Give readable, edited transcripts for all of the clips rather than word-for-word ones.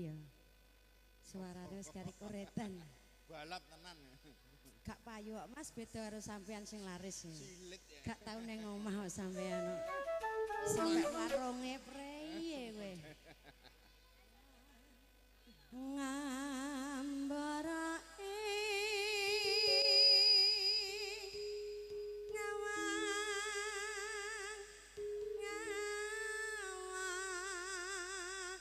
Ready ya. Suarane wis kari koretan. Balap tenan. Gak payu kok Mas, beda karo sampean sing laris. Silit ya. Gak tau ning omah kok sampean. Sampai warunge preye kowe. Ngambarake ngawang ngawang.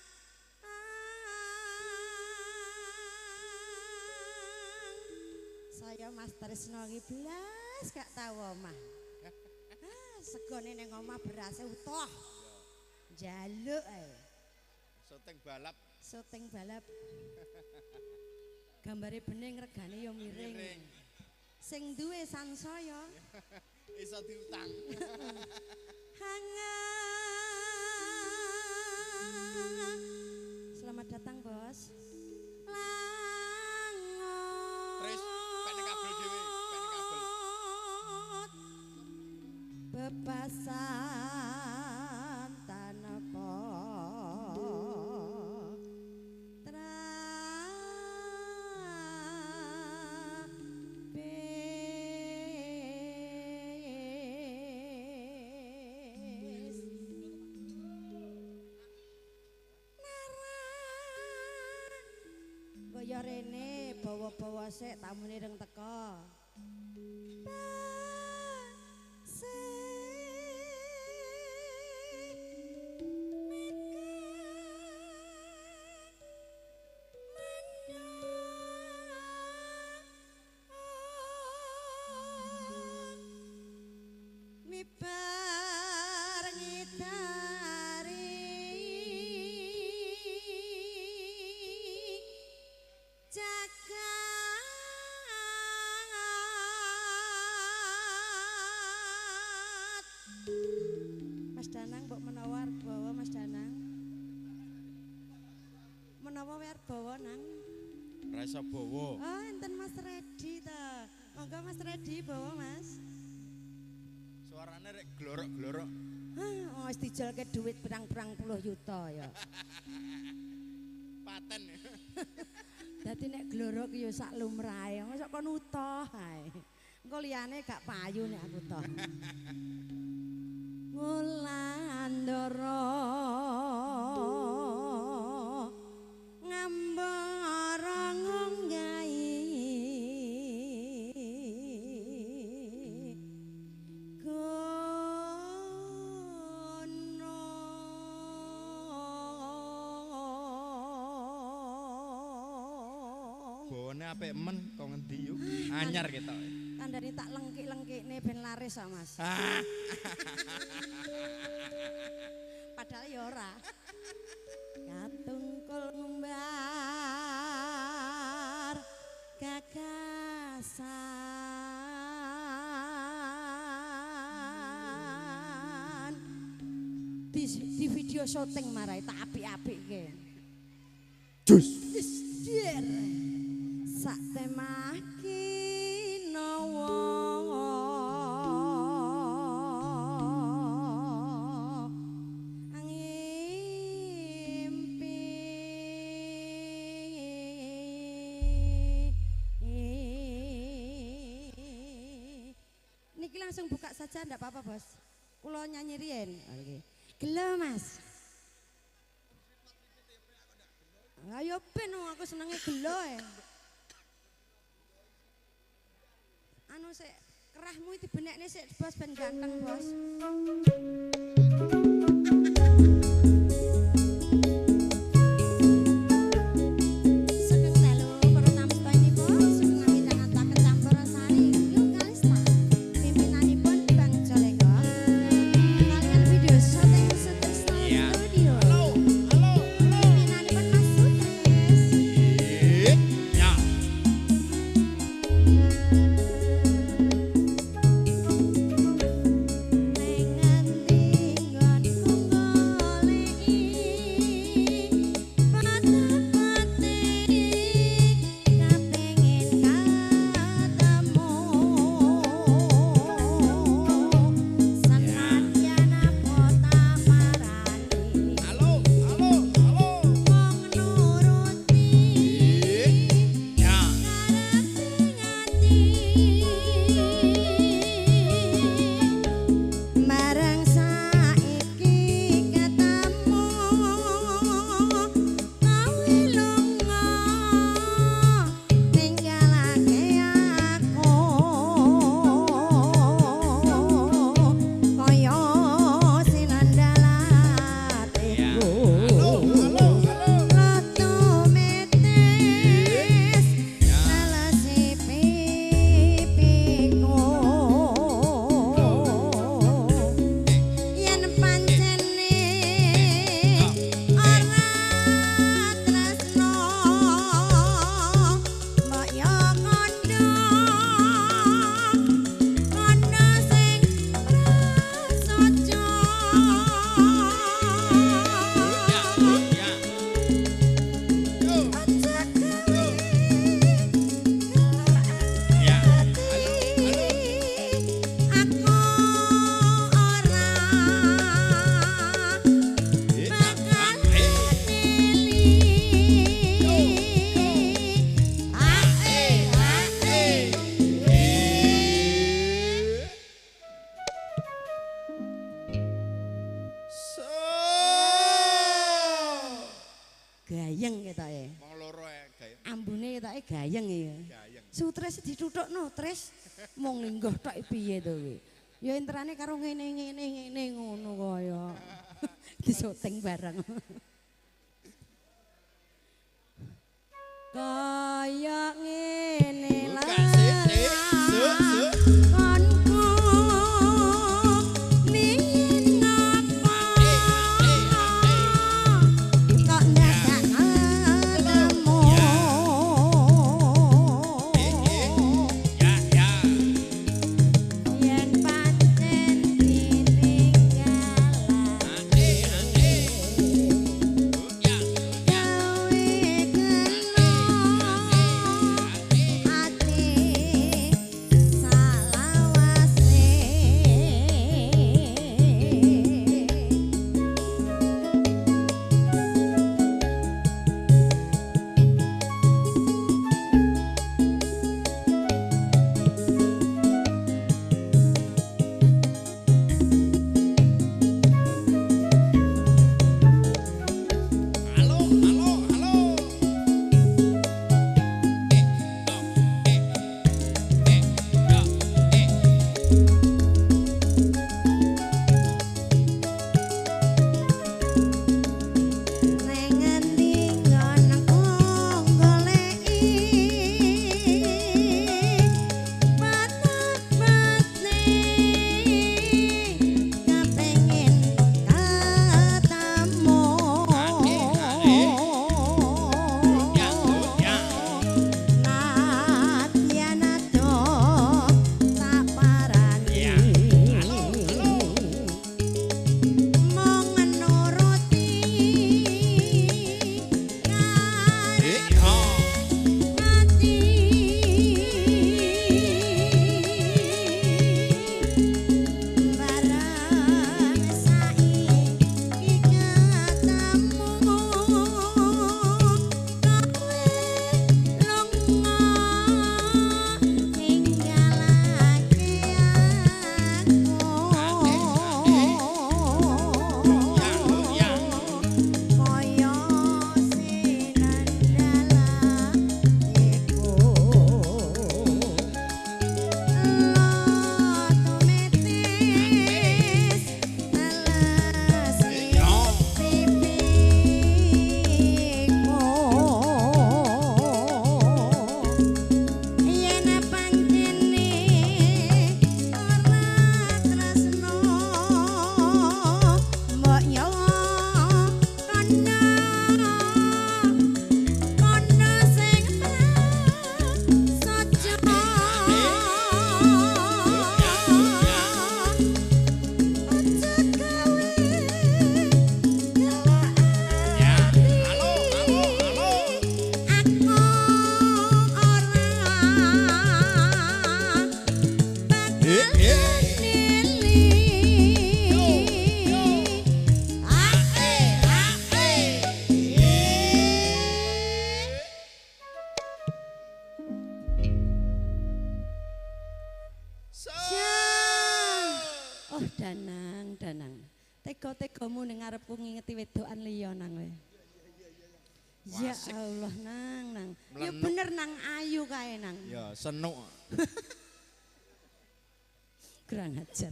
Saya Mas Tresno iki blas gak tau omah. Ah, segone ning omah berase utuh. Njaluk ae. Syuting balap. Syuting balap. Gambare bening regane ya miring. Miring. Sing duwe sansaya Iso diutang. hangat. Selamat datang, Bos. Langut. Tris, pene kabel dhewe, pene kabel. Bebasan tanpa trapis. Nara Mbok ya rene bawa-bawa sik tamune reng teko. Mibar ngitari jagat. Mas Danang mbok menawa arep bawa Mas Danang. Menawa wae arep bawa nang. Ra iso bawa. Oh, enten Mas Redi ta. Monggo Mas Redi bawa Mas. Suarane rek glorok-glorok. Hah, wis dijolke dhuwit pirang-pirang puluh yuta ya. Paten. Dadi nek glorok ya sak lumrahe, mosok kon utuh ae. Engko liyane gak payu nek aku toh. Wulandara ngambara ngunggahi gunung. Bawane apik men kok ngendi yuk? Anyar ketok. Kandhane tak lengkik-lengkikne ben laris kok, Mas. Ah, Padahal ya ora. Katungkul ngumbar gagasan. Di video syuting marai tak apik-apikke. Jus. Wis dir. Sak temah kinawa ngimpi. Niki langsung buka saja ndak apa-apa, Bos. Kula nyanyi riyen. Oke. Gelo, Mas. Ayo ben wong aku senenge gelo e. Anu sik kerahmu dibenekne sik Bos ben ganteng, Bos. Sugeng dalu para tamu sedaya, sugeng amidangan campursari Yu Kalista. Pimpinanipun Bang Joleko. Kalian video syuting Sutrisno Iya. Studio. Halo, halo, halo. Pimpinanipun Mas Sutris. Ya. Neng ngendi kae. Ambune ketoke gayeng ya. Gayeng. Sutres dituthukno, Tris. Mung lingguh tok piye to kuwi. Ya enterane karo ngene-ngene ngene ngono kaya. Disoting bareng. Kaya ngene lah. Danang, Danang. Tega-tegamu ning ngarepku ngingeti wedokan liya nang kowe. Ya Allah nang, nang. Ya bener nang ayu kae nang. Ya senuk. Kurang ajar.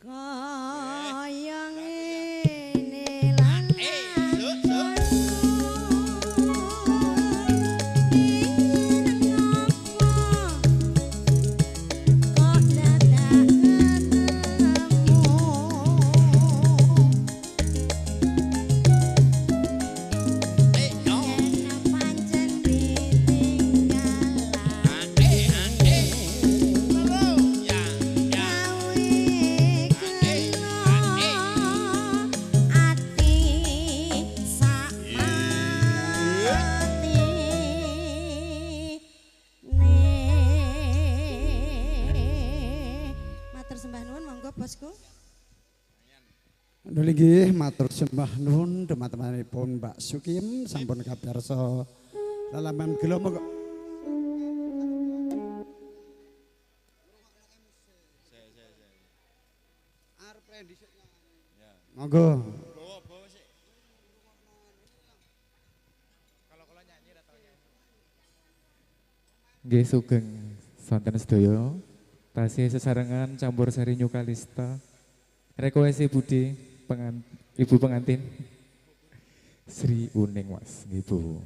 Kaya ngene lan Nggih, matur sembah nuwun dhumatengipun Mbak Sukim sampun kabarsa lalaman gela monggo. Monggo. Nggih sugeng sonten sedaya. Tasih sesarengan campur sari New Kalista. Request Budi ibu pengantin Sri Uning Mas, nggih Bu.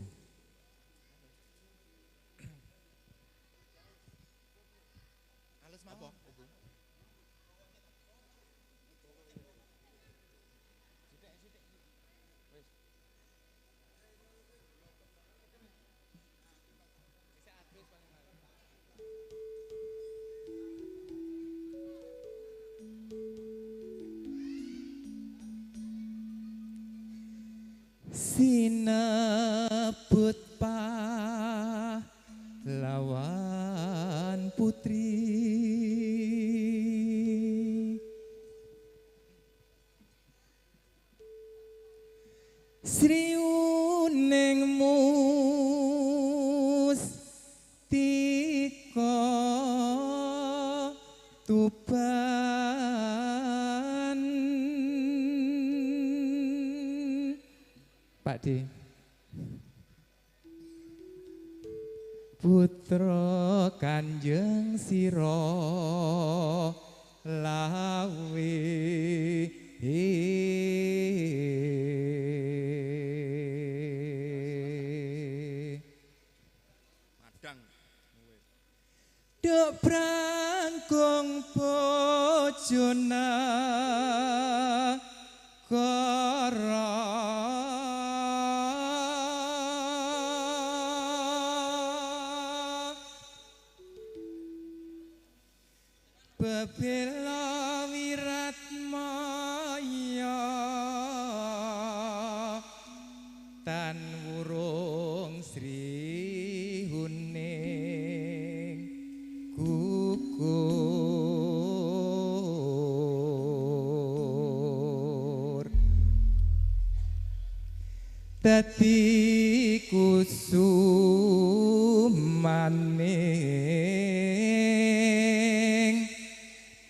Sinebut pahlawan putri Sri Uning Mustika Tuban. Pak D. Putra Kanjeng Sira Lawe. Madang. Duk prangkung bojona kara bebela wiratmaya tan wurung Sri Huning gugur dadi kusumaning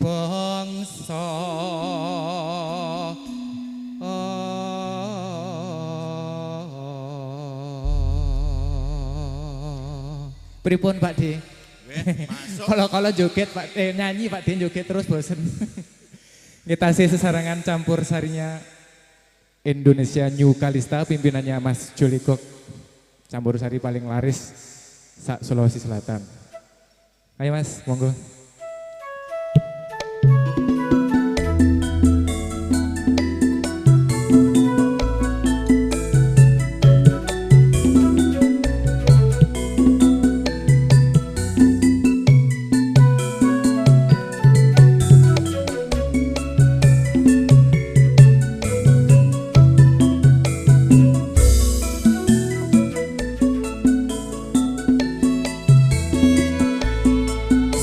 bangsa. Pripun Pak D? Kalau joget Pak D, nyanyi Pak D joget terus bosen. Kita sih sesarangan campur sarinya Indonesia New Kalista pimpinannya Mas Joligok. Campur sari paling laris sak Sulawesi Selatan. Ayo Mas, monggo.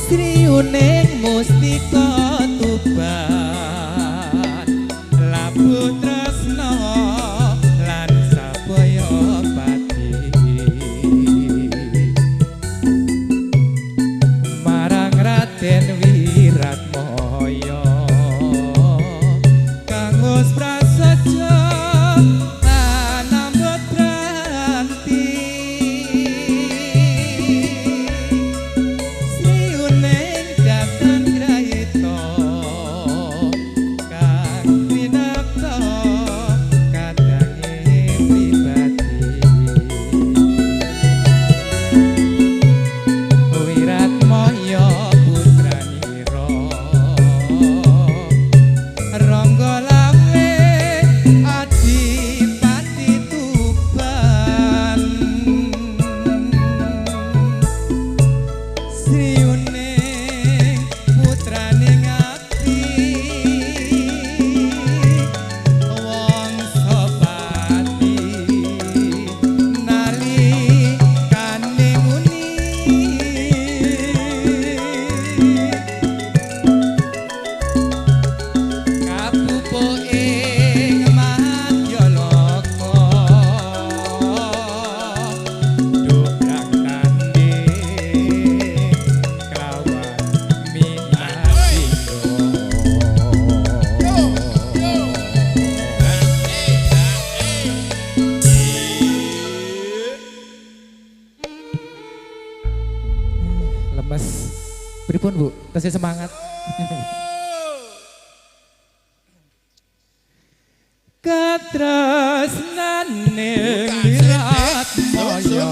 Sri Uning Mustika Tuban labuh tresna lan sabaya pati marang Raden Wiratmaya kanggo prasaja anambut branti. Sri Uning datan grahita Lemes. Pripun Bu? Tesih semangat. Katresnane Wiratmaya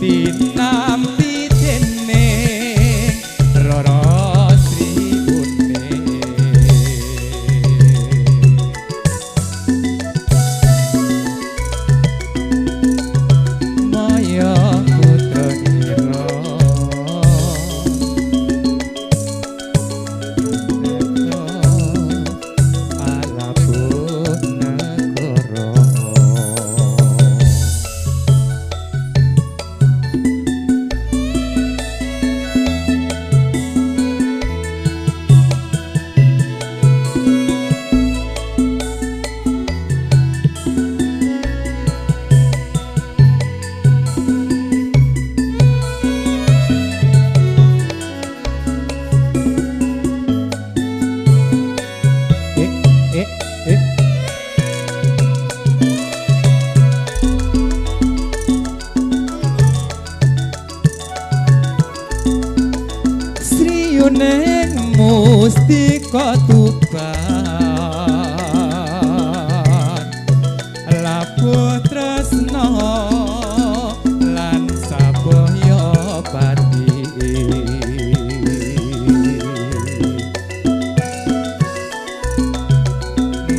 tinampi dening Rara Sri Uning. Maya putra nira Neng mustika Tuban labuh tresna lan sabaya pati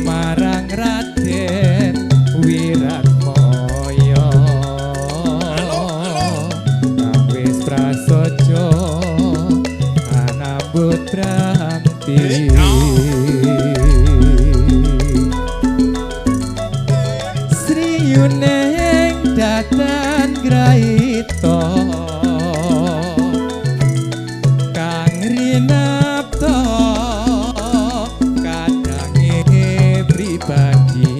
marang Raden Wiratmaya kang wis prasaja Putranti Sri Yuneng datan graita kang rinapta kadange pribadi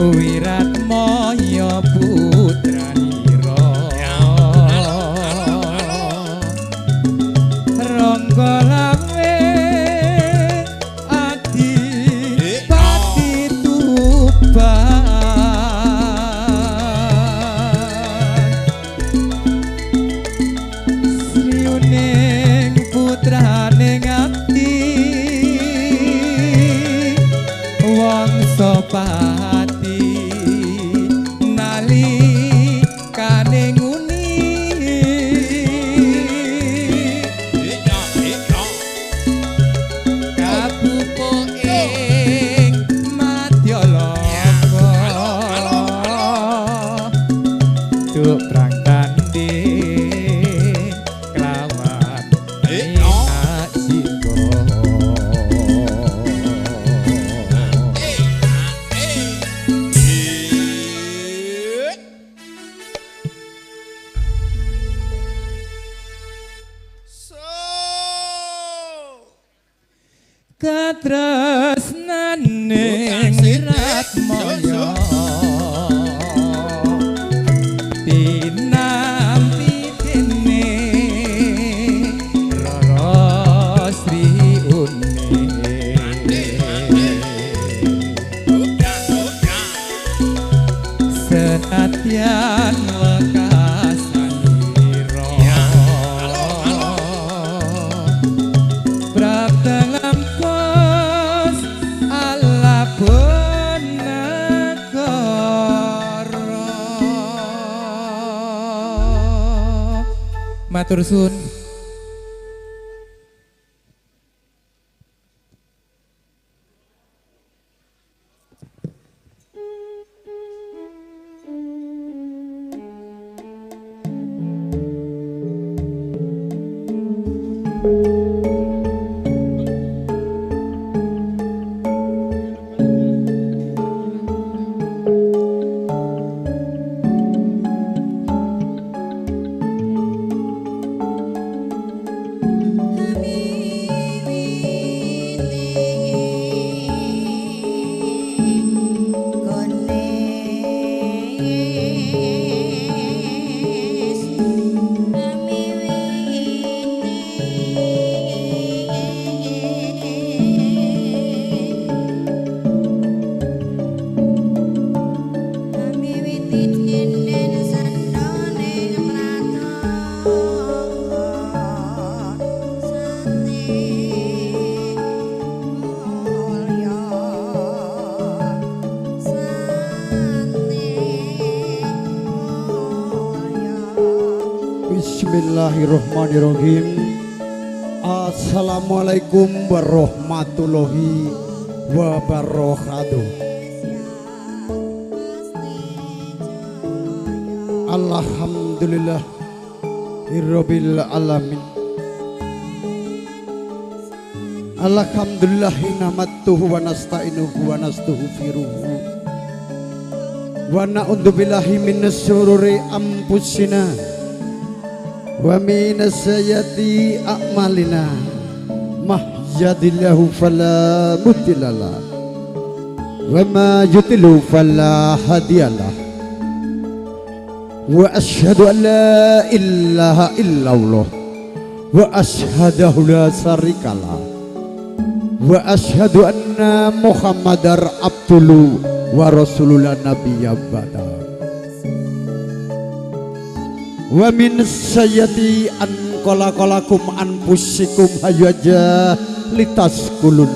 Wiratmaya putra Ronggo-lawe Adipati Tuban Sri Uning putrane ngabdi Wangsa Pati nalikane nguni Prang tanding kelawan minak jinggo Katresnane Wiratmaya tinampi dene Rara Sri Uning senadyan wekasanira prapta lampos alabon negara. Matur suwun. Bismillahirrahmanirrahim. Assalamualaikum warahmatullahi wabarakatuh. Alhamdulillah Rabbil alamin. Alhamdulillah namattuhu wa nasta'inuhu wa nastaghfiruhu wa na'udzubillahi min syururi anfusina wa min sayyiati a'malina. Mahyadillahu fala mudhillalah wa ma yudlil fala hadiyalah. Wa asyhadu an la ilaha illallah wa asyhadu la syarikalah wa asyhadu anna Muhammadar abdulu wa rasulullah nabiyya ba'da. Wa min sayyati an qalaqalakum anfusikum hayu aja litaskulun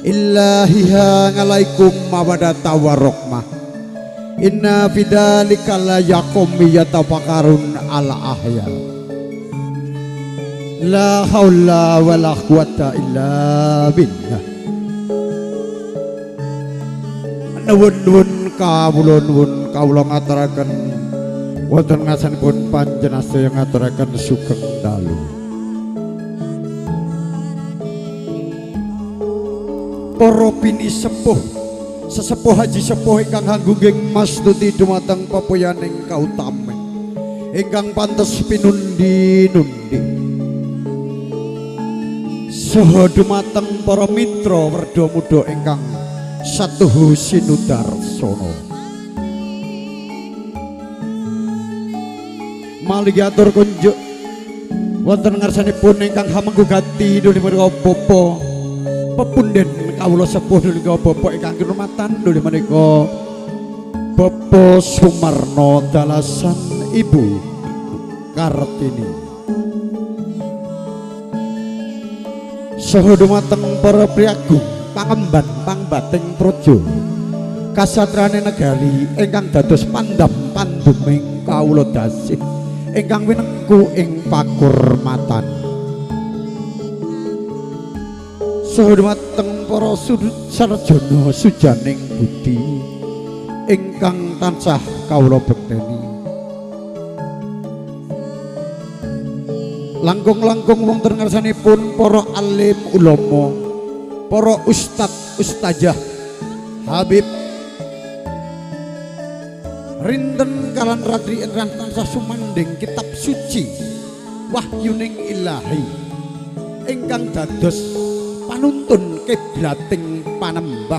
illahiha ngalaikum mawadata warahmah. Inna fidzalika la yaqum yatafakkarun ala ahya. La haula wala quwata illa billah. Nuwun-nuwun kawula nuwun kawula ngaturaken wonten ngasanipun panjenengan sedaya ngaturaken sugeng dalu. Para pini sepuh, sesepuh haji sepuh ingkang hanggungging mastuti dumateng pepoyaning kautamen ingkang pantes pinundi-nundi. Saha dumateng para mitra werda muda ingkang satuhu sinudarsana. Malih atur kunjuk wonten ngarsanipun ingkang hamengku gati nuli menika bapa pepunden kawula sepuh nuli bapa ingkang kinurmatan nuli menika Bapak Sumarno dalasan Ibu Kartini. Saha dumateng para priyagung pangemban pangbating praja kasatriyane negari ingkang dados pandam panduming kawula dasih ingkang winengku ing pakurmatan. Saha dumateng para sarjana sujaning budi ingkang tansah kawula bekteni. Langkung-langkung wonten ngarsanipun para alim ulama, para ustad ustazah, habib, rinten kalan ratri ingkang tansah sumandhing kitab suci wahyuning ilahi ingkang dados panuntun kiblating panembah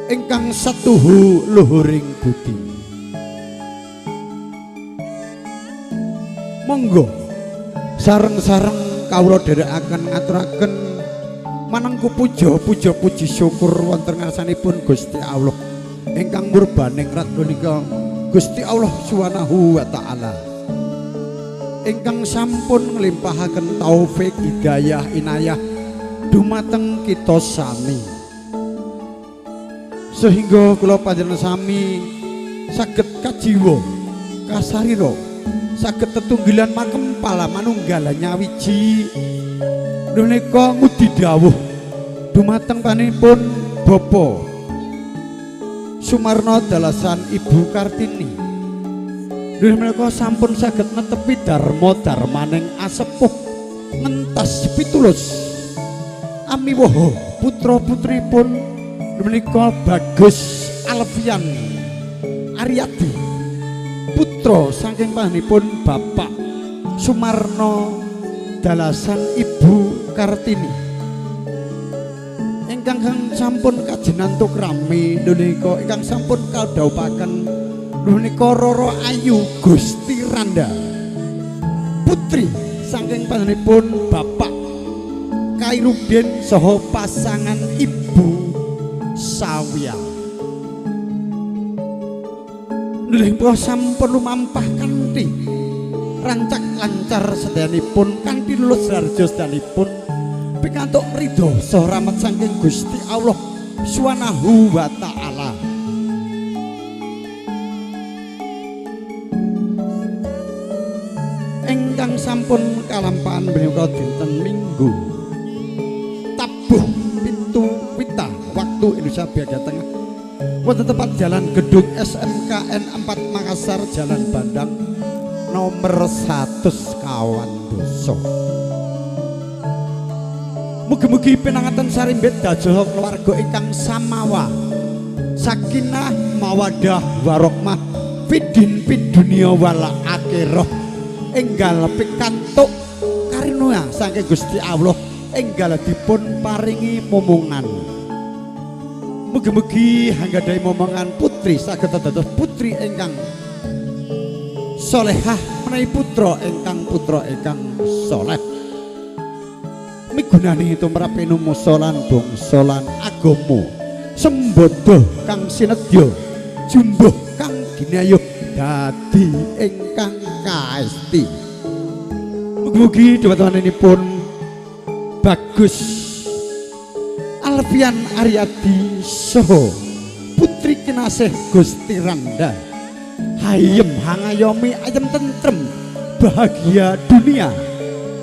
ingkang satuhu luhuring budi. Monggo sareng-sareng kawula dherekaken ngaturaken manengku puja puja puji syukur wonten ngarsanipun Gusti Allah ingkang murbaning rat punika Gusti Allah Subhanahu wa taala ingkang sampun nglimpahaken taufik hidayah inayah dumateng kita sami sehingga kula panjenengan sami saged kajiwa kasarira saged tetunggilan makempala manunggal nyawiji menika ngudi dawuh dumateng panjenenganipun Bapak Sumarno dalasan Ibu Kartini. Menika sampun saged netepi dharma dharmaning asepuh ngentas pitulus amiwoho putra putripun menika Bagus Alfian Aryadi putra saking panjenenganipun Bapak Sumarno dalasan Ibu Kartini ingkang sampun kajinantuk rami menika ingkang sampun kadhawuhaken menika Roro Ayu Gusti Randa putri saking panjenenganipun Bapak Kairudin saha pasangan Ibu Sawia. Nggih sampun lumampah kanthi rancak lancar sedayanipun kanthi lulus harja sedayanipun pikantuk ridho saha rahmat saking Gusti Allah Subhanahu wa taala. sampun kalampahan menika dinten Minggu tabuh 7 wita waktu Indonesia bagian tengah wonten tempat Jalan Gedung SMKN 4 Makassar Jalan Bandang nomor 100 kawan doso. Mugi-mugi pinanganten sarimbit dados keluarga ingkang samawa sakinah mawadah warahmah fidin fid dunya wal akhirah enggal pikantuk karunia saking Gusti Allah enggal dipun paringi momongan. Mugi-mugi hanggadhahi momongan putri saged dados putri ingkang solehah menawi putra ingkang soleh. Migunani tumrap pinumusa lan bangsa lan agama sembada kang sinedya jumbuh kang ginayuh dadi ingkang kaesti. Mugi-mugi dhumateng Bagus Alfian Aryadi saha putri kinasih Gusti Randa hayem hangayomi ayem tentrem bahagia dunia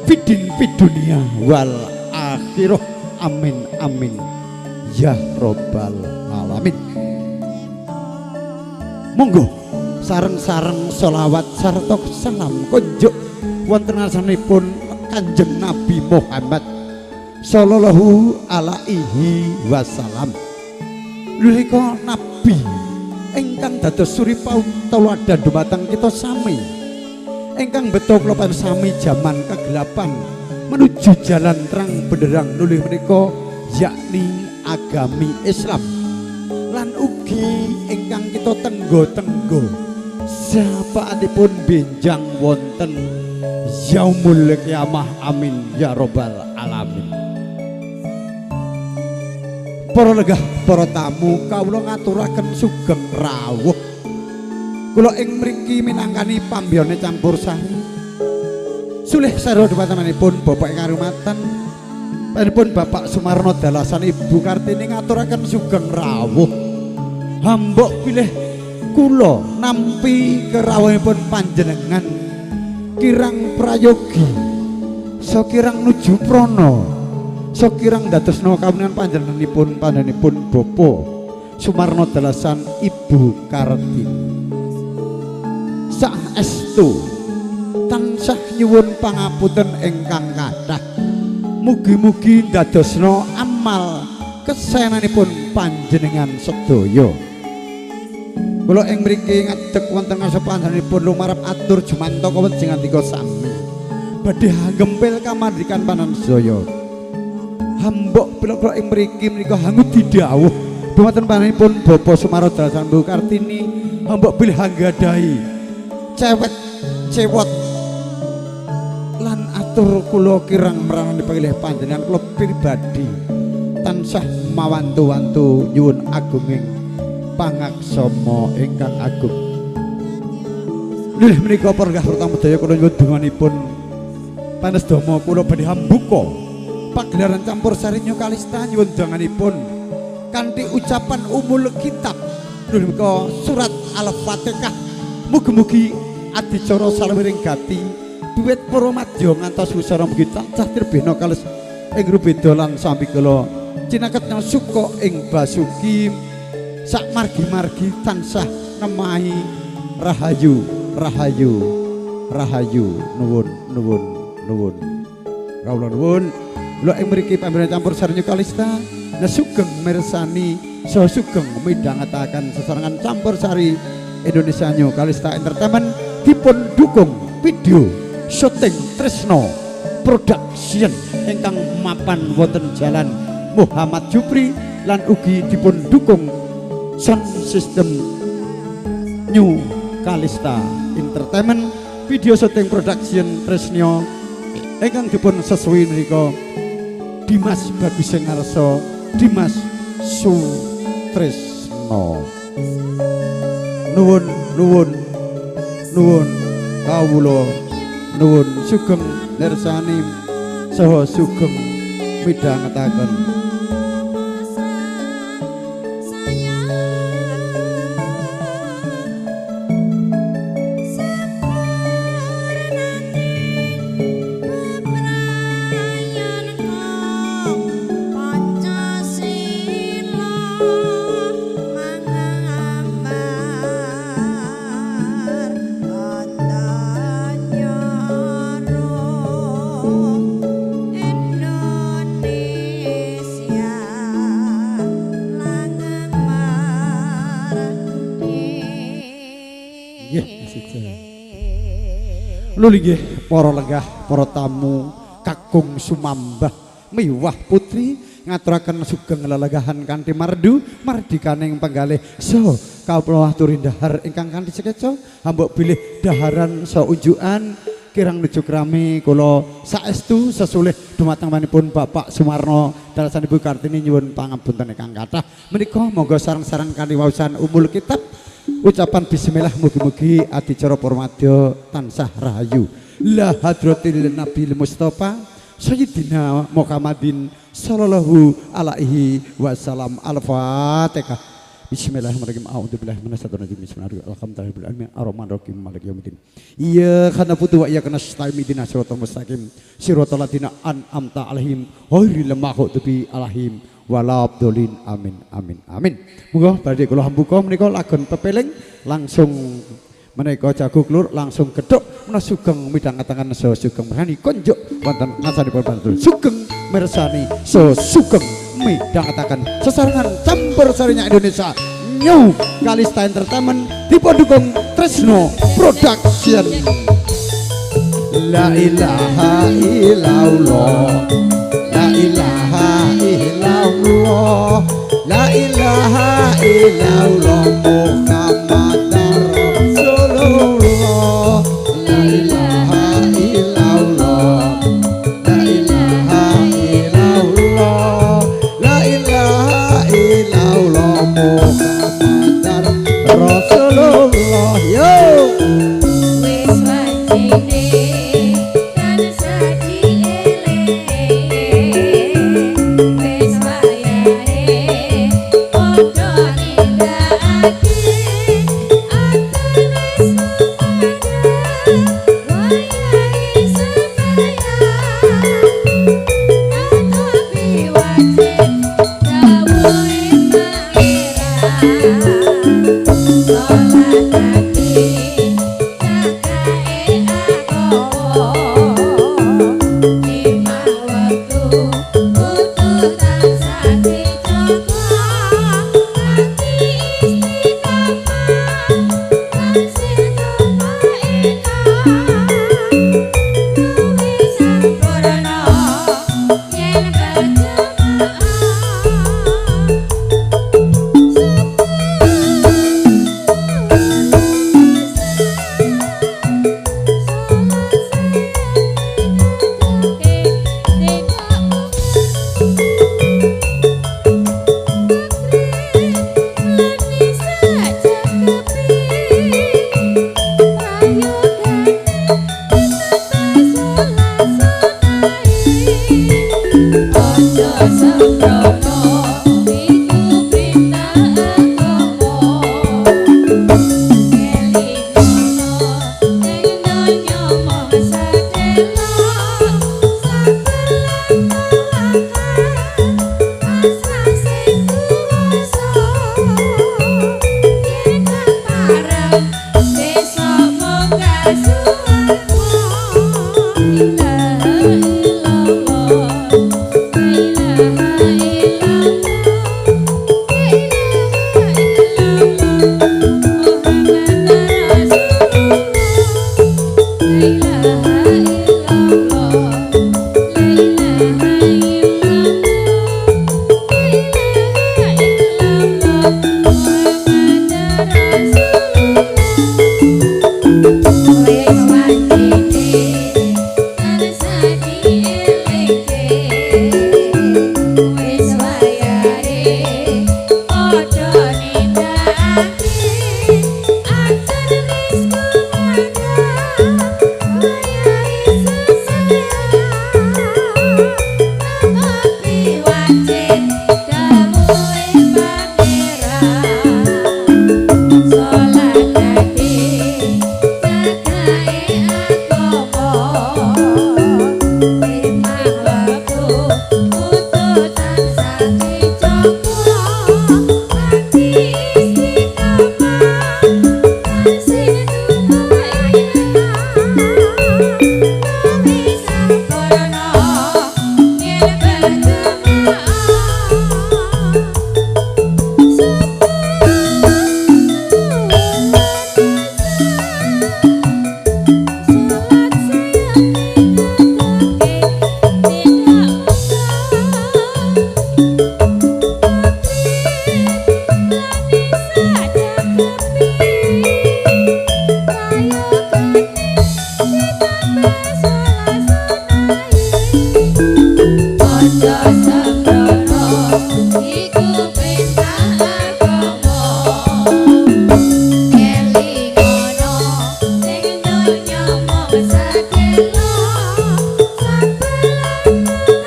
fidin fidunia wal akhirah amin amin ya robbal alamin. Monggo sareng-sareng sholawat sarta salam konjuk wonten ngarsanipun Kanjeng Nabi Muhammad sallallahu alaihi wasallam. Nalika nabi ingkang dados suri pautaladan dumateng kita sami ingkang beto kula sami jaman kegelapan menuju jalan terang benderang nulih menika yakni agami Islam lan ugi ingkang kita tenggo-tenggo syafaatipun benjang wonten yaumul qiyamah amin ya robbal alamin. Para legah para tamu kawula ngaturaken sugeng rawuh. Kula ing mriki minangkani pambiyane campur sari. Sulih sarwa dhumatenipun bapak ingkang rumatan panjenenganipun Bapak Sumarno Dalasan Ibu Kartini ngaturaken sugeng rawuh. Hambok pilih kula nampi kerawuhipun panjenengan kirang prayogi so kirang nuju prana so kirang dadosna kawuningan panjenenganipun Bapak Sumarno Dalasan Ibu Kartini. Saestu tansah nyuwun pangapunten ingkang kathah. Mugi-mugi ndadosna amal kesenanipun panjenengan sedaya. Kula ing mriki ngadeg wonten ngarsa panjenenganipun lumarep atur jumantaka wejing andika sami. Badhe hanggempil kamandikan panan sedaya. Hambok bila kula ing mriki menika hangudi dawuh dumateng panjenenganipun Bapak Sumarno Dalasan Bu Kartini hambok bilih hanggadhahi cewek cewot lan atur kula kirang meranani pangilih panjenengan kula pribadi tansah mawantu-wantu nyuwun agunging pangaksama ingkang agung. Lha menika para pertama daya kula nyuwun donganipun panesdama kula badhe hambuka pagelaran campur sari New Kalista nyuwun donganipun kanthi ucapan umul kitab menika surat Al-Fatihah. Mugi-mugi adicara salwiring gati duwit para madya ngantos wusara mugi tansah tirbena kales ing rubeda lan sambikala cinaketna suka ing basuki sak margi-margi tansah nemahi rahayu rahayu rahayu nuwun nuwun nuwun kawula nuwun. Kula ing mriki pambenan campur sari New Kalista sugeng mirsani saha sugeng midhangetaken sesarengan campur sari Indonesia New Kalista Entertainment dipun dukung video syuting Tresno Production ingkang mapan wonten Jalan Muhammad Jupri lan ugi dipun dukung sound system New Kalista Entertainment video syuting production Tresno ingkang dipun sesuai menika Dimas Bagus Ngarso Dimas Sutresno. Nuwun nuwun nuwun kawula nuwun sugeng mirsani saha sugeng midhangetaken. Nuli nggih para lenggah, para tamu kakung sumambah miwah putri ngaturaken sugeng lelenggahan kanthi mardu mardikaning penggalih so kawula aturi dahar ingkang kanthi sekeca hambok bilih daharan so unjukan kirang nuju krami kula saestu sesulih dumateng manipun Bapak Sumarno dalasan Ibu Kartini nyuwun pangapunten ingkang kathah menika monggo sareng-sareng kanthi waosan umul kitab ucapan bismillah mugi-mugi adicara Purwadya tansah rahayu la hadratil Nabil Mustafa Sayyidina Muhammadin sallallahu alaihi wasallam. Al-Fatihah. Bismillahirrahmanirrahim. A'udzubillahi minasyaitonir rajim. Bismillahirrahmanirrahim. Alhamdulillahirabbil alamin. Arrahmanirrahim. Maliki yaumiddin. Iyyaka na'budu wa iyyaka nasta'in. Ihdinas siratal mustaqim. Siratal ladzina an'amta 'alaihim ghairil maghdubi 'alaihim waladdallin. Amin amin amin. Monggo badhe kula hambuka menika lagon pepeling langsung menika jago klur langsung gedhok menawa sugeng midhangetaken so sugeng mirsani konjuk wonten ngarsanipun Bantul sugeng mirsani so sugeng midhangetaken sesarengan campur sarinya Indonesia New Kalista Entertainment dipun dukung Tresno Production. La ilaha illallah, la ilaha illallah, la ilaha illallah Muhammadar Rasulullah. La ilaha illallah, la ilaha illallah, la ilaha illallah Muhammadar Rasulullah. Yo wis wajine tansah dieling wis wayahe padha nindakake ati wis lumadah wayahe sembahyang tetapi wajib dawuhe pangeran salatake cakae agama limang wektu kudu tansah dijaga kanthi istiqomah lan sing tumainah luwih sampurna yen berjamaah. Sembrono iku perintah agama elingono ing donya mung sedelok sabar lan tawakal pasrah sing kuwasa yen kepareng besok munggah swarga. Ilaha illallah, la ilaha Iku perintah agama. Elingono ning donya mung sedelo, sabelan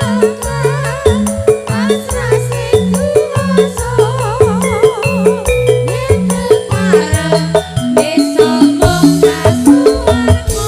pasrah sing kuwasa. Yen kepareng besok mung kasuwarga.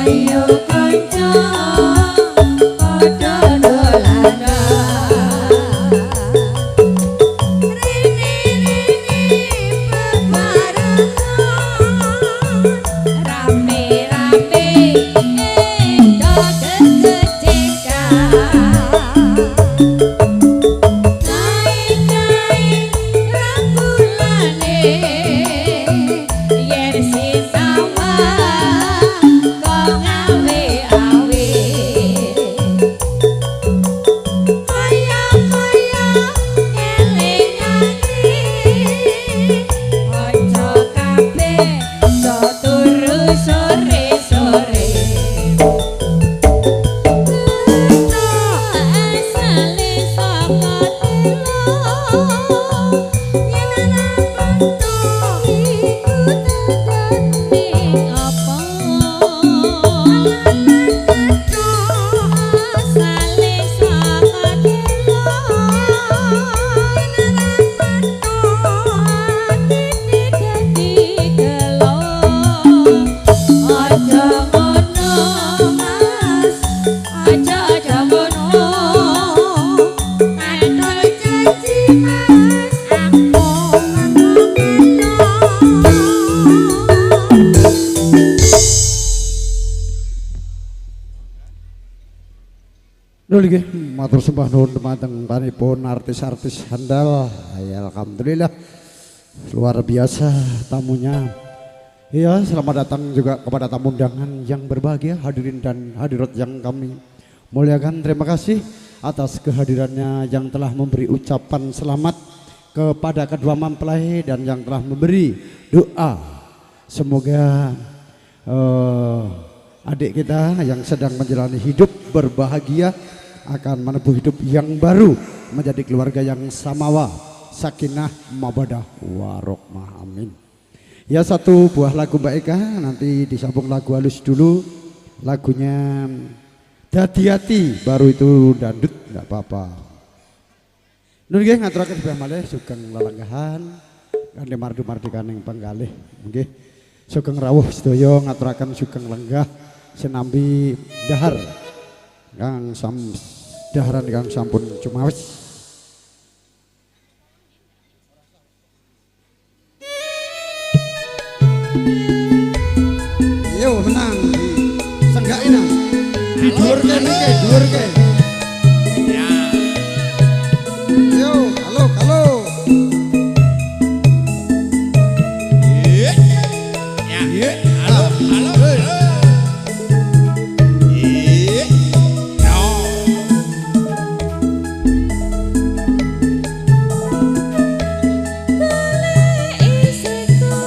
Ayo kanca padha dolanan. Rene-rene bebarengan, rame-rame endo gegecekan. Kae-kae rangkulane yen sisawah kok ngawe-awe. Kaya-kaya ngelingake kanca kabeh do turu sore-sore. Kutha asale saka telo, yen ora petuk iku tandane apa? Kutha asale saka telo, yen ora petuk atine dadi gelo. Aja ngono Mas, aja aja ngono. Kathol janji Mas, aku ngono. Lho nggih, matur sembah nuwun dumateng panipun artis-artis handal. Ya, alhamdulillah luar biasa tamunya. Iya, selamat datang juga kepada tamu undangan yang berbahagia, hadirin dan hadirat yang kami muliakan. Terima kasih atas kehadirannya yang telah memberi ucapan selamat kepada kedua mempelai dan yang telah memberi doa. Semoga adik kita yang sedang menjalani hidup berbahagia akan menempuh hidup yang baru, menjadi keluarga yang samawa, sakinah, mawadah, warahmah. Amin. Ya, satu buah lagu Mbak Eka, nanti disambung lagu halus dulu, lagunya Dadi Ati, baru itu dandut enggak apa-apa. Nun nggih ngaturaken sebuah malih sugeng lelenggahan kanthi mardu-mardikaning penggalih nggih. Sugeng rawuh sedaya ngaturaken sugeng lenggah sinambi dahar kang sam daharan kang sampun cumawis. Yo menang. Senggake nang. Didhuwurke niki, dhuwurke. Ya. Yo, halo, halo. Iya. Ya. Iya. Halo, halo, halo. Iya. No. Halo, halo. Iya. No.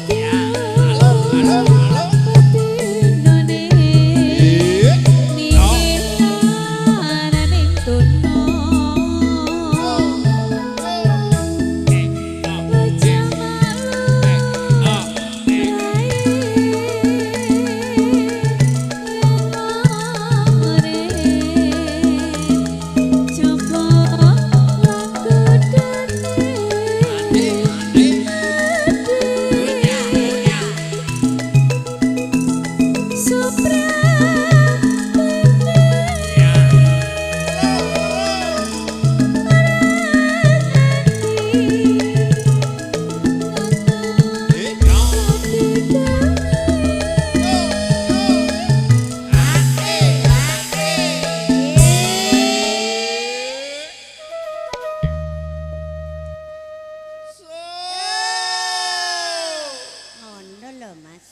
Ya. Halo, halo, halo. Iya. No. Ngono lho, Mas.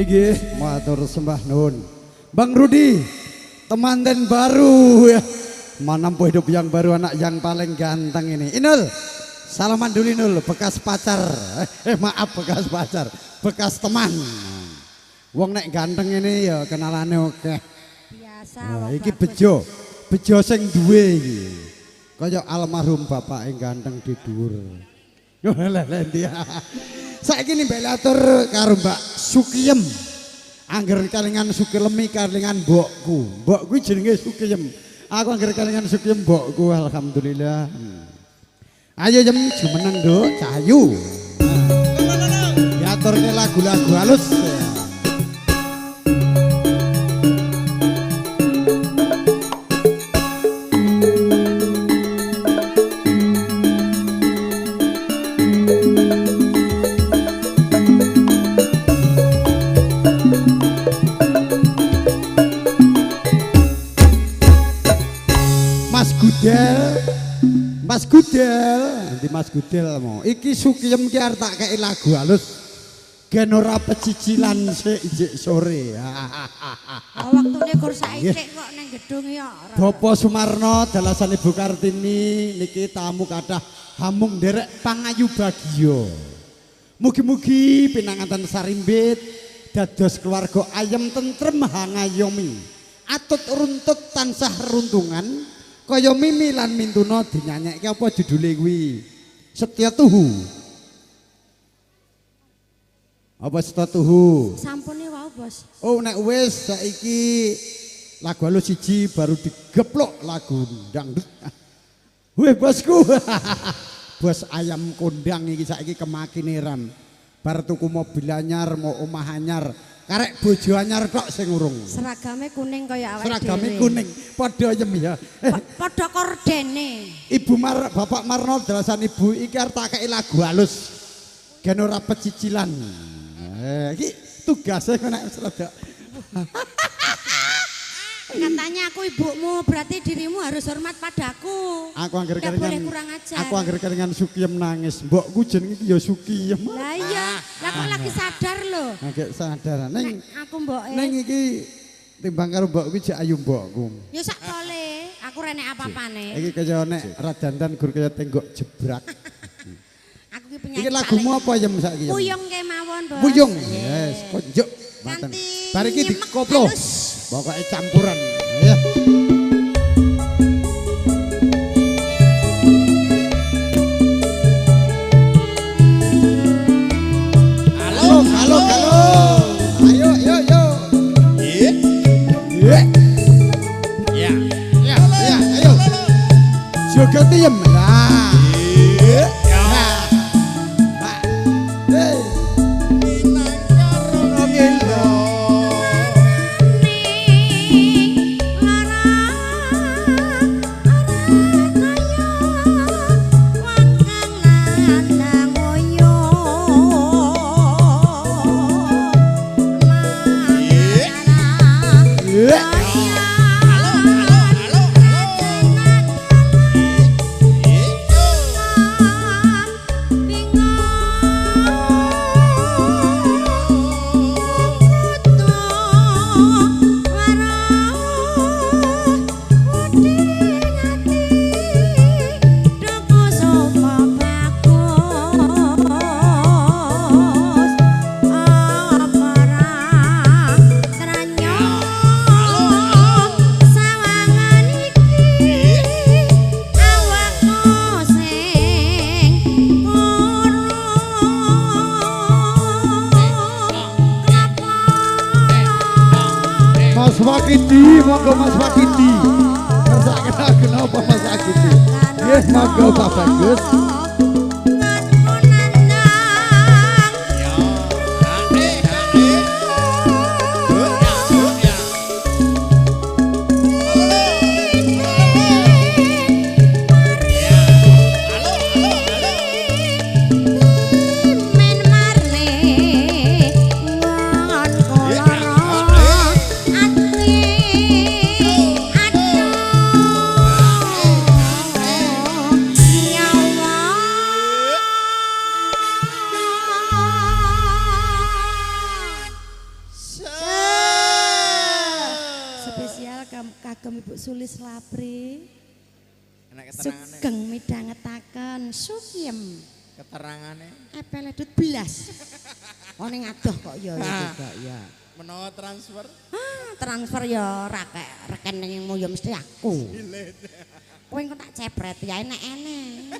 Nggih, matur sembah nuwun. Bang Rudi, temanten baru ya. Menempuh hidup yang baru, anak yang paling ganteng ini. Inul, salaman dulu Inul, bekas pacar. Maaf bekas pacar, bekas teman. Wong nek ganteng ini ya kenalane oke. Biasa. Nah, iki bejo, bejo sing duwe iki. Kaya almarhum bapak yang ganteng di dhuwur. Yo leh dia. Saiki nimbali atur karo Mbak Sukiyem. Angger kalingan Sukilemi kalingan mbokku. Mbokku jenenge Sukiyem. Aku angger kalingan Sukiyem mbokku alhamdulillah. Ayo jem jumeneng Nduk, Cahayu. Diaturke lagu-lagu halus. Mas Gudel, nanti Mas Gudel mau. Iki Sukiyem ki arep tak kei lagu halus. Gen ora pecicilan sik ijik sore. Oh, waktune kur saiki kok nang gedung ya. Bapak Sumarno dalasan Ibu Kartini niki tamu kathah hamung nderek pangayu bagya. Mugi-mugi pinanganten sarimbit dados keluarga ayem tentrem hangayomi. Atut runtut tansah runtungan. Kaya Mimi lan Mintuna dinyanyekke apa judule kuwi? Setya Tuhu. Apa Setya Tuhu? Sampune wau, Bos. Oh, nek wis saiki lagu halus siji baru digeplok lagu dangdut. Wih, bosku. Bos ayam kondang iki saiki kemakineran. Bar tuku mobil anyar, mau omah anyar. Karek bojo anyar tok sing urung. Seragame kuning kaya awake dhewe. Seragame kuning, padha yem ya. Padha kordene. Ibu Mar, Bapak Marno dalasan Ibu iki arep tak kei lagu halus. Gen ora pecicilan. Iki tugase kok nek wis rada. Katanya aku ibumu, berarti dirimu harus hormat padaku. Aku angger Nggak boleh kurang ajar. Aku angger kelingan Sukiyem nangis. Mbokku jenenge iki ya Sukiyem. Lah iya, lah kok lagi sadar lho. Agak sadar. Ning aku mboke. Ning iki timbang karo mbokku jek ayu mbokku. Ya sak pole, aku ora nek apa-apane. Iki kaya nek radandan gur kaya tenggok jebrak. Aku ki penyanyi. Iki lagumu apa yem saiki? Puyung kemawon, Bos. Puyung. Yes, konjuk. Manten. Bar iki dikoplo. Pokoke campuran. Ya. Halo, halo, halo. Ayo, yo, yo. Iya. Iya. Ya. Ya, ya, ayo. Joget yem. Lah. Iya. Mas Wakidi, monggo Mas Wakidi. Kersake lagu napa Mas Wakidi? Nggih, monggo Pak Bagus. Nyawa Kagem Ibu Sulis Lapri. Enak keterangane. Sugeng midhangetaken Sukiem. Keterangane. Epele dut belas. Oh ning adoh kok ya iki kok ya. Menawa transfer? Ah, transfer ya ora kek rekeningmu ya mesti aku. Kowe engko tak cepret ya enek-enek.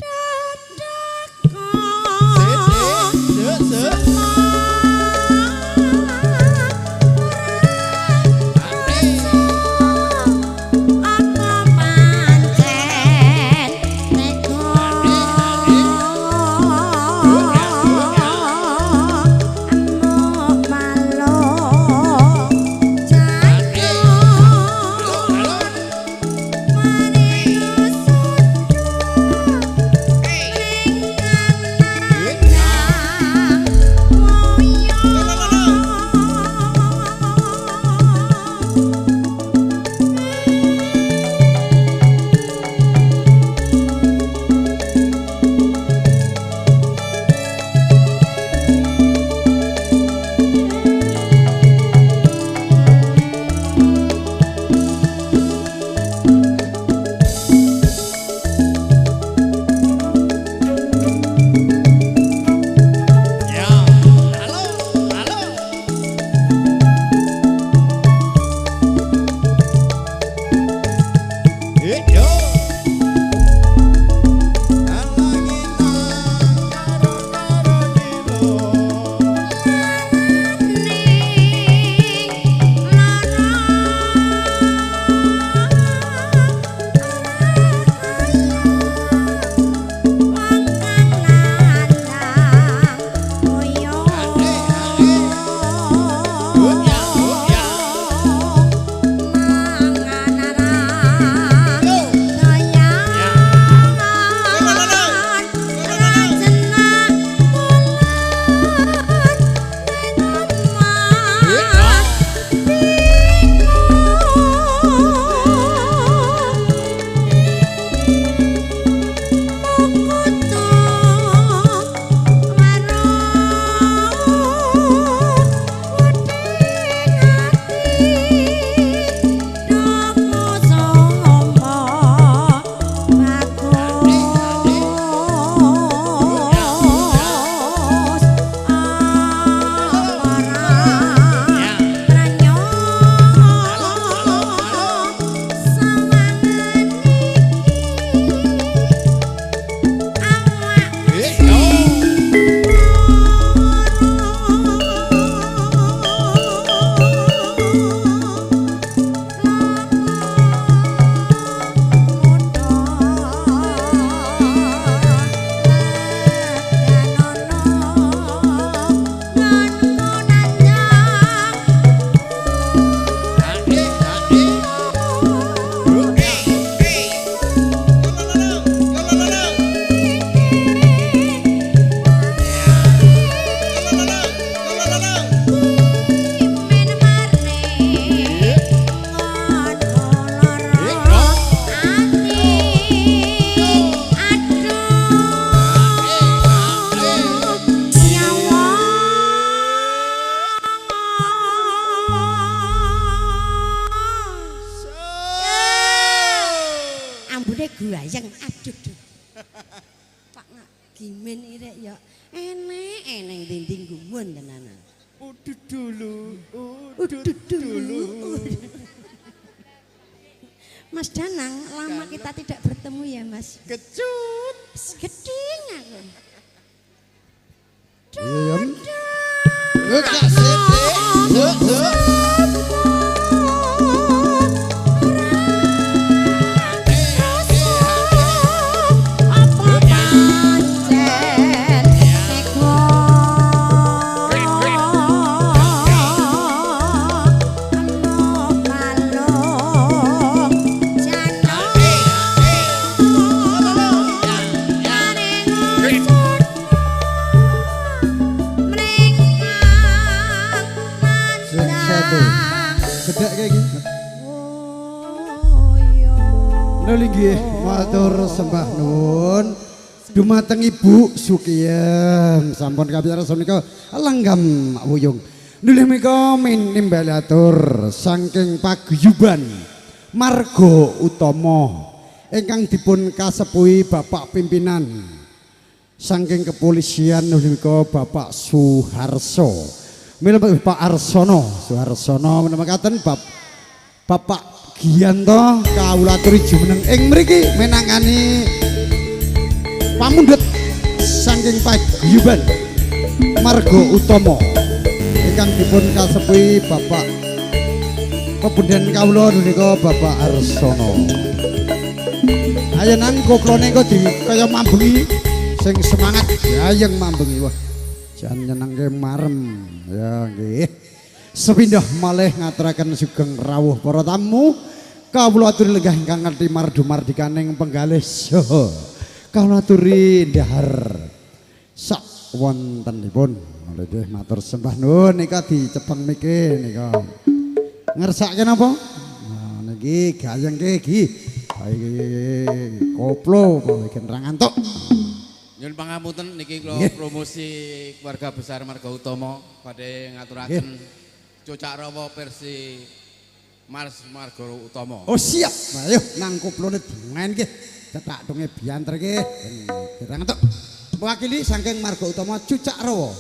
Dadak kok. Sik, sik, sik. Guayeng aduh duh. Pak nak gimen irek ya enek eneng dinding gumun tenanan. Udut dulu, udut dulu. Mas Danang, lama kita tidak bertemu ya Mas. Kecut. Geding aku. Iya. Nggih, matur sembah nuwun dumateng Ibu Sukiyem sampun kapiyara menika langgam wuyung. Nulih menika minimbali atur saking paguyuban Marga Utama ingkang dipun kasepuhi Bapak pimpinan saking kepolisian nulih menika Bapak Suharso. Mila Bapak Arsono, Suharsono menamakaken Bapak Gianto kawula aturi jumeneng ing mriki minangkani pamundhut saking paguyuban Marga Utama ingkang dipun kasepuhi Bapak pepundhen kawula menika Bapak Arsono. Ayo nang koplone engko di kaya mambengi sing semangat gayeng mambengi wah jan nyenengke marem ya nggih. Sepindah malih ngaturaken sugeng rawuh para tamu kawula aturi lenggah ingkang ngerti mardu mardikaning penggalih saha kawula aturi ndahar sak wontenipun. Nggih matur sembah nuwun nika dicepeng miki nika. Ngersake napa? Nah niki gayengke iki. Iki koplo iki ra ngantuk. Nyuwun pangapunten niki kula promosi keluarga besar Marga Utama badhe ngaturaken Cucak Rawa versi Mars Marga Utama. Oh siap. Ayo nang koplone dimain nggih. Cetak donge bianter nggih. Ben ra ngantuk. Mewakili saking Marga Utama Cucak Rawa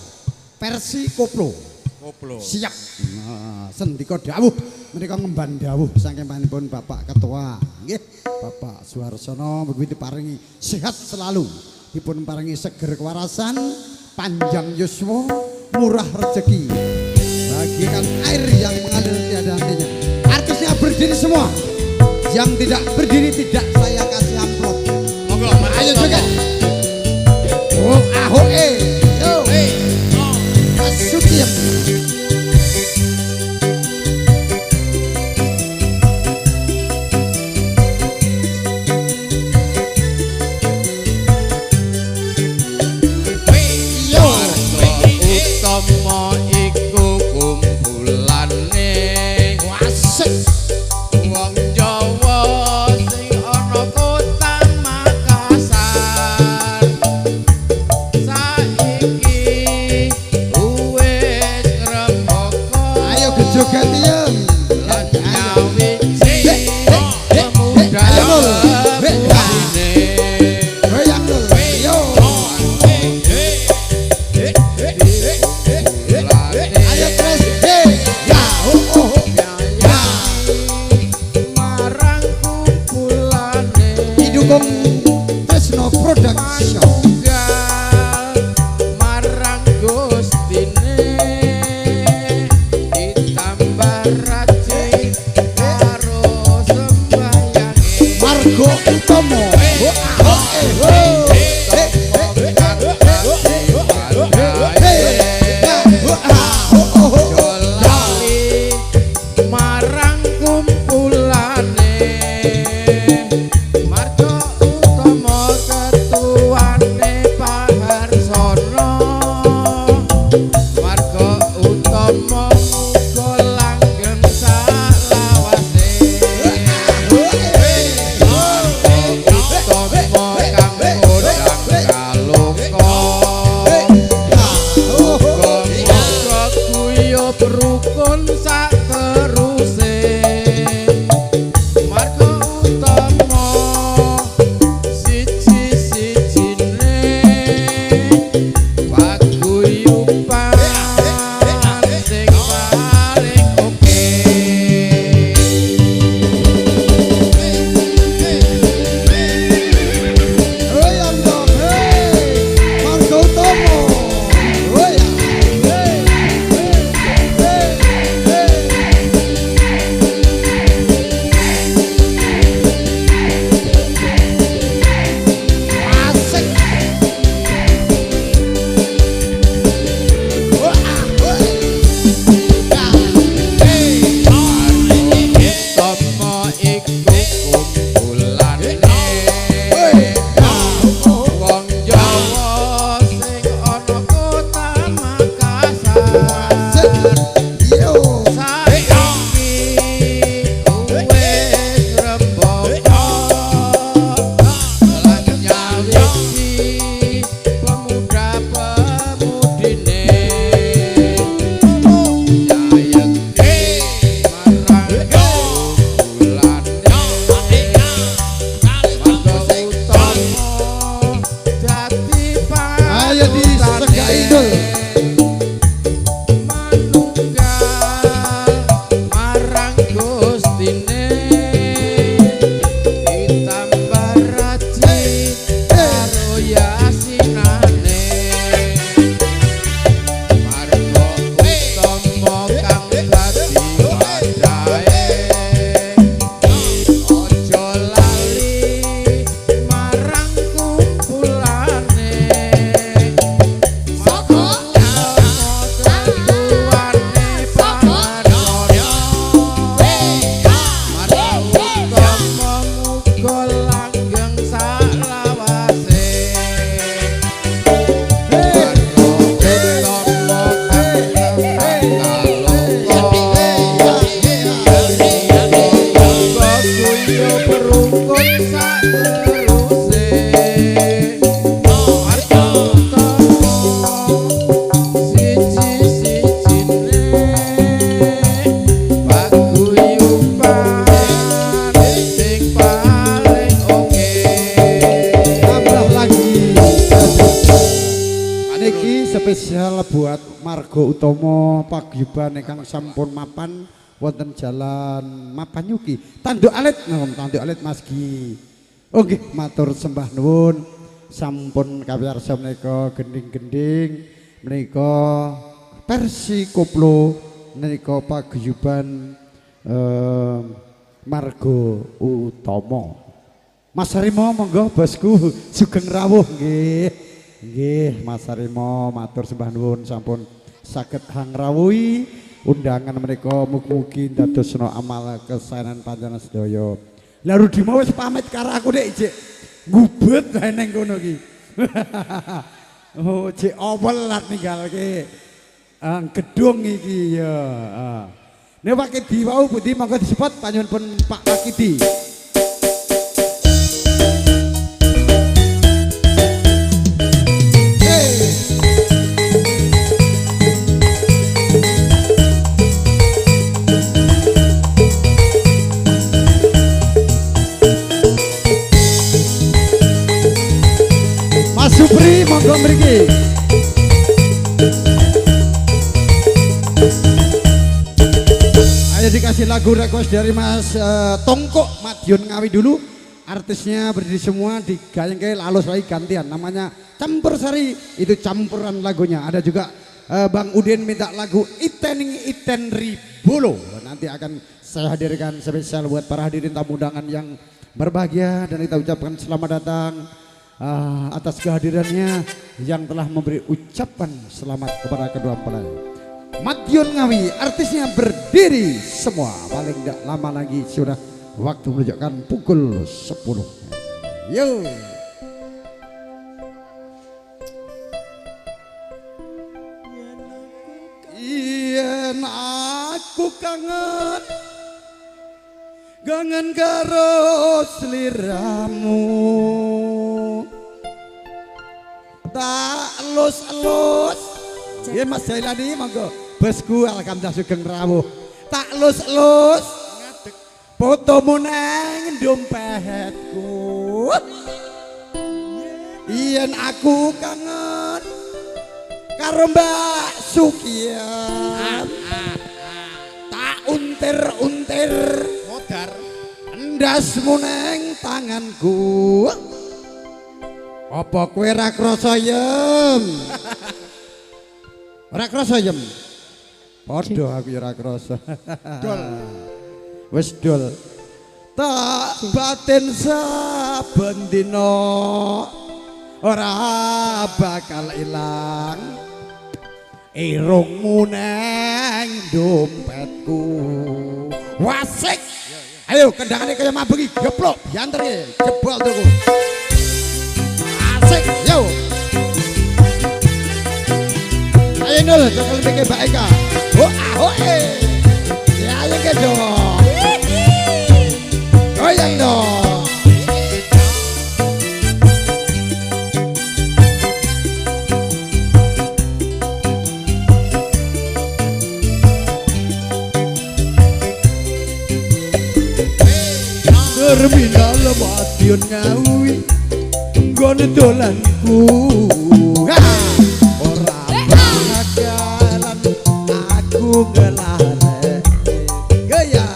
versi koplo. Koplo. Siap. Nah, sendika dawuh menika ngemban dawuh saking panjenenganipun Bapak Ketua. Nggih, Bapak Suharsono mugi diparingi sehat selalu, dipun paringi seger kewarasan, panjang yuswa, murah rezeki. Bagikan air yang mengalir tiada hentinya. Artisnya berdiri semua. Yang tidak berdiri tidak saya kasih amplop. Monggo, ayo joget. Oh, aho eh. Yo. Masuk ya. Utama iku kumpulane Wasik wong Jawa sing ana kota Makassar. Saiki wis rembaka. Ayo gejoget ya. Lan nyawiji pemuda Ayo Lur. putine. Goyang Lur. Yo. Ayo terus. Hey. Ya. Oh, oh. Ya. Marang kumpulane Didukung Tresno Production. manunggal marang Gustine ditambah rajin karo sembayange. Marga Utama. Oh, oh, eh, oh. Eh, eh, eh, eh, ya, oh, ah, oh, oh, oh. Lali marang kumpulane Marga Utama ketuane. Niki spesial buat Margo Utomo paguyuban ingkang sampun mapan wonten Jalan Mapanyuki. Tanduk Alit, Tanduk Alit Mas Gi. Oh nggih, matur sembah nuwun sampun kawiyarsa menika gending-gending menika versi koplo menika paguyuban Margo Utomo. Mas Harimo monggo bosku sugeng rawuh nggih. Nggih Mas Harimo matur sembah nuwun sampun saged hangrawuhi undangan menika mugi-mugi ndadosna amal kesaenan panjenengan sedaya. Lah Rudimo wis pamit karo aku nek jek ngubet wae ning kono iki. Oh jek awel lat ninggalke gedung iki ya. Nek Wakidi wau pundi monggo disebut panyuwun Pak Wakidi. Mas Supri monggo mriki. Ayo dikasih lagu request dari Mas Tongkok Madiun Ngawi dulu. Artisnya berdiri semua digayeng lalu lagi gantian. Namanya Campur Sari, itu campuran lagunya. Ada juga Bang Udin minta lagu Itening Iten Ribolo. Nanti akan saya hadirkan spesial buat para hadirin tamu undangan yang berbahagia dan kita ucapkan selamat datang atas kehadirannya yang telah memberi ucapan selamat kepada kedua mempelai. Madiun Ngawi, artisnya berdiri semua. Paling tidak lama lagi sudah waktu menunjukkan pukul 10. Yo. Yen aku kangen, kangen karo sliramu. Tak elus-elus. Ya Mas Jailani monggo. Bosku alhamdulillah sugeng rawuh. Tak elus-elus fotomu nang dompetku. Yen aku kangen karo Mbak Sukian. Tak untir-untir modar endasmu nang tanganku. Apa kowe ra krasa yem? Ora krasa yem. Padha aku ya ora krasa. Dol. Wis dol. Tak batin saben dina ora bakal ilang. Irungmu nang dompetku. Wasik. Ayo kendangane kaya mabengi geplok bianter jebol tuku. Asik yo. Ayo nul cekel mike Mbak Eka. Ho ah ho eh. Ya ayo ke dong. Goyang dong. Terminal Madiun Ngawi nggone dolanku. Ora bakalan aku ngelalek. Gaya.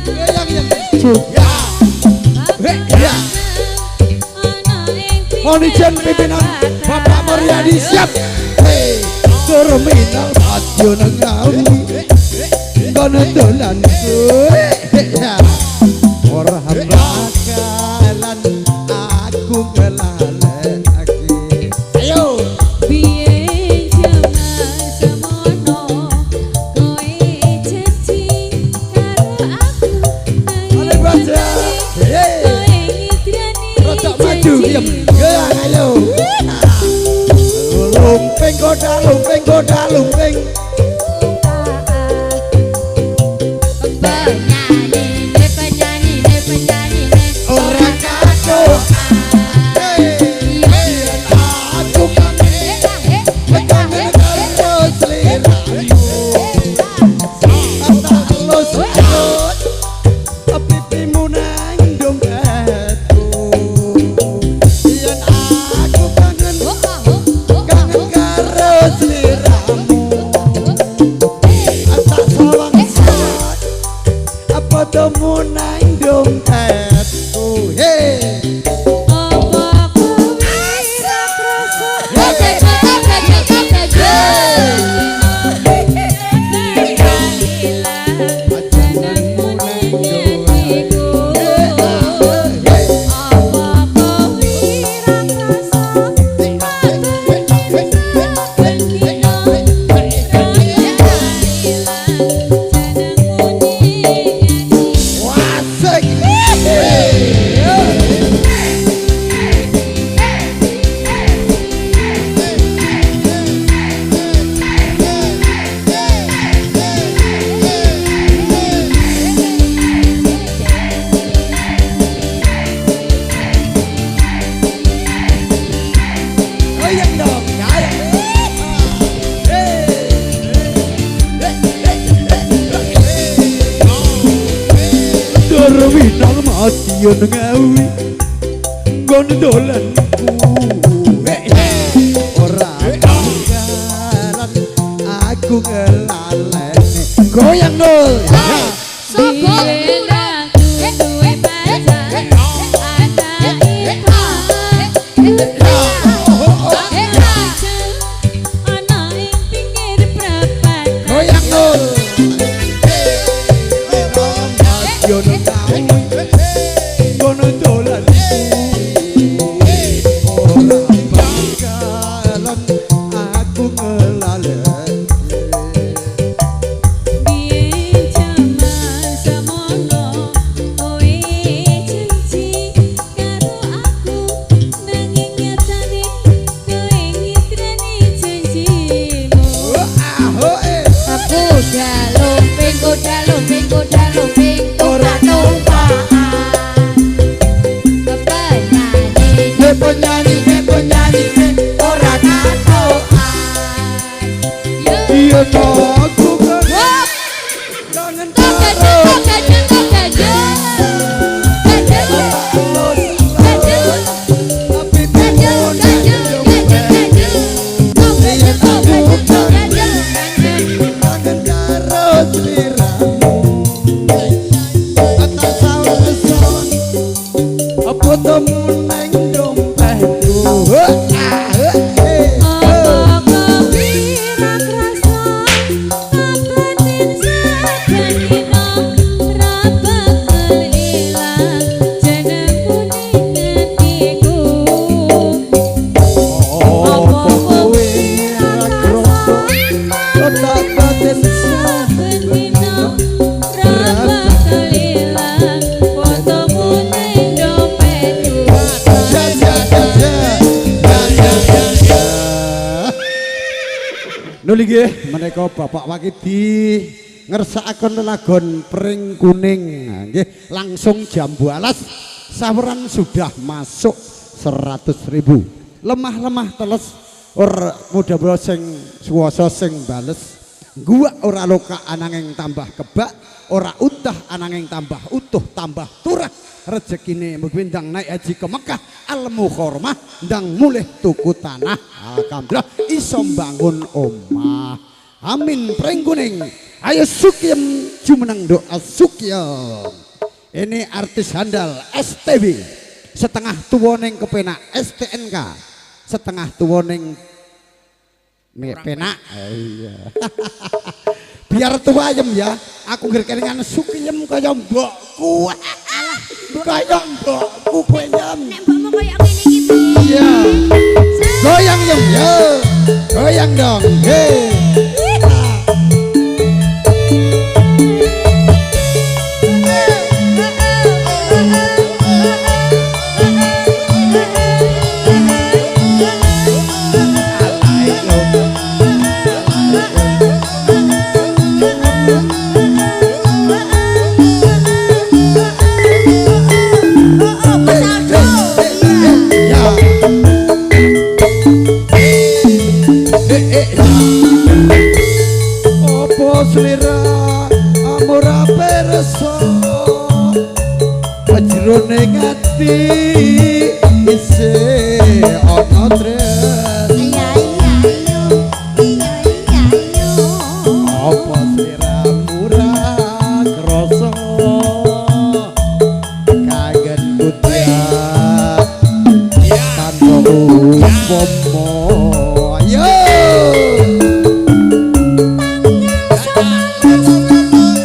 Goyang ya. Ya. Ya. Mohon izin pimpinan Bapak Muryadi siap. Terminal Madiun Ngawi nggone dolanku. Ora bakalan aku ngelalekake. Ayo. Biyen jaman semono kowe janji karo aku. Oleh baca. Kowe ngidrani. Rodok maju diem. Goyang ayo. Lumping goda lumping goda lumping. Ora kacau. Aku kangen, kangen karo sliramu. Tak elus-elus pipimu nang dompetku. Madiun Ngawi nggon dolanku. Ora bakalan aku ngelalene. Goyang nul. Biyen aku duwe pacar, anake ana ing pinggir prapatan. Goyang nul. Madiun Ngawi nggon dolanku. Ora bakalan aku ngelalene. Biyen jaman semono kowe janji karo aku, nanging nyatane kowe ngitrani janjimu. Kuda lumping, kuda lumping, kuda lumping, ora tumpakan. Penyanyi, Penyanyi, penyanyi, ora katokan. Yo iya aku Wop, kangen tok gajah, tok gajah, tok gajah. Gajah, gajah, gajah, gajah, gajah, gajah. Tok gajah, tok gajah, tok gajah. Kangen karo sliramu. Atas saweson apa temu neng dompetku. Apa kowe ra krasa kabatin saben dina ra bakal ilang jenengmu ning atiku. Apa kowe ra krasa tak batin Saben dina ra bakal ilang fotomu ning dompetku. Ja ja ja ja ja ja ja. Nuli nggih menika Bapak Wakidi ngersakaken lelagon Pring Kuning. Nggih, langsung jambu alas saweran sudah masuk 100.000. Lemah-lemah teles ora mudah-mudahan sing suwasa sing bales. Gua ora loka ananging tambah kebak, ora utah ananging tambah utuh tambah turah rezekine mugi ndang naik haji ke Mekah al Mukarramah ndang mulih tuku tanah. Alhamdulillah iso mbangun omah. Amin. Pring Kuning. Ayo Sukiem jumeneng doa Sukiem. Ini artis handal STB. Setengah tuwa ning kepenak STNK. Setengah tuwa ning penak. Iya. Biar tua ayem ya. Aku nggih kelingan Sukiem kaya mbokku. Kaya mbokku kowe yem. Nek mbokmu kaya ngene iki piye? Iya. Goyang yem ya. Goyang dong. Hei. Oh, Mas Aldo. Iya. Ya. Apa selera ora perso jroning ati isih ana tres. Iya iya yo. Iya iya yo. Apa sliramu ra krasa kangen udan tanpa upama. Ayo. Tanggal 11 kawin.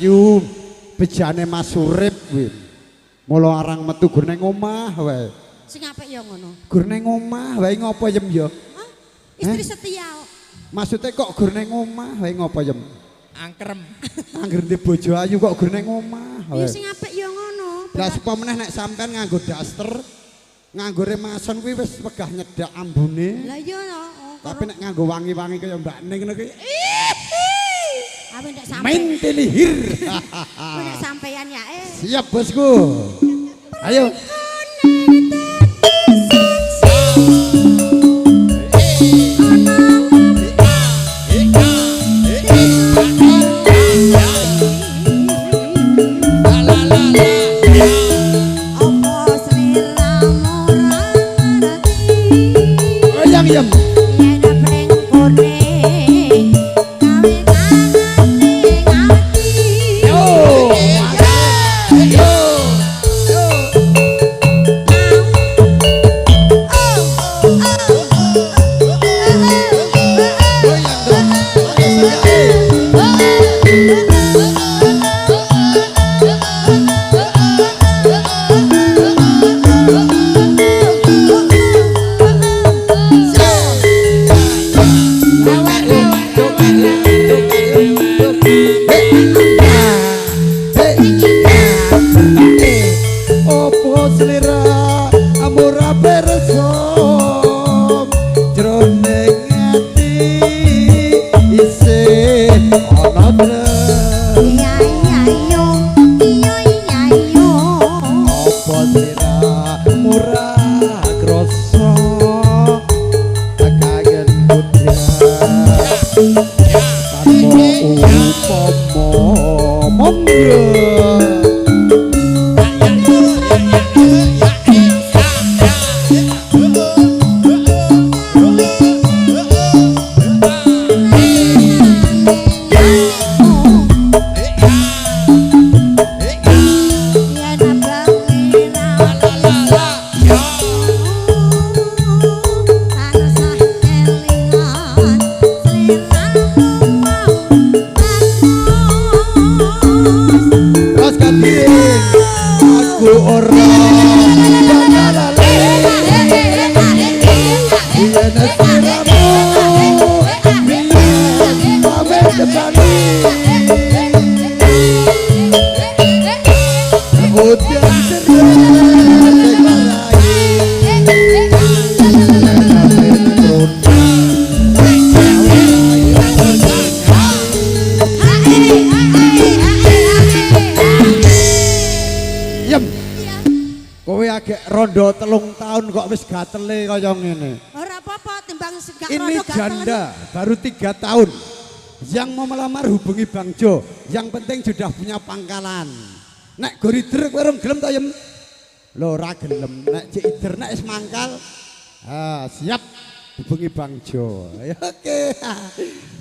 ayu, bejane Mas Urip kuwi. Mula arang metu gur ning omah wae. Sing apik ya ngono. Gur ning omah wae ngopo Yem ya? Hah? Istri setia. Maksudnya kok gur ning omah wae ngopo Yem? Angkrem. Angger ndek bojo ayu kok gur ning omah wae. Ya sing apik ya ngono. Lah sapa meneh nek sampean nganggo daster, nganggo remason kuwi wis wegah nyedak ambune. Lah iya to. Tapi nek nganggo wangi-wangi kaya Mbak Ning ngono kuwi. Awe nek sampe. Mentilihir. Kowe nek sampean ya eh. Siap bosku. Ayo. Rondo 3 tahun kok wis gatele kaya ngene. Ora apa-apa timbang gak rondo. Ini janda baru 3 tahun. Yang mau melamar hubungi Bang Jo. Yang penting sudah punya pangkalan. Nek gorider kowe rong gelem ta Yem? Lho ora gelem. Nek cek ider nek wis mangkal. Ah, siap hubungi Bang Jo. Oke.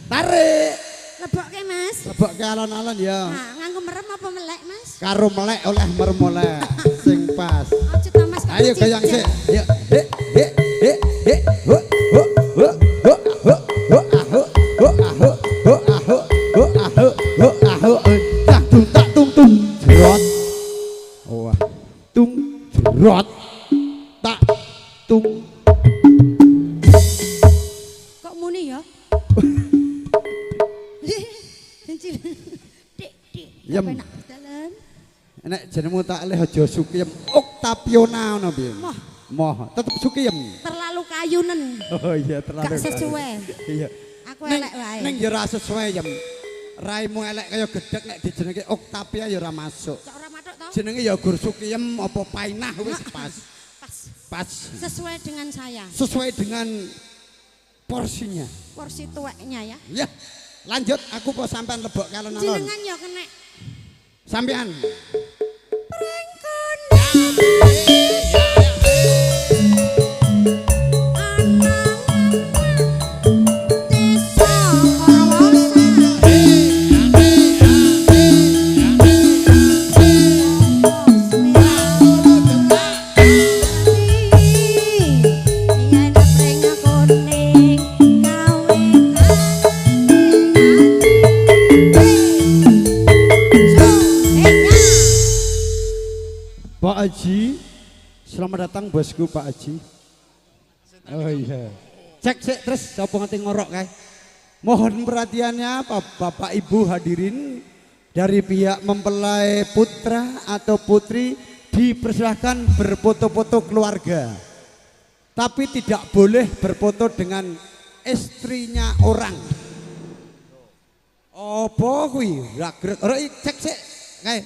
Tarik. Lebokke Mas. Lebokke alon-alon ya. Nah, nganggo merem apa melek Mas? Karo melek oleh merem oleh sing pas. Aja ta Mas. Ayo goyang sik. Ayo. He he he he. Ho ho ho ho ho ho ho ho ho ho ho ho ho ho ho. Tak tung tak tung tung. Jrot. Wah. Tung jrot. Tak tung. Kok muni ya? Yem. Nek jenengmu tak leh aja Sukiyem Oktaviona ngono piye? Moh. Moh, tetep Sukiyem. Terlalu kayunen. Oh iya, terlalu. Gak sesuai. Iya. Aku elek wae. Ning ya ora sesuai Yem. Raimu elek kaya gedhek nek dijenenge Oktavia ya ora masuk. Kok ora mathuk to? Jenenge ya gur Sukiyem apa Painah wis pas. Pas. Pas. Sesuai dengan saya. Sesuai dengan porsinya. Porsi tuweknya ya. Iya. Lanjut aku po sampean lebok alon-alon. Jenengan ya kenek. Sampean. Pak Haji, selamat datang bosku Pak Haji. Oh iya. Cek cek terus sapa ngerti ngorok kae. Mohon perhatiannya Bapak Ibu hadirin dari pihak mempelai putra atau putri dipersilahkan berfoto-foto keluarga. Tapi tidak boleh berfoto dengan istrinya orang. Apa kuwi? Ragrek. Ora cek sik kae.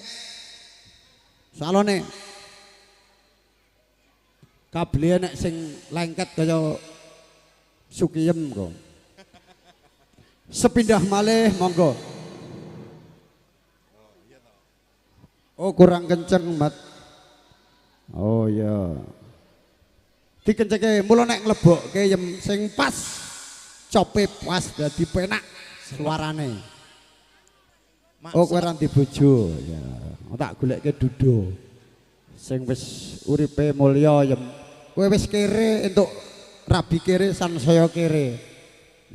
Salone. Kabele nek sing lengket kaya sukiyem kok. Sepindah malih monggo. Oh kurang kenceng, Mat. Oh iya. Dikencengke mula nek nglebokke yem sing pas. Cope pas dadi penak suarane. Oh kowe ra ndek bojo ya. Tak goleke dudo. Sing wis uripe mulya yem. Kowe wis kere entuk rabi kere sansaya kere.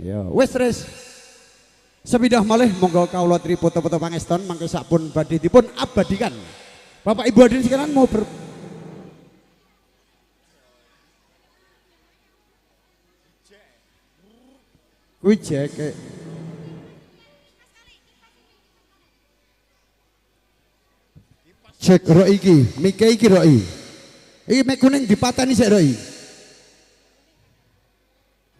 Ya, wis wis. Sepindah malih monggo kawula tri foto-foto pangeston mangke sakpun badhe dipun abadikan. Bapak Ibu hadirin sekalian mau ber kuwi jeke. Cek rok iki, mike iki rok iki. Iki mek kuning dipateni sik rok iki.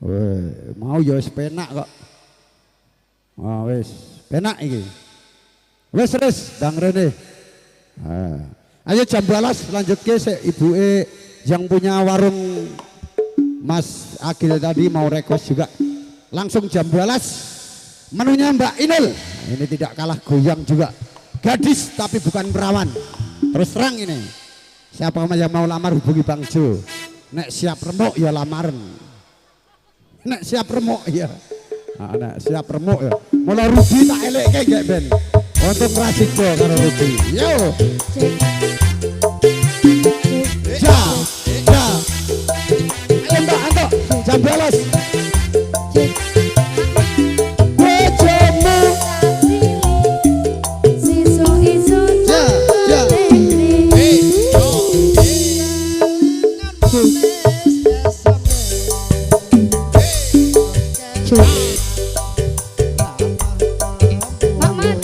Weh, mau ya wis penak kok. Ah wis, penak iki. Wis wis, ndang rene. Ah. Ayo jam 12 lanjutke sik ibuke yang punya warung Mas Agil tadi mau request juga. Langsung jam 12 menunya Mbak Inul. Ini tidak kalah goyang juga. Gadis tapi bukan perawan. Terus terang ini. Siapa yang mau lamar hubungi Bang Jo. Nek siap remuk ya lamaren. Nek siap remuk ya. Nah, nek siap remuk ya. Mulai Rudi tak elekke gek ben. Untung ra sida karo Rudi. Yo. Ja, ja. Ayo Mbak Anto, jam 12. Bojomu Sisuk ja, ja. Pak Mat.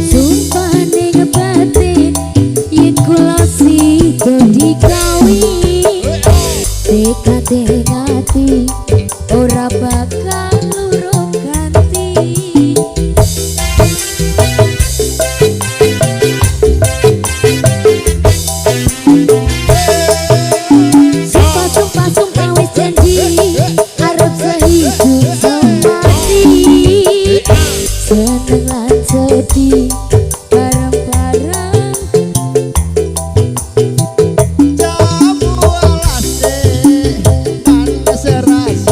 Sumpah ning batin yen kula sida dikawin. Tekate ati ora bakal luru ganti. Sumpah sumpah sumpah wis janji arep sehidup semati. Seneng lan sedih bareng-bareng. Jambu alase manis rasa.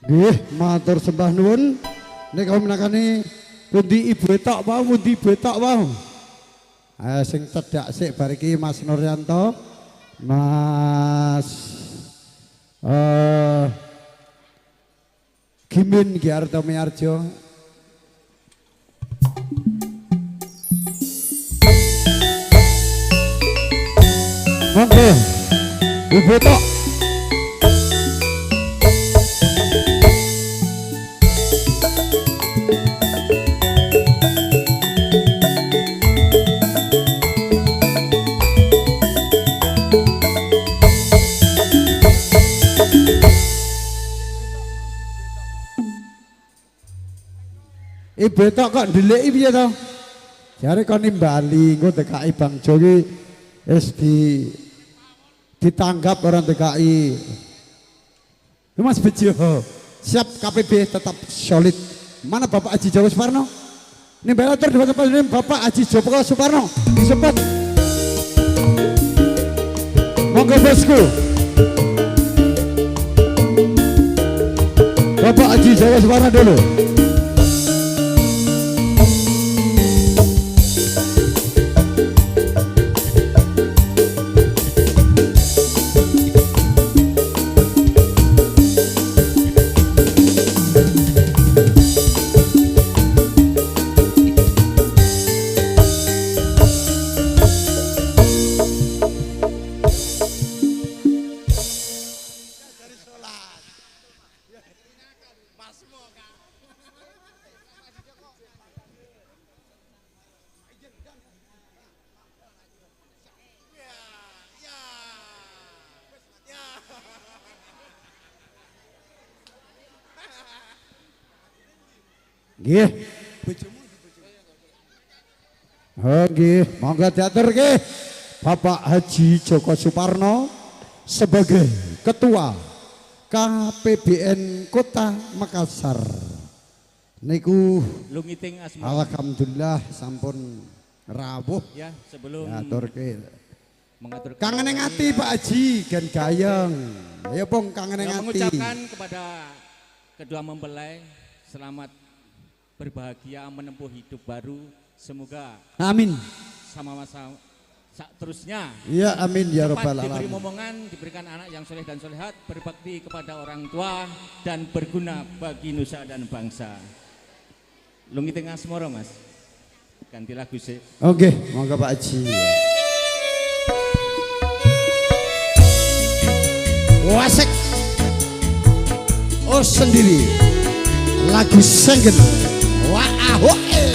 Nggih, matur sembah nuwun. Nek kaum menakani pundi ibu tok wau, pundi ibu tok wau. Ayo sing cedhak sik bar iki Mas Nuryanto, Mas Gimin Giarto Miarjo. Monggo ibu tok. Ibu tok kok ndeleki piye to? Jare kon nimbali engko DKI Bang Jo iki wis ditanggap orang DKI. Mas Bejo, siap KPB tetap solid. Mana Bapak Haji Joko Suparno? Nimbal atur di Bapak Haji Joko Suparno disebut. Monggo bosku. Bapak Haji Joko Suparno dulu. Nggih. Oh nggih, monggo diaturke Bapak Haji Joko Suparno sebagai Ketua KPBN Kota Makassar. Niku lungiting asmara. Alhamdulillah sampun rawuh. Ya, sebelum diaturke mengaturkan kangen ati Pak Haji gen gayeng. Ayo Pung kangen ati. Mengucapkan kepada kedua mempelai selamat berbahagia menempuh hidup baru, semoga amin sama-sama terusnya. Iya amin ya rabbal alamin. Diberi momongan, diberikan anak yang soleh dan solehat, berbakti kepada orang tua dan berguna bagi nusa dan bangsa. Lungi tengah asmoro Mas, ganti lagu sih. Oke, monggo Pak Haji. Wasek, oh sendiri lagu senggen. Wah, oh, eh.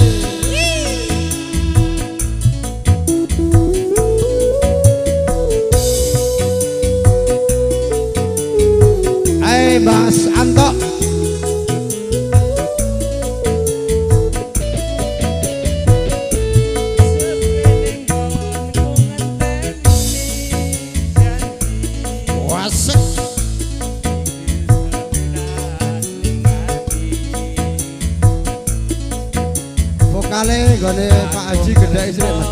Mas Anto. Wasek. Vokale gone Pak Haji gedhek sithik Mas.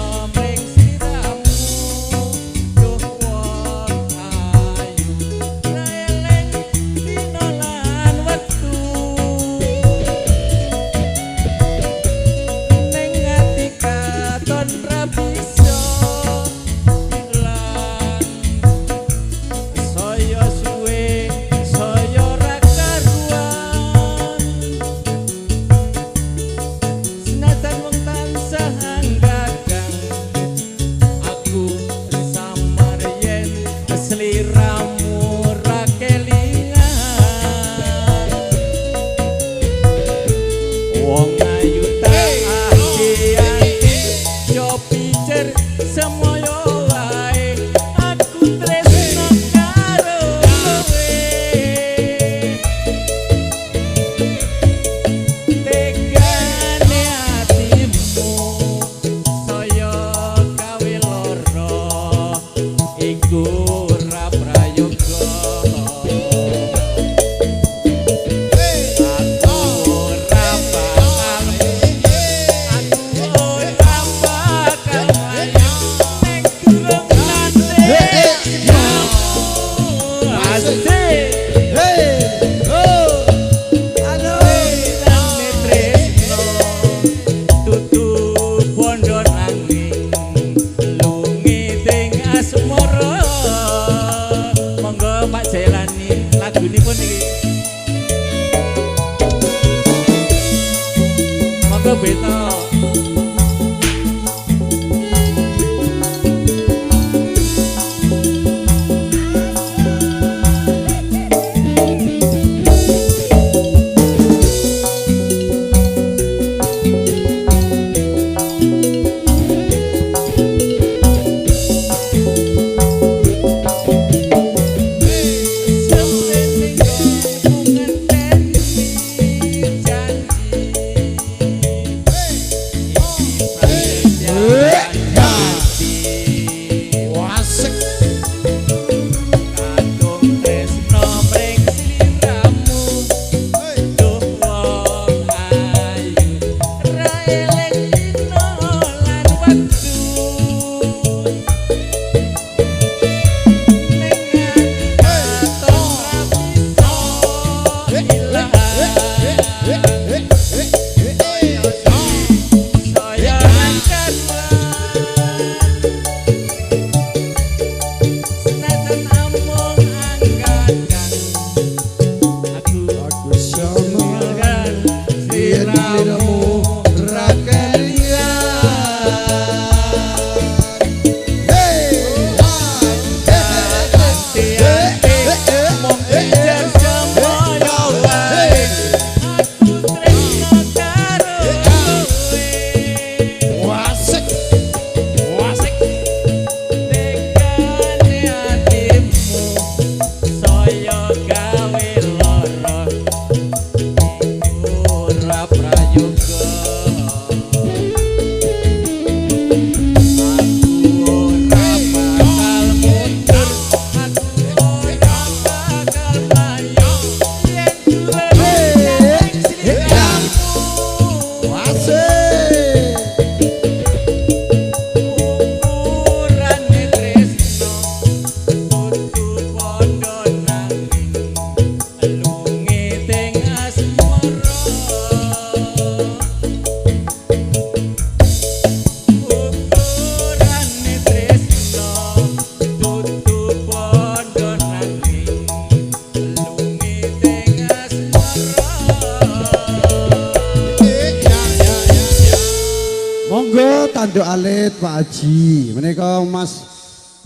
alit Pak Haji. Menika Mas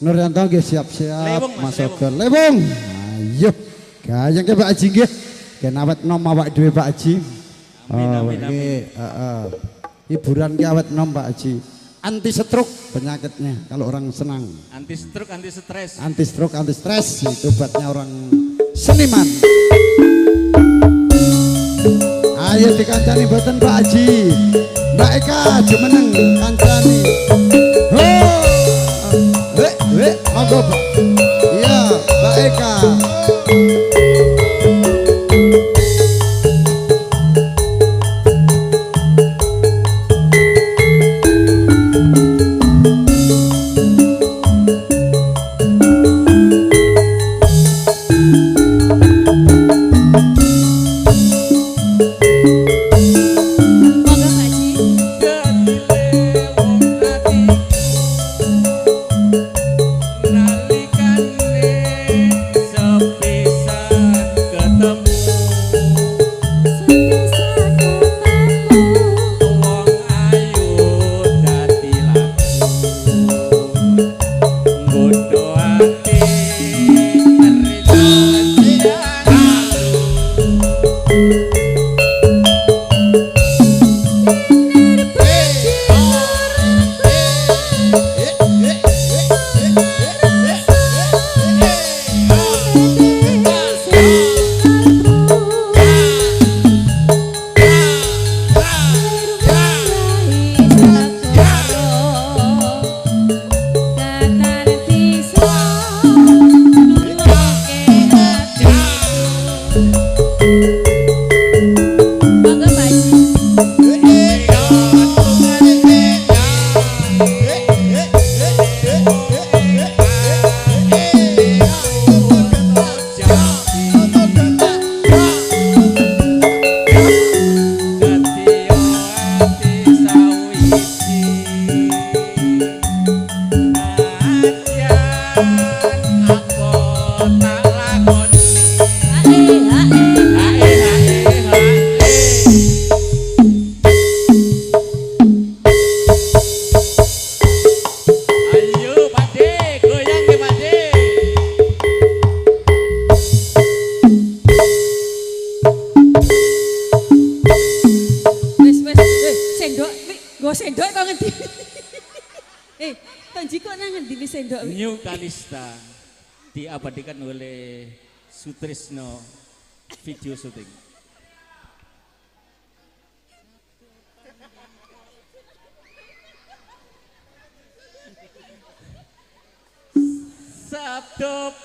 Nuryanto nggih siap-siap Mas Oger. Lewung. Ayo. Gayeng ke Pak Haji nggih. Gen awet nom awak dhewe Pak Haji. Amin amin amin. Heeh. Hiburan ki awet nom Pak Haji. Anti stroke penyakitnya kalau orang senang. Anti stroke, anti stres. Anti stroke, anti stres itu obatnya orang seniman. Ayo dikancani mboten Pak Haji. Mbak Eka jumeneng kancani. Ho. Wek wek monggo Pak. Iya, Mbak Eka. New Kalista diabadikan oleh Sutrisno video syuting. Sabdo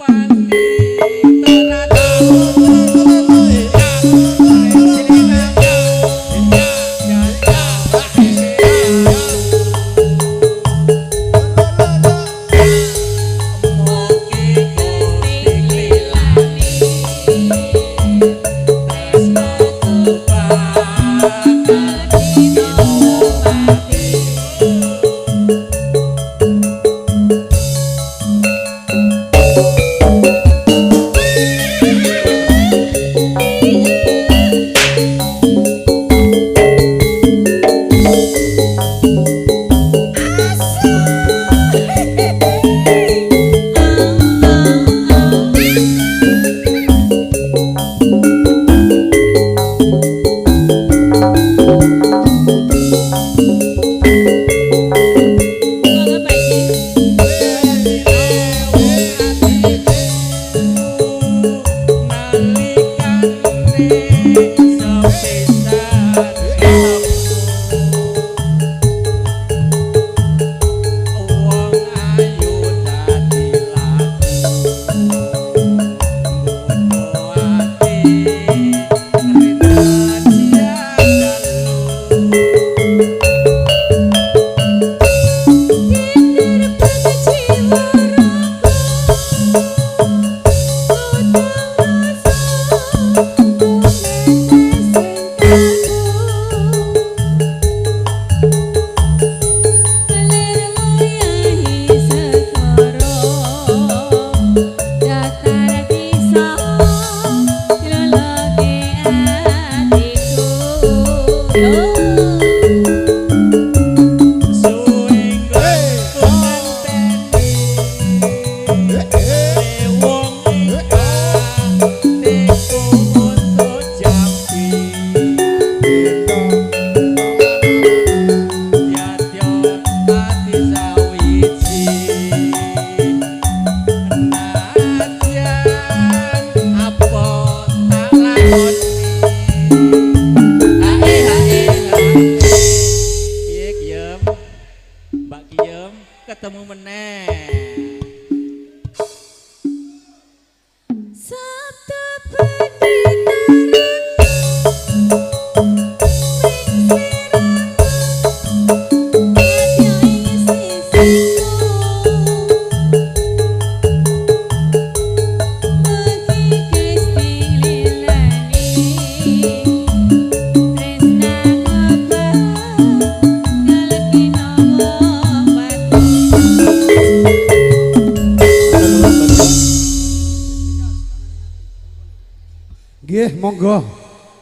Nggih, monggo.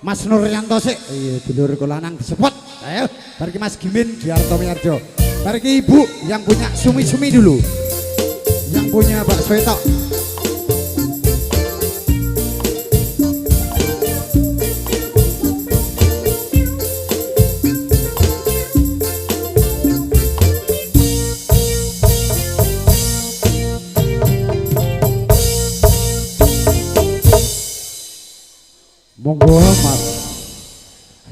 Mas Nuryanto sik. Iya, dulur kula lanang disebut. Ayo, bar iki Mas Gimin Giarto Miarjo. Bar iki Ibu yang punya sumi-sumi dulu. Yang punya bakso etok. Monggo Mas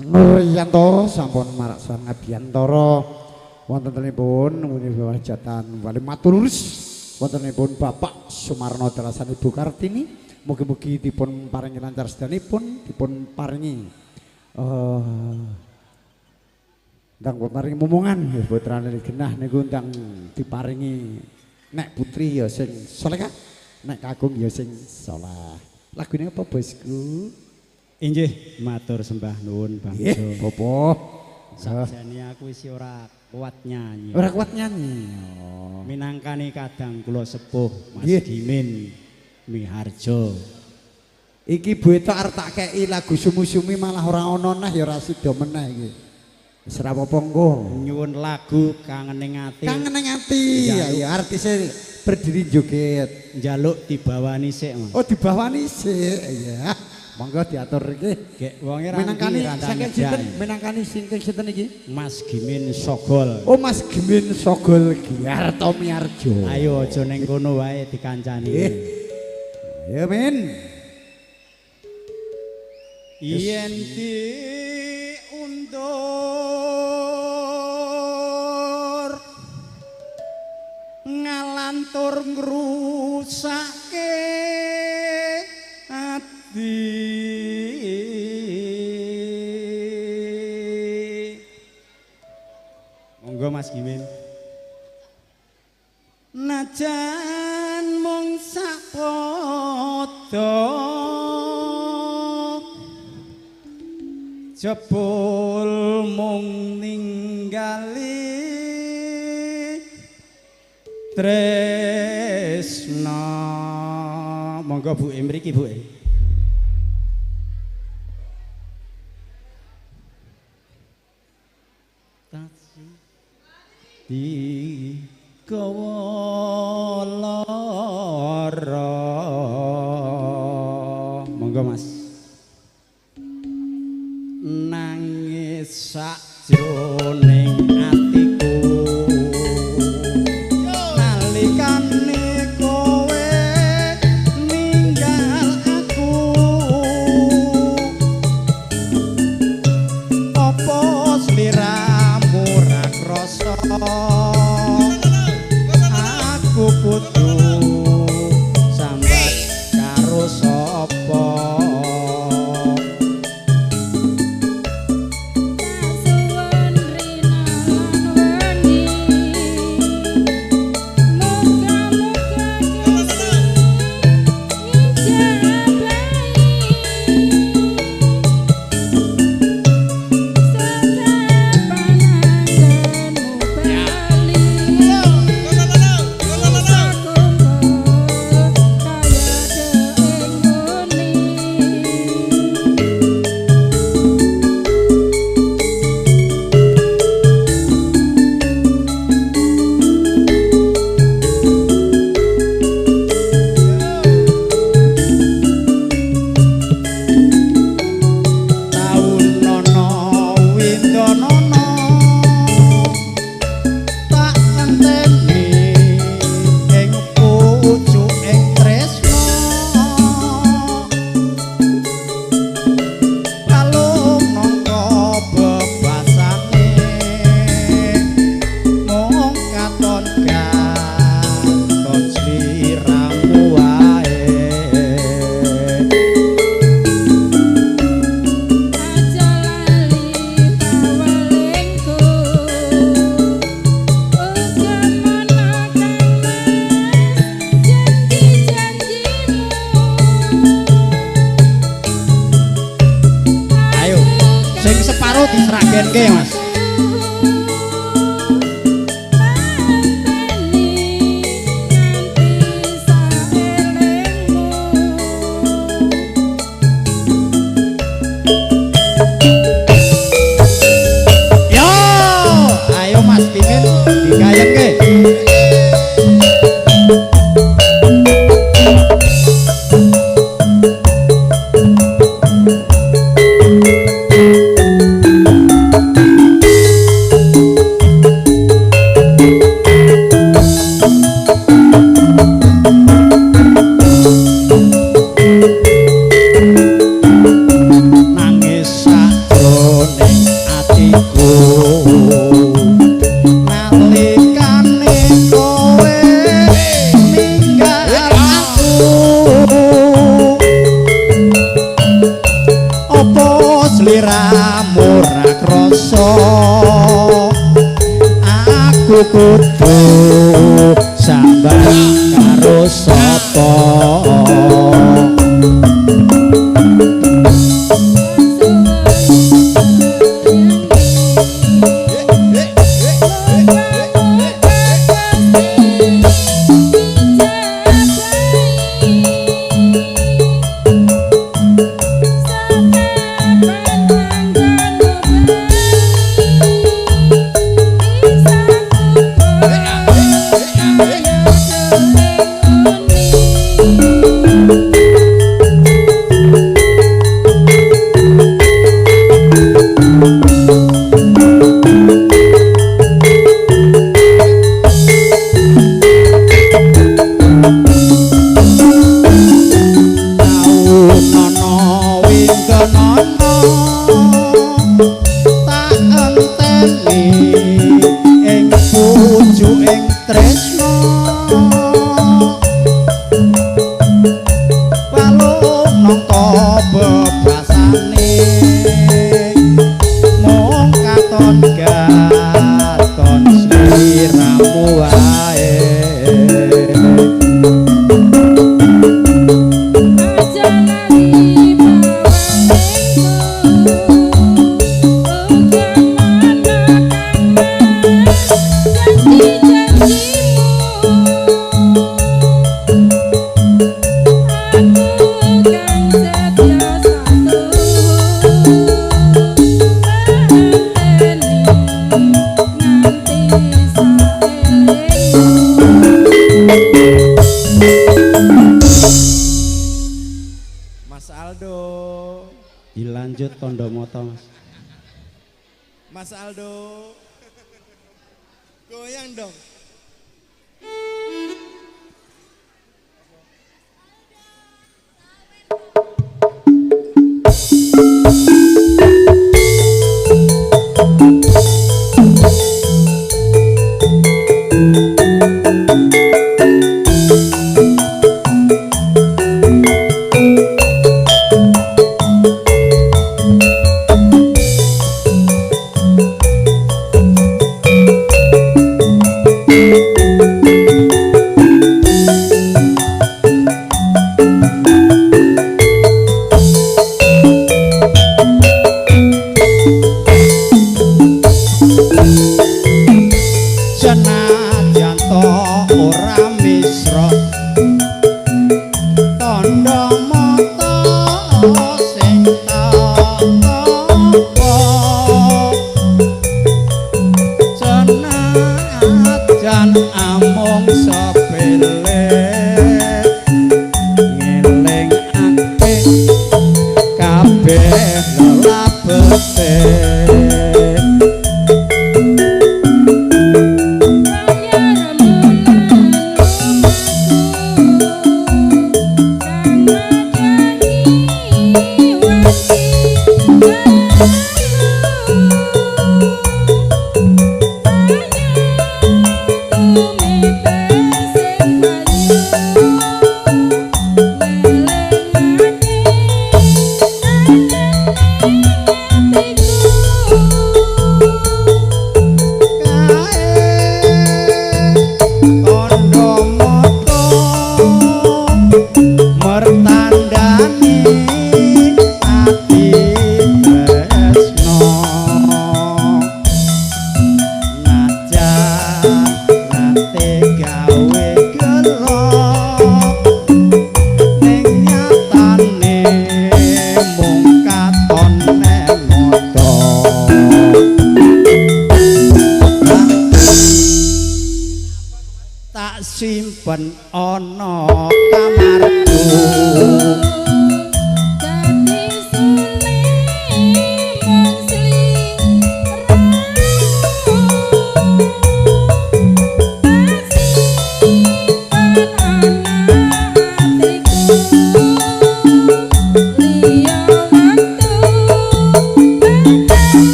Nuryanto sampun maraksan ngabiyantara wontenipun Universitas Wali Maturus wontenipun Bapak Sumarno dalasan Ibu Kartini, mugi-mugi dipun paringi lancar sedanipun, dipun paringi ndang paringi momongan putrane genah niku ndang diparingi nek putri ya sing salehah, nek kakung ya sing saleh. Lagune apa bosku? Inggih, matur sembah nuwun Bang Jo. Bapak. Sakjane aku isih ora kuat nyanyi. Ora kuat nyanyi. Oh. Minangkani kadang kula sepuh Mas Gimin Miharjo. Iki Bu Etok arep tak kei lagu sumi-sumi malah ora ana neh ya ora sida meneh iki. Wis ora apa-apa engko. Nyuwun lagu Kangen Ati. Kangen Ati. Ya ya artise berdiri joget. Njaluk dibawani sik, Mas. Oh, dibawani sik. Iya. Monggo diatur iki. Gek wonge ra minangkani saking sinten? Minangkani saking sinten iki? Mas Gimin Sogol. Oh, Mas Gimin Sogol Giarto Miarjo. Ayo aja ning kono wae dikancani. Ayo Min. Yen diundur ngalantur ngrusake ati. Monggo Mas Gimin. Najan mung sapadha jebul mung ninggali tresna. Monggo Bu mriki Bu. Digawa lara. Monggo Mas. Nangis sakjroning atiku nalikane kowe ninggal aku, apa sliramu ra krasa aku kudu sambat karo sapa. Disragenke Mas. teka. Dilanjut tondo moto, Mas. Mas Aldo. Goyang dong.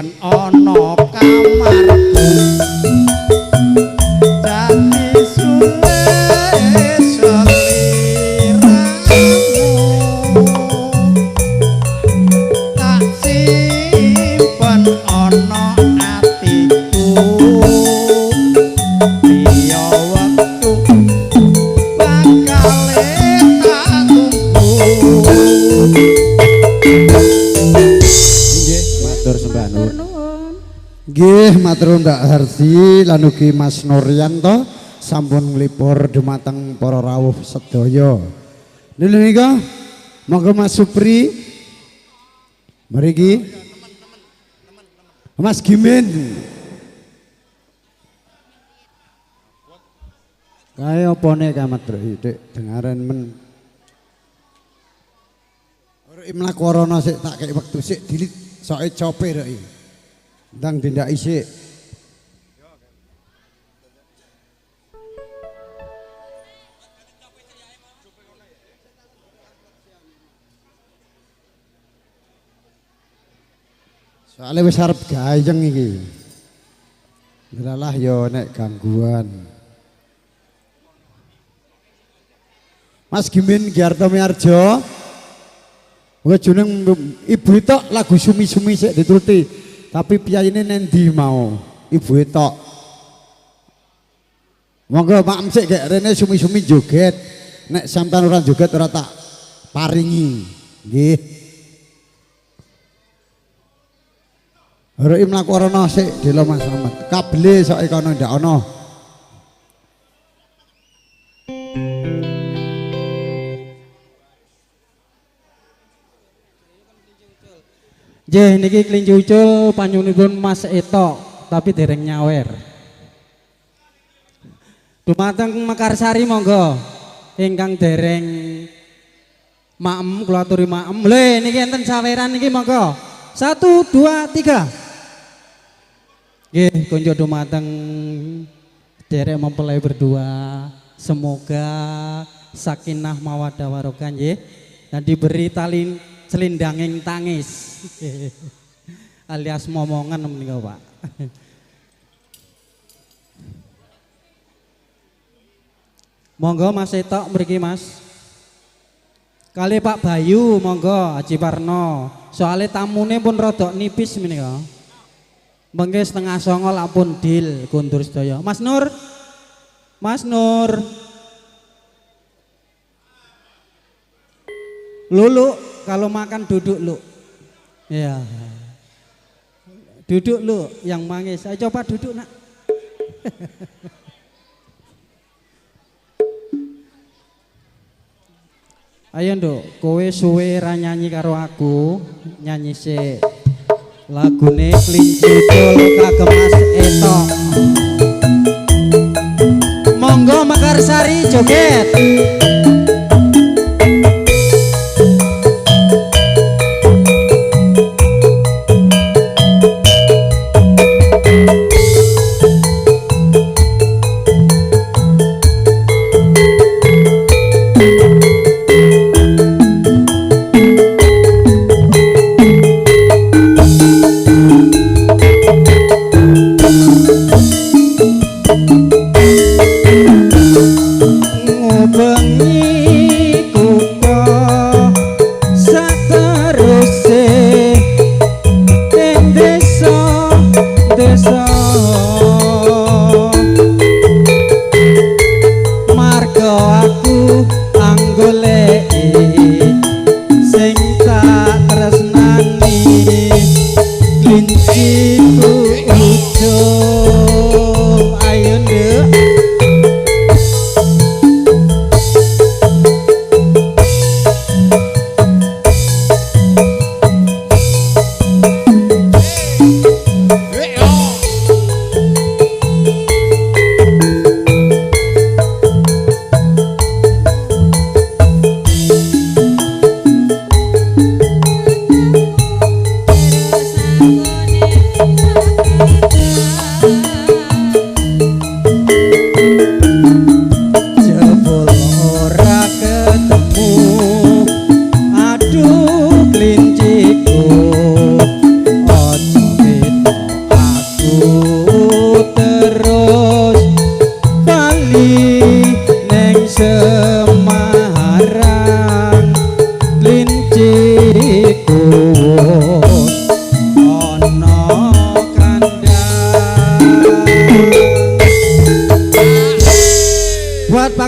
simpen ana kamarku. Dadi suwe seliramu tak simpen ana atiku. Iya wektu bakale tak tunggu. Nggih, matur sembah nuwun. Nggih, matur Mbak Harsi lan ugi Mas Nuryanto sampun nglipur dumateng para rawuh sedaya. Niku monggo Mas Supri mriki. Mas Gimin. Kae opone kamat Bro Dik dengaren men. Ora mlaku rono sik tak kei wektu sik dilit soke cope rek iki. Ndang dindaki sik. Soale wis arep gayeng iki. Ndelalah ya nek gangguan. Mas Gimin Giarto Miarjo. Muga jeneng ibu tok lagu sumi-sumi sik dituruti. Tapi piyayine nendi mau? Ibu tok. Monggo maem sik gek rene sumi-sumi joget. Nek sampean ora joget ora tak paringi. Nggih. Ora mlaku rono sik delo Mas Slamet. Kabele sok kono ndak ana. Nggih niki kelinci ucul panyuwunipun Mas Etok tapi dereng nyawer. Dumateng Mekarsari monggo ingkang dereng maem kula aturi maem. Lho niki enten saweran niki monggo. 1 2 3. Nggih konco dumateng derek mempelai berdua semoga sakinah mawaddah warahmah nggih dan diberi tali selindanging tangis alias momongan menika Pak. Monggo Mas Etok mriki Mas. Kali Pak Bayu monggo Haji Parno. Soale tamune pun rodok nipis menika. Mengke 8:30 lak pun deal kondur sedaya. Mas Nur. Mas Nur. Lulu kalau makan duduk lu. Ya. Duduk lu yang mangis. Ayo coba duduk nak. Ayo nduk, kowe suwe ra nyanyi karo aku, nyanyi sik. Lagune Kelinci Ucul kagem Mas Etok. Monggo Mekarsari joget.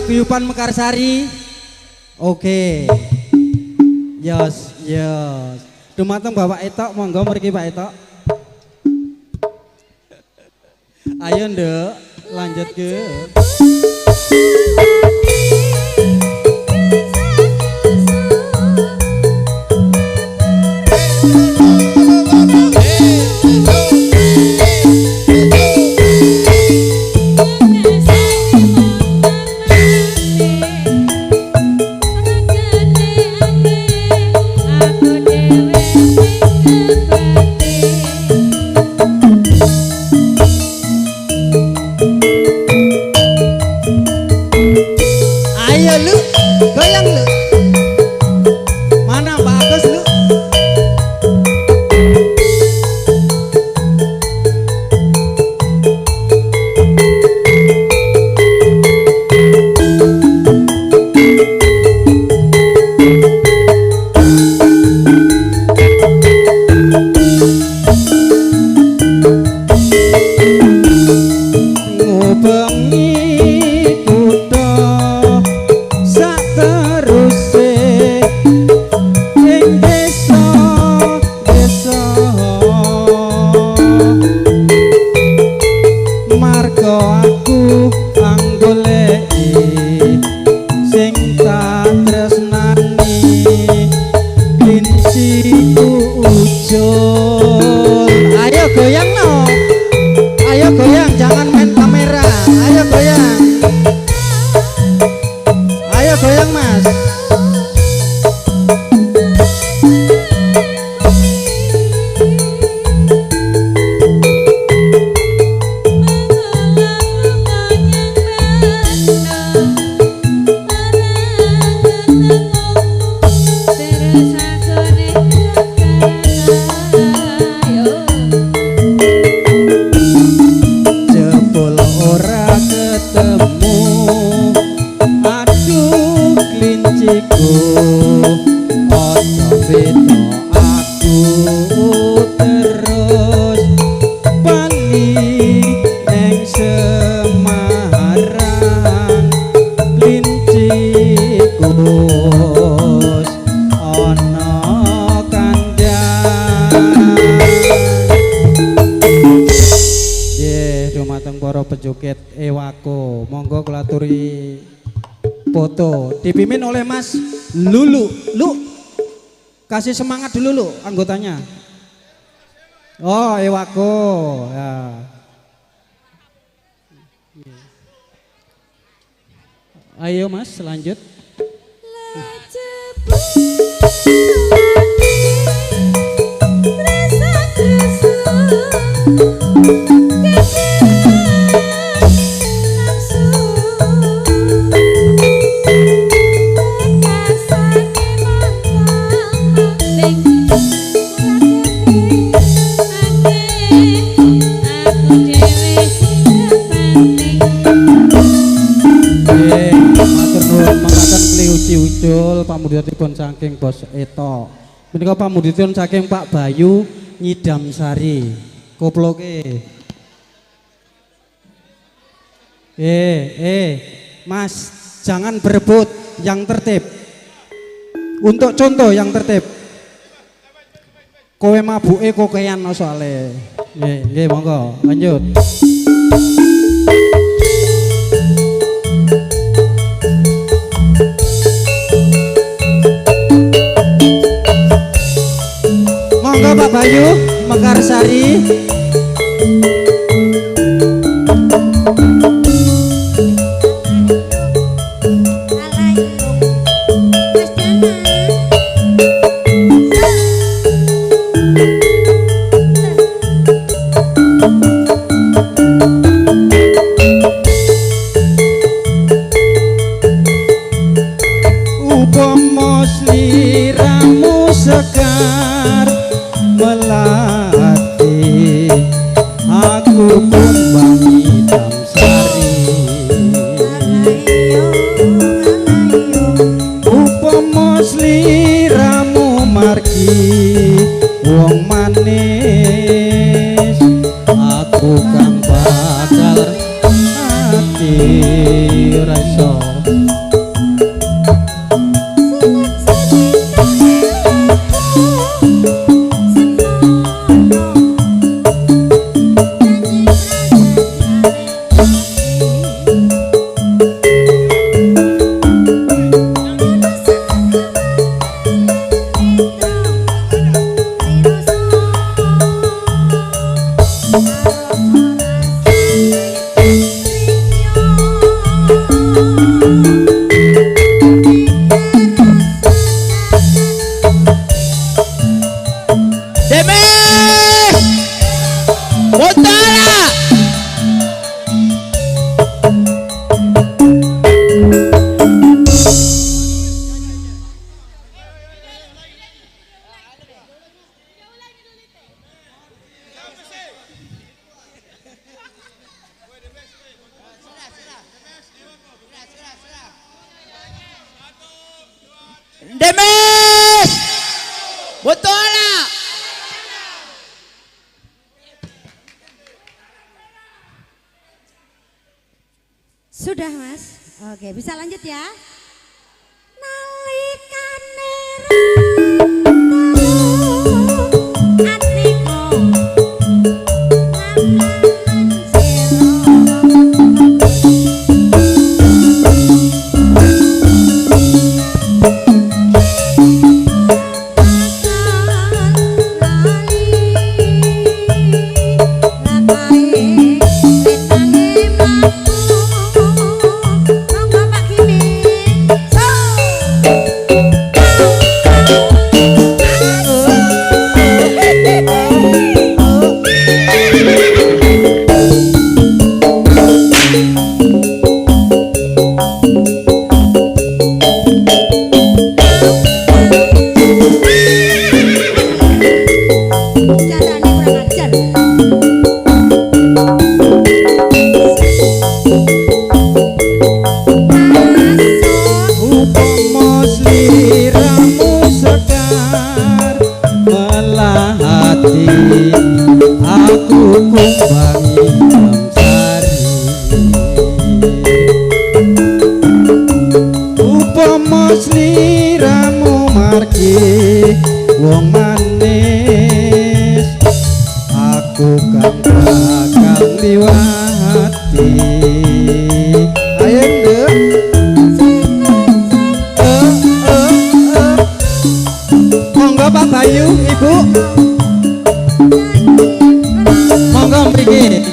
Paguyuban Mekarsari. Oke. Yos, yos. Dumateng Bapak Etok, monggo mriki Pak Etok. Ayo nduk, lanjut ke. Ayo lu, goyang lu. Mana Pak Agus lu? Ngubengi kutha sak teruse ing desa desa marga aku anggoleki sing tak tresnani klinciku ucul. Ayo goyang no, ayo goyang, jangan main kamera. Ayo goyang, ayo goyang mas. Jebul ora ketemu, aduh klinciku, ojo beda aku terus bali neng Semarang klinciku ana kandang. Nggih, dumateng para pejoget Ewako, monggo kula aturi foto dipimpin oleh Mas Lulu. Lu kasih semangat dulu lu anggotanya. Oh, Ewako ya. Ayo Mas, lanjut. Nggih, matur nuwun mekaten kliuci ucul pamundhutipun saking Bos Etok. Menika pamundhutipun saking Pak Bayu Nyidamsari. Koploke. Mas, jangan berebut, yang tertib. Untuk contoh yang tertib. Kowe mabuke kokean no soale. Nggih, nggih monggo, lanjut. Monggo Pak Bayu Mekarsari. Upama sliramu sekar melati Demes Botola. Sudah Mas, oke bisa lanjut ya. Nalikane atiku Aku kumbangi sari upama sliramu margi wong manis aku kang bakal liwati. Ayo nduk. Monggo Pak Bayu, Ibu. Monggo mriki.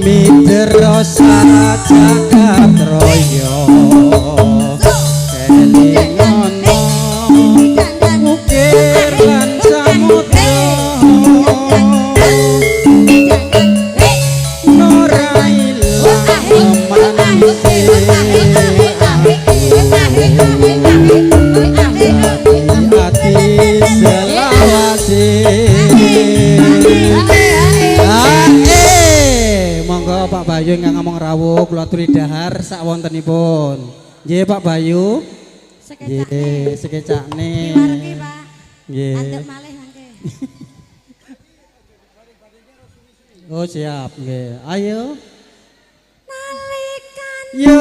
Midro jagat raya kelingono ukir lan samudra ora ilang manise ati selawase. Monggo Pak Bayu ingkang ngomong rawuh kula aturi dahar sak wontenipun. Nggih Pak Bayu. Nggih, sekecakne. Diwareki Pak. Nggih. Andhek malih mangke. Oh siap nggih. Ayo. Nalikan yo.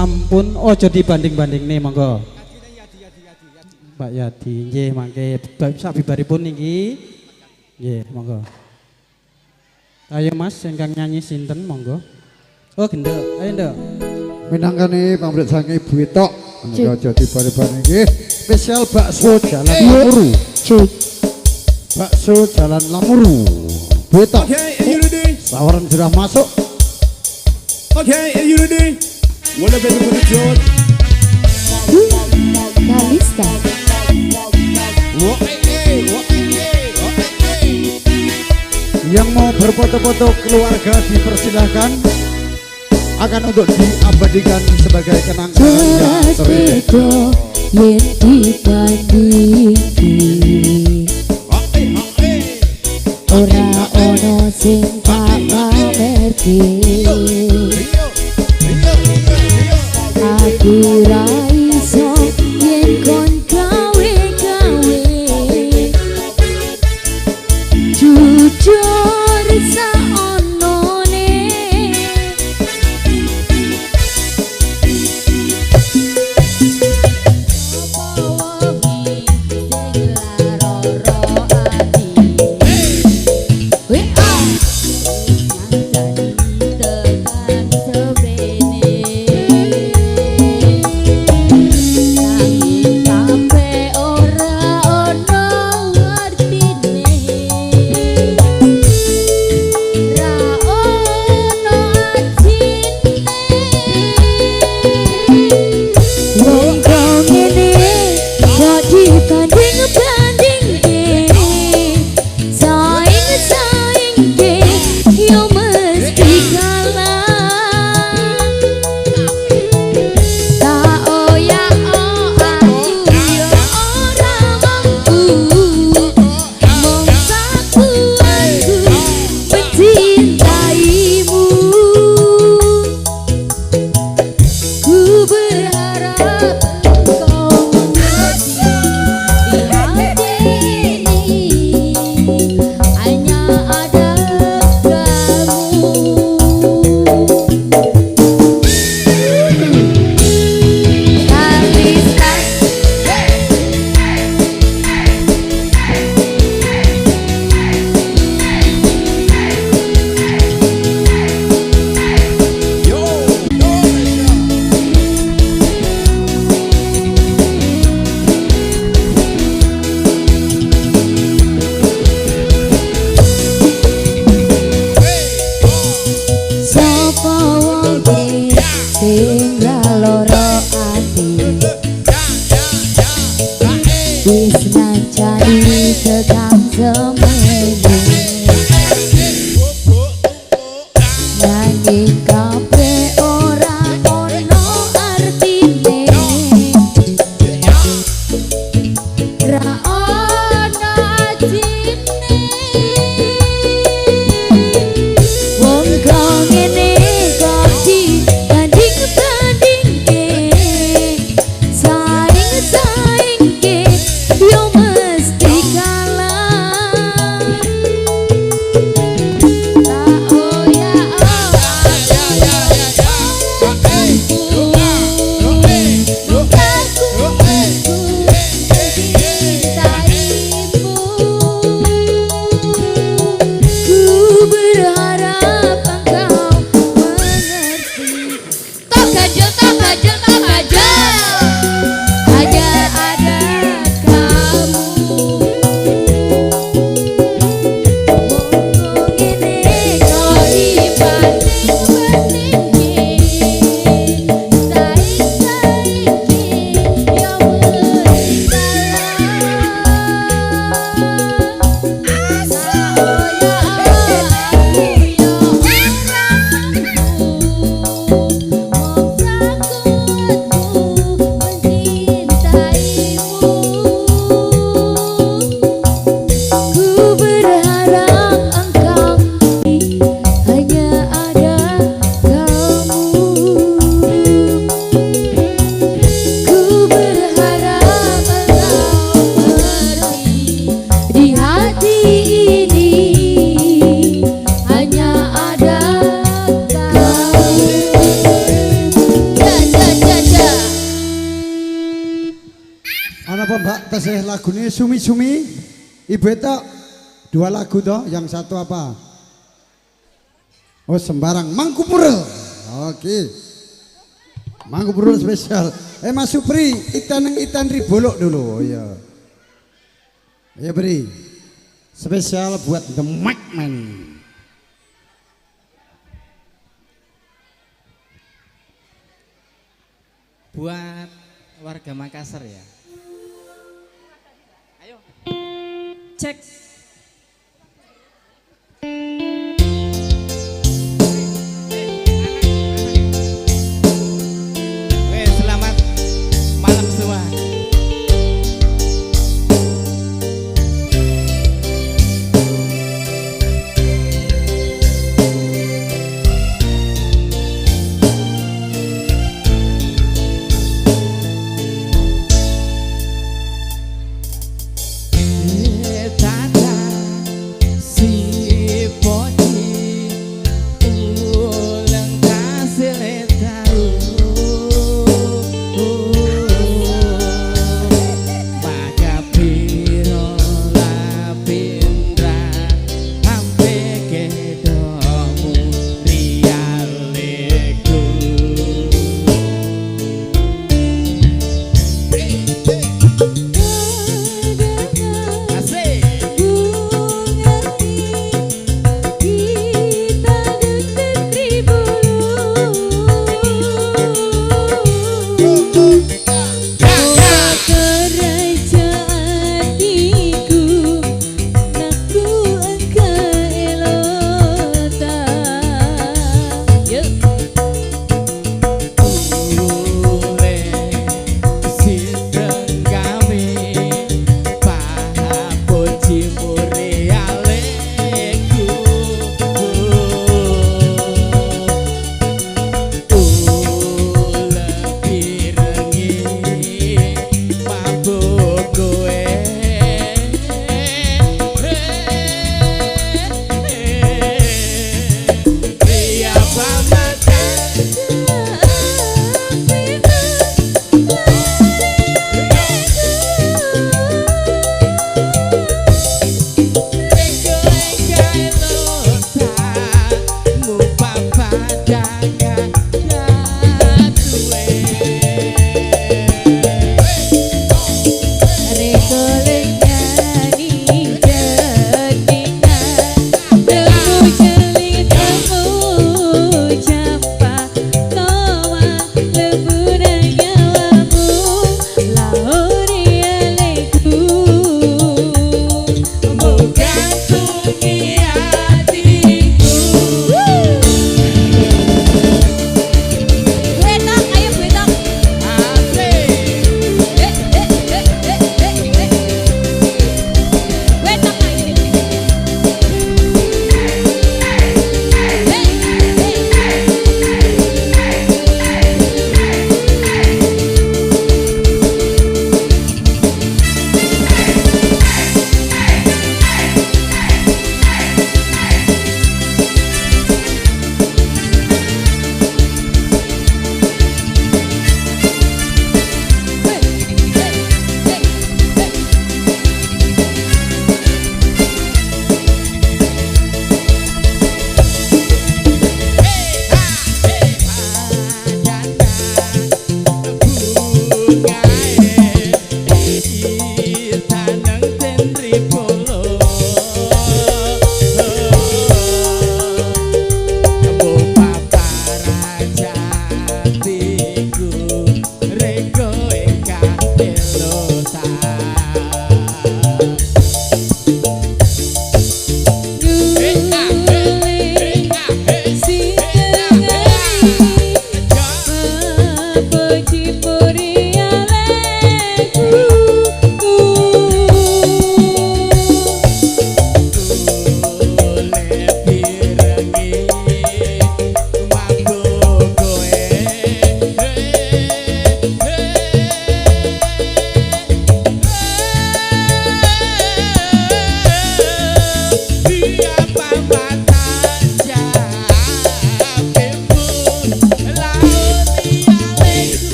Ampun ojo dibanding-banding nih monggo Pak Yadi nggih mangke sabibaripun niki nggih monggo. Ayo Mas ingkang nyanyi sinten monggo. Oh genduk, ayo nduk. Minangkani pamrit saking Ibu Etok menika aja dibanding-banding nggih. Spesial bakso Jalan Lamuru. Bakso Jalan Lamuru. Bu Etok. Tawaran sudah masuk. Okay, are you ready? What up, everybody? George. Kalista. Yang mau berfoto-foto keluarga dipersilahkan, akan untuk diabadikan sebagai kenangan yang terindah. Yen dibandingke Ora ono sing tak pamerke. Aku ra iso yen kon gawe-gawe. Jujur saonone Lagune sumi-sumi Ibu itu dua lagu toh, yang satu apa? Oh sembarang Mangkupura. Oke. Mangkupura spesial. Mas Supri, itan ribolok dulu. Oh iya. Ya beri. Spesial buat The Macman. Buat warga Makassar ya. Ayo. Cek. Weh, selamat malam semua.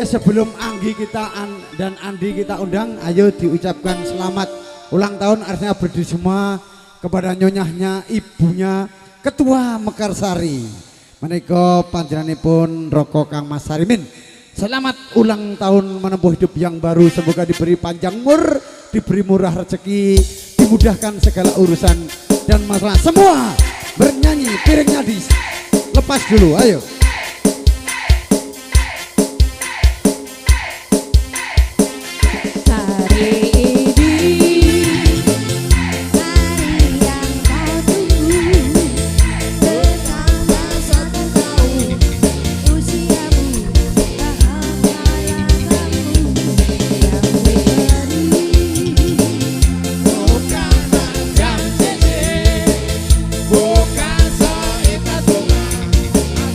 sebelum Anggi kita dan Andi kita undang, ayo diucapkan selamat ulang tahun, artinya berdiri semua kepada nyonyahnya, ibunya, Ketua Mekarsari. Menika panjenenganipun Roko Kang Mas Sarimin. Selamat ulang tahun menempuh hidup yang baru, semoga diberi panjang umur, diberi murah rezeki, dimudahkan segala urusan dan masalah. Semua bernyanyi, piringnya dilepas dulu, ayo. Hari ini hari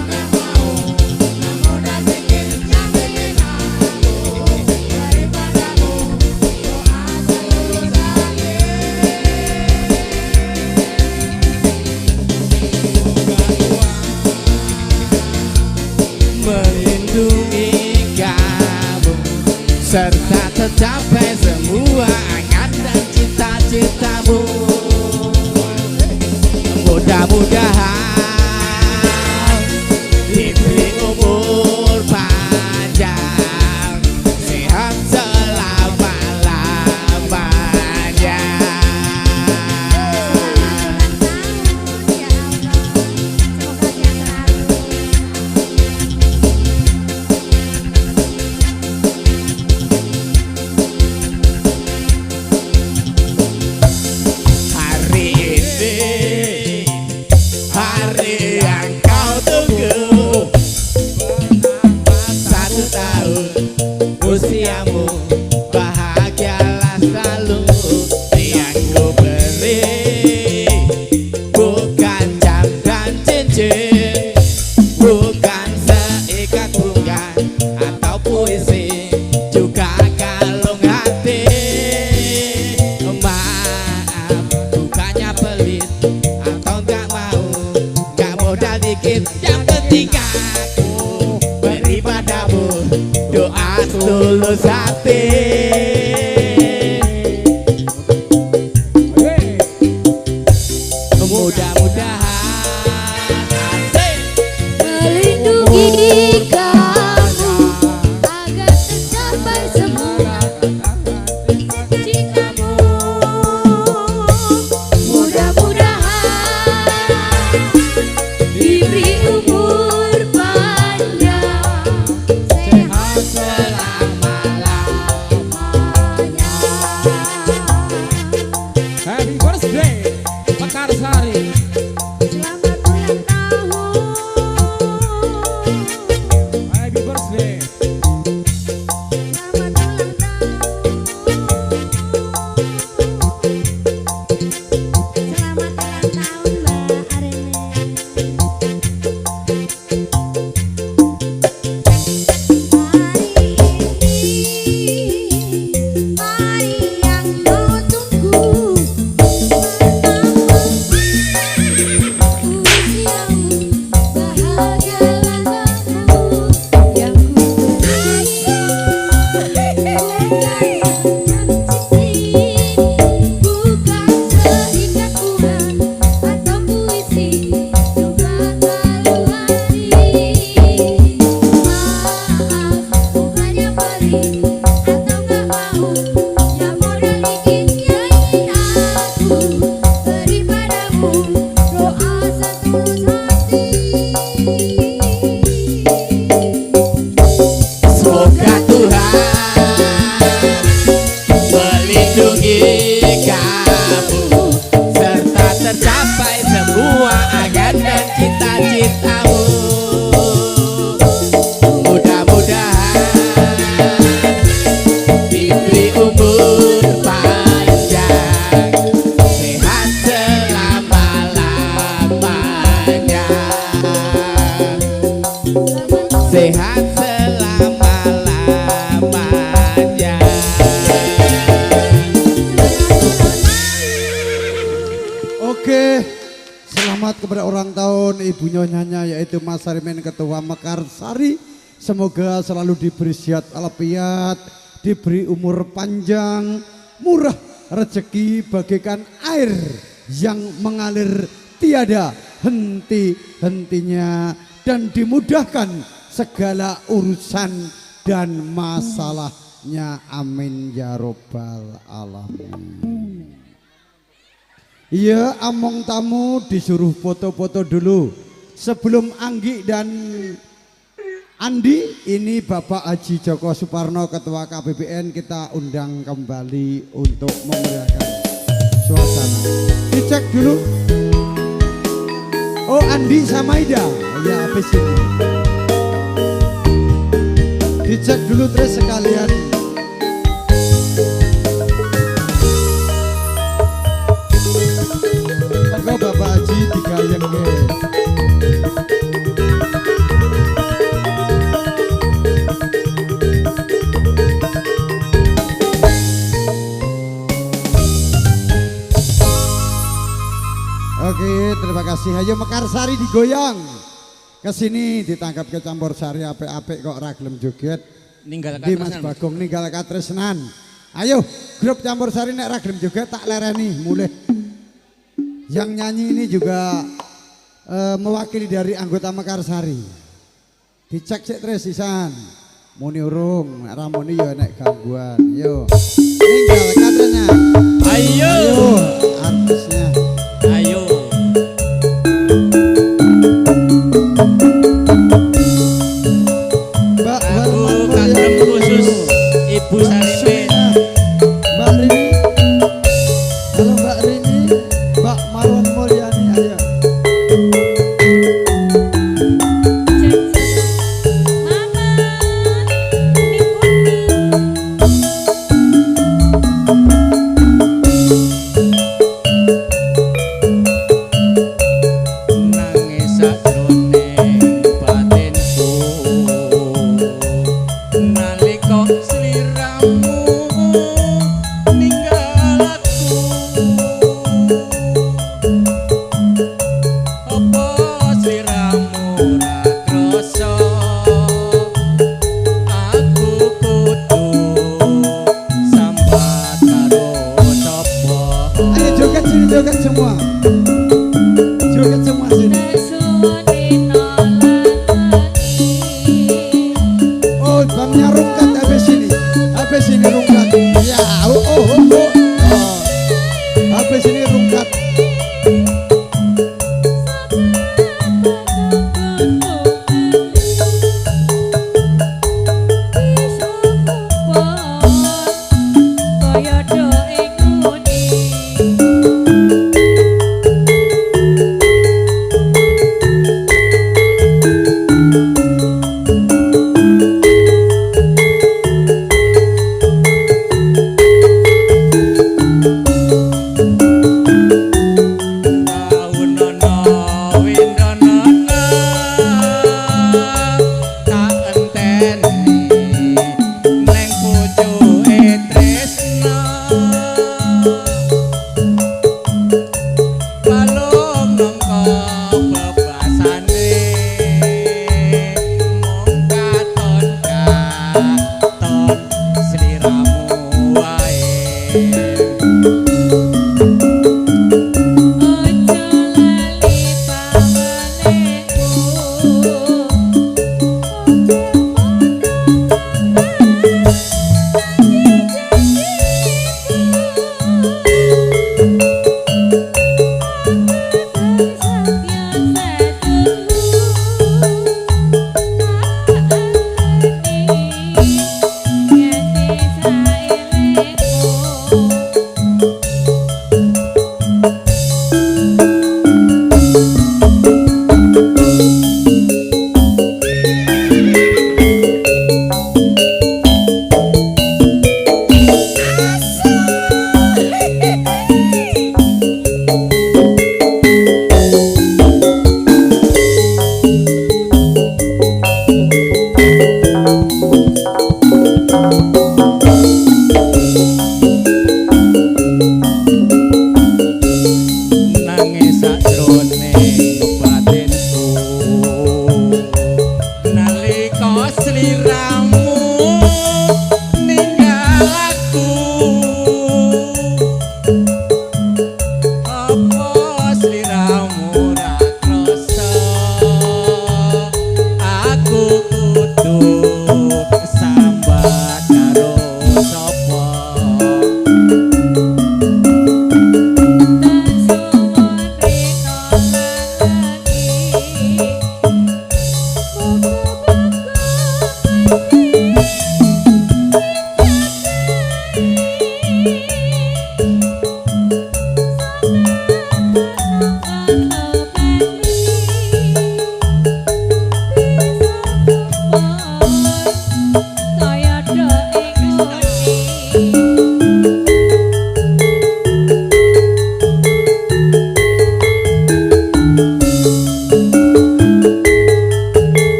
yang kau tunggu, bertambah satu tahun usiamu, bahagialah kamu yang kuberi. Bukan jam cincin, bukan seikat bunga atau puisi, bukan kalung hati. Bukannya pelit atau nggak mau, namun sedikit yang ingin aku daripadamu, doa setulus hati. Melindungi kamu serta tercapai semua angan dan cita-citamu. Mudah-mudahan diberi umur panjang, sehat selama-lamanya. Ya Allah, semoga sehat selalu. Hari ini hari yang kau tunggu, satu tahun usiamu, bahagialah selalu. Yang ku beri bukan jam dan cincin, bukan seikat bunga atau puisi, juga kalung hati. Maaf, bukannya pelit atau nggak mau, nggak modal dikit, yang penting aku beri padamu doa tulus hati. Mudah-mudahan asik Melindungi kamu agar tercapai semua cita-citamu. Mudah-mudahan diberi umur panjang, sehat selama-lamanya. Happy birthday Mekarsari. Selamat ulang tahun. Happy birthday. Selamat ulang tahun. Selamat ulang tahun Mbak Arene. Hari ini hari yang kau tunggu, bertambah usiamu, bahagialah kamu yang ku beri. Bukan seikat bunga atau puisi, juga kalung hati. Maaf, bukannya pelit atau nggak mau, yang modal dikit yang ingin aku beri padamu, doa setulus hati. Semoga Tuhan melindungi kamu serta tercapai semua angan dan cita-citamu. Mudah-mudahan diberi umur panjang, sehat selama-lamanya. Sehat selama-lamanya. Selamat kepada orang tahun ibu nyonyanya yaitu Mas Sarimin Ketua Mekarsari. Semoga selalu diberi sehat walafiat, diberi umur panjang, murah rezeki bagaikan air yang mengalir tiada henti-hentinya, dan dimudahkan segala urusan dan masalahnya. Amin ya robbal alamin. Iya, among tamu disuruh foto-foto dulu. Sebelum Anggi dan Andi, ini Bapak Haji Joko Suparno Ketua KPPN kita undang kembali untuk memeriahkan suasana. Dicek dulu. Oh, Andi sama Ida. Ya, habis ini. Dicek dulu terus sekalian. Monggo Bapak Haji digayengke. Oke, terima kasih. Ayo Mekarsari digoyang. Kesini ditangkap ke campur sari apik-apik kok ra gelem joget. Ninggal Di Mas Bagong ninggal katresnan. Ayo grup campur sari nek ra gelem joget tak lereni mulih. Yang nyanyi ini juga mewakili dari anggota Mekarsari. Dicek sik terus sisan. Muni urung, nek ra muni ya nek gangguan. Yo. Ninggal katresnan. Ayo. Ayo artisnya. Ayo. Mbak Aku Warman kagem Mulyani. khusus Ibu Mbak Sarimin. Suminah. Mbak Rini. Halo Mbak Rini, Mbak Marwan Mulyani, ayo. Mama, Uni.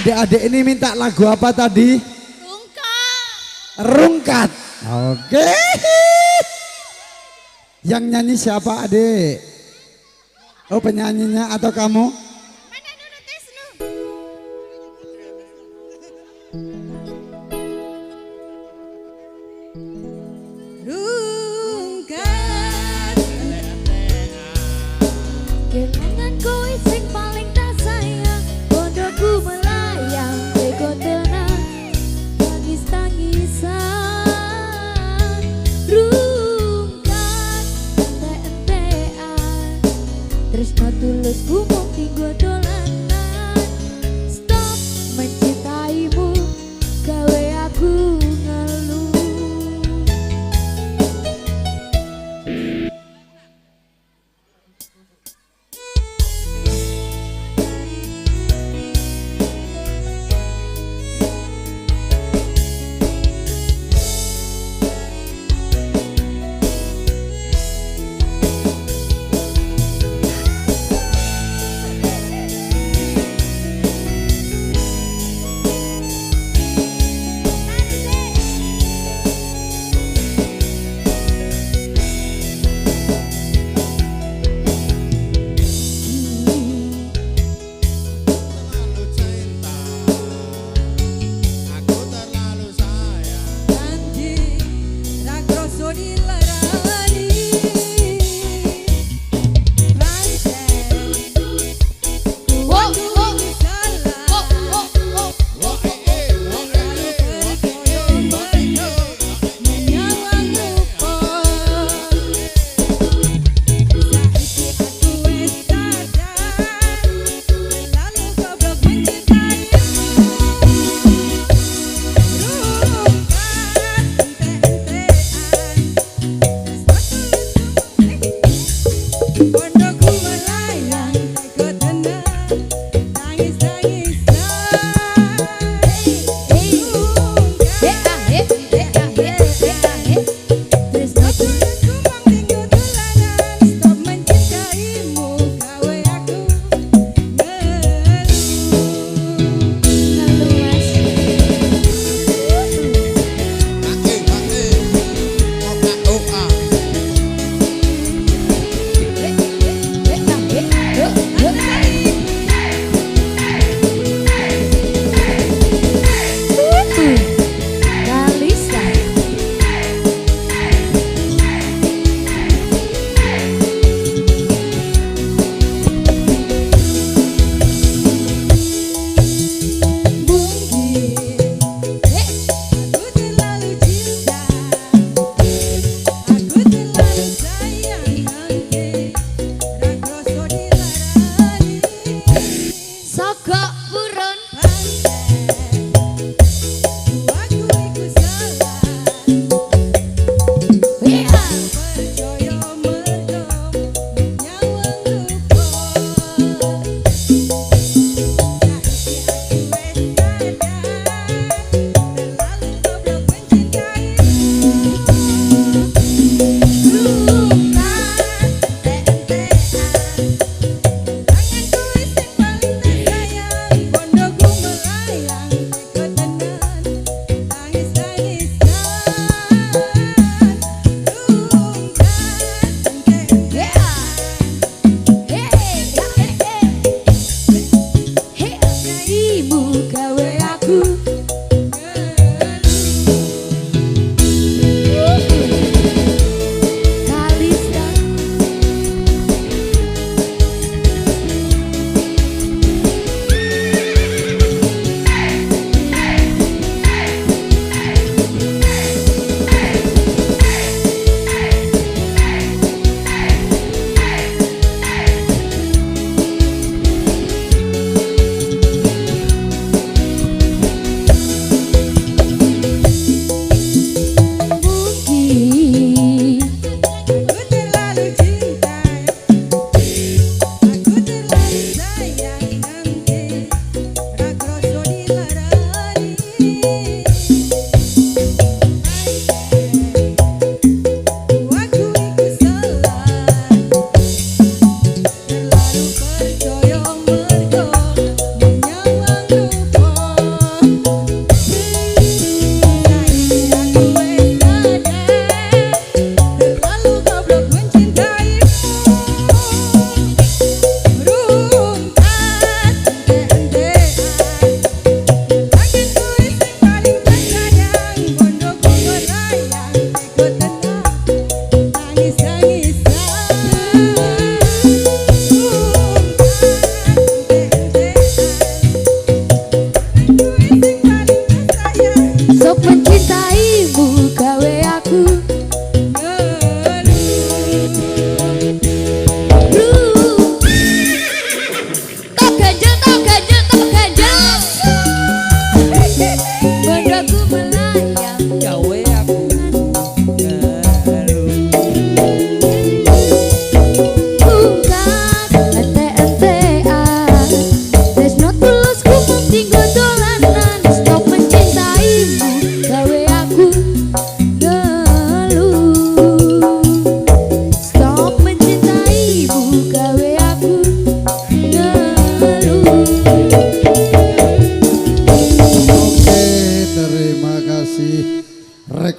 Adik-adik ini minta lagu apa tadi? Rungkat. Rungkat. Oke. Yang nyanyi siapa adik? Oh penyanyinya atau kamu? Mana Nunu Tesnu? Rungkat. Kelangan kowe sing paling tak sayang, bondoku melayang, teko tenang, tangis-tangisan, rungkat, ente-entean, tresno tulusku mung tinggo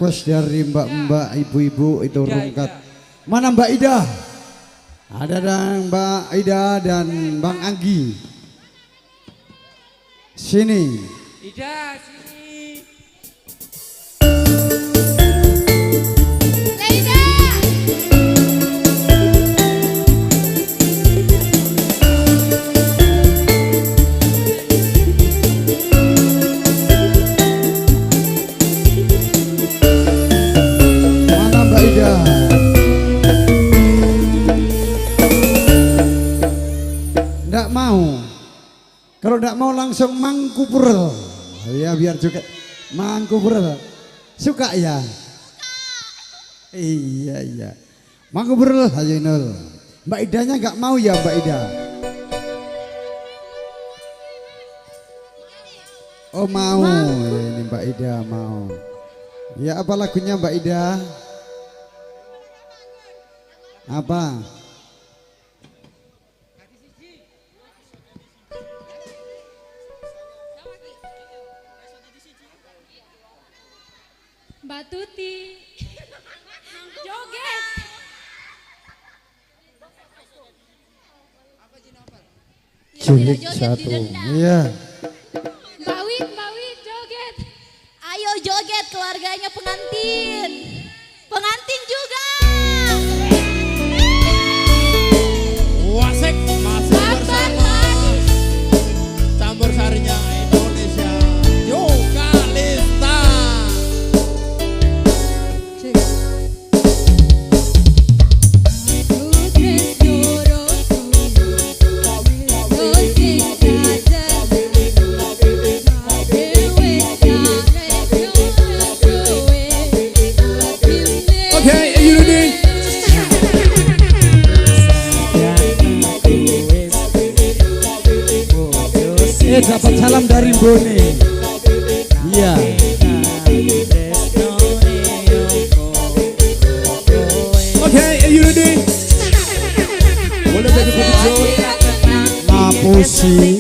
request dari mbak-mbak, ibu-ibu itu rungkat. Mana Mbak Ida? Ada dan Mbak Ida dan Bang Anggi. Sini. Ida sini. Ida. Mana Mbak Ida? Nggak mau. Kalau nggak mau langsung mangku purel. Ya biar juga mangku purel. Suka ya? Suka. Iya iya. Mangku purel ayo Inul. Mbak Idanya nggak mau ya Mbak Ida? Oh mau. Ini Mbak Ida mau. Ya apa lagunya Mbak Ida? Apa? Mbak Tuti joget. Jilid satu. Iya. Mbak Win joget. Ayo joget keluarganya pengantin. Pengantin juga. Wasik masih bersama campur sarinya Indonesia. Yo Kalista. Okay, are you ready? Dapat salam dari Bone. Iya. Okay, are you ready? Ngapusi.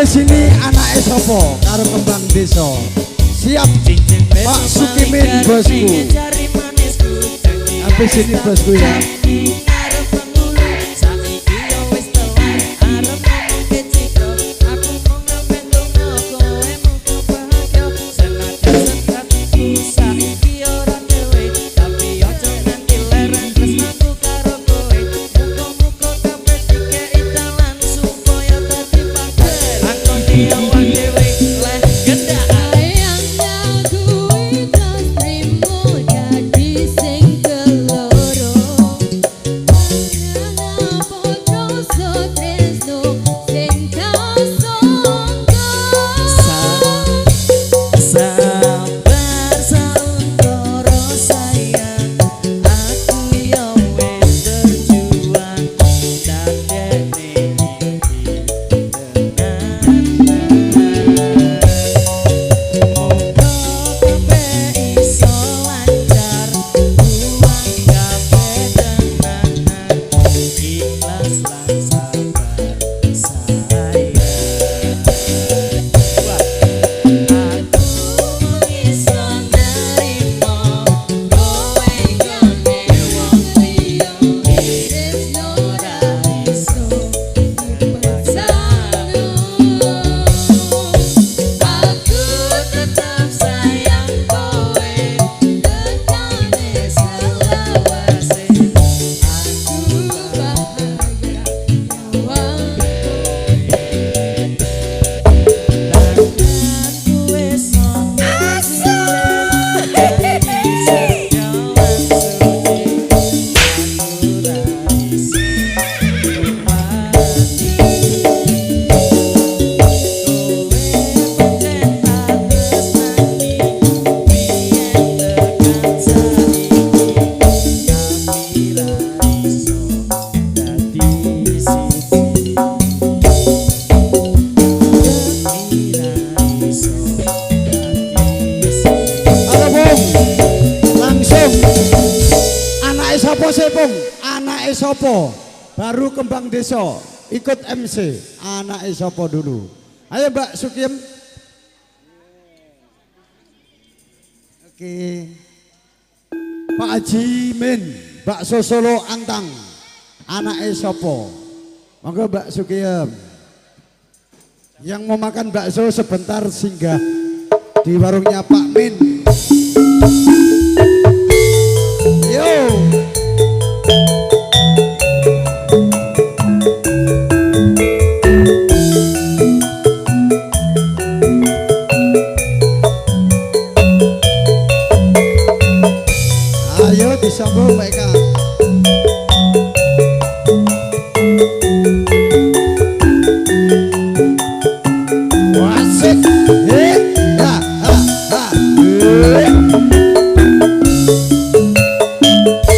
Sini anak sopo karo kembang desa. Siap Pak Sukimin bosku. Habis sini bosku ya. Langsung anake sapa? Baru Kembang Desa ikut MC. Anake sapa dulu? Ayo Mbak Sukiem. Oke. Pak Haji Min, Bakso Solo Antang. Anake sapa? Monggo Mbak Sukiem. Yang mau makan bakso sebentar singgah di warungnya Pak Min. Yo. Ayo disambung Mbak Eka. Wasik. He ha ha ha.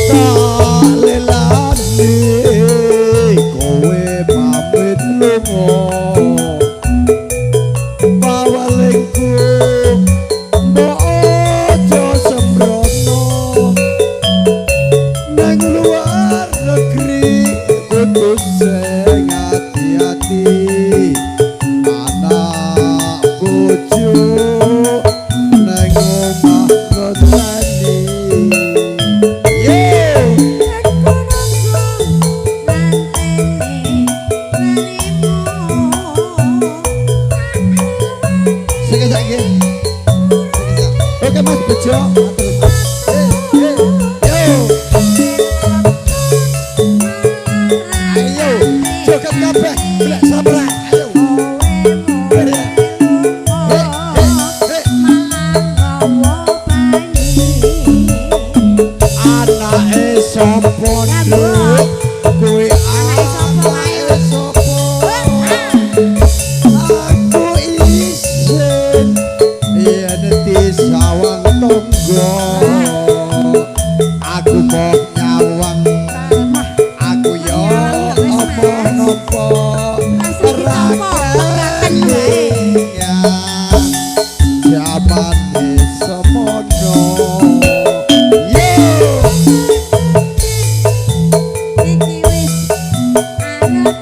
Tak lelane kowe pamit lunga. Pawalengku mbok aja sembrono. Nang luar negeri kudu sing ati-ati. Anak bojo nang omah ngenteni. Yo. Sing saiki. Oke Mas Bejo. Yo. Ayo, joget kabeh, blek sabrak. Ayo. Anake sapa nduk? Kuwi anake sapa? Aku isin yen disawang tangga. Aku kok nyawang, aku yo apa nopo jamane semono. Yo. Iki wis arep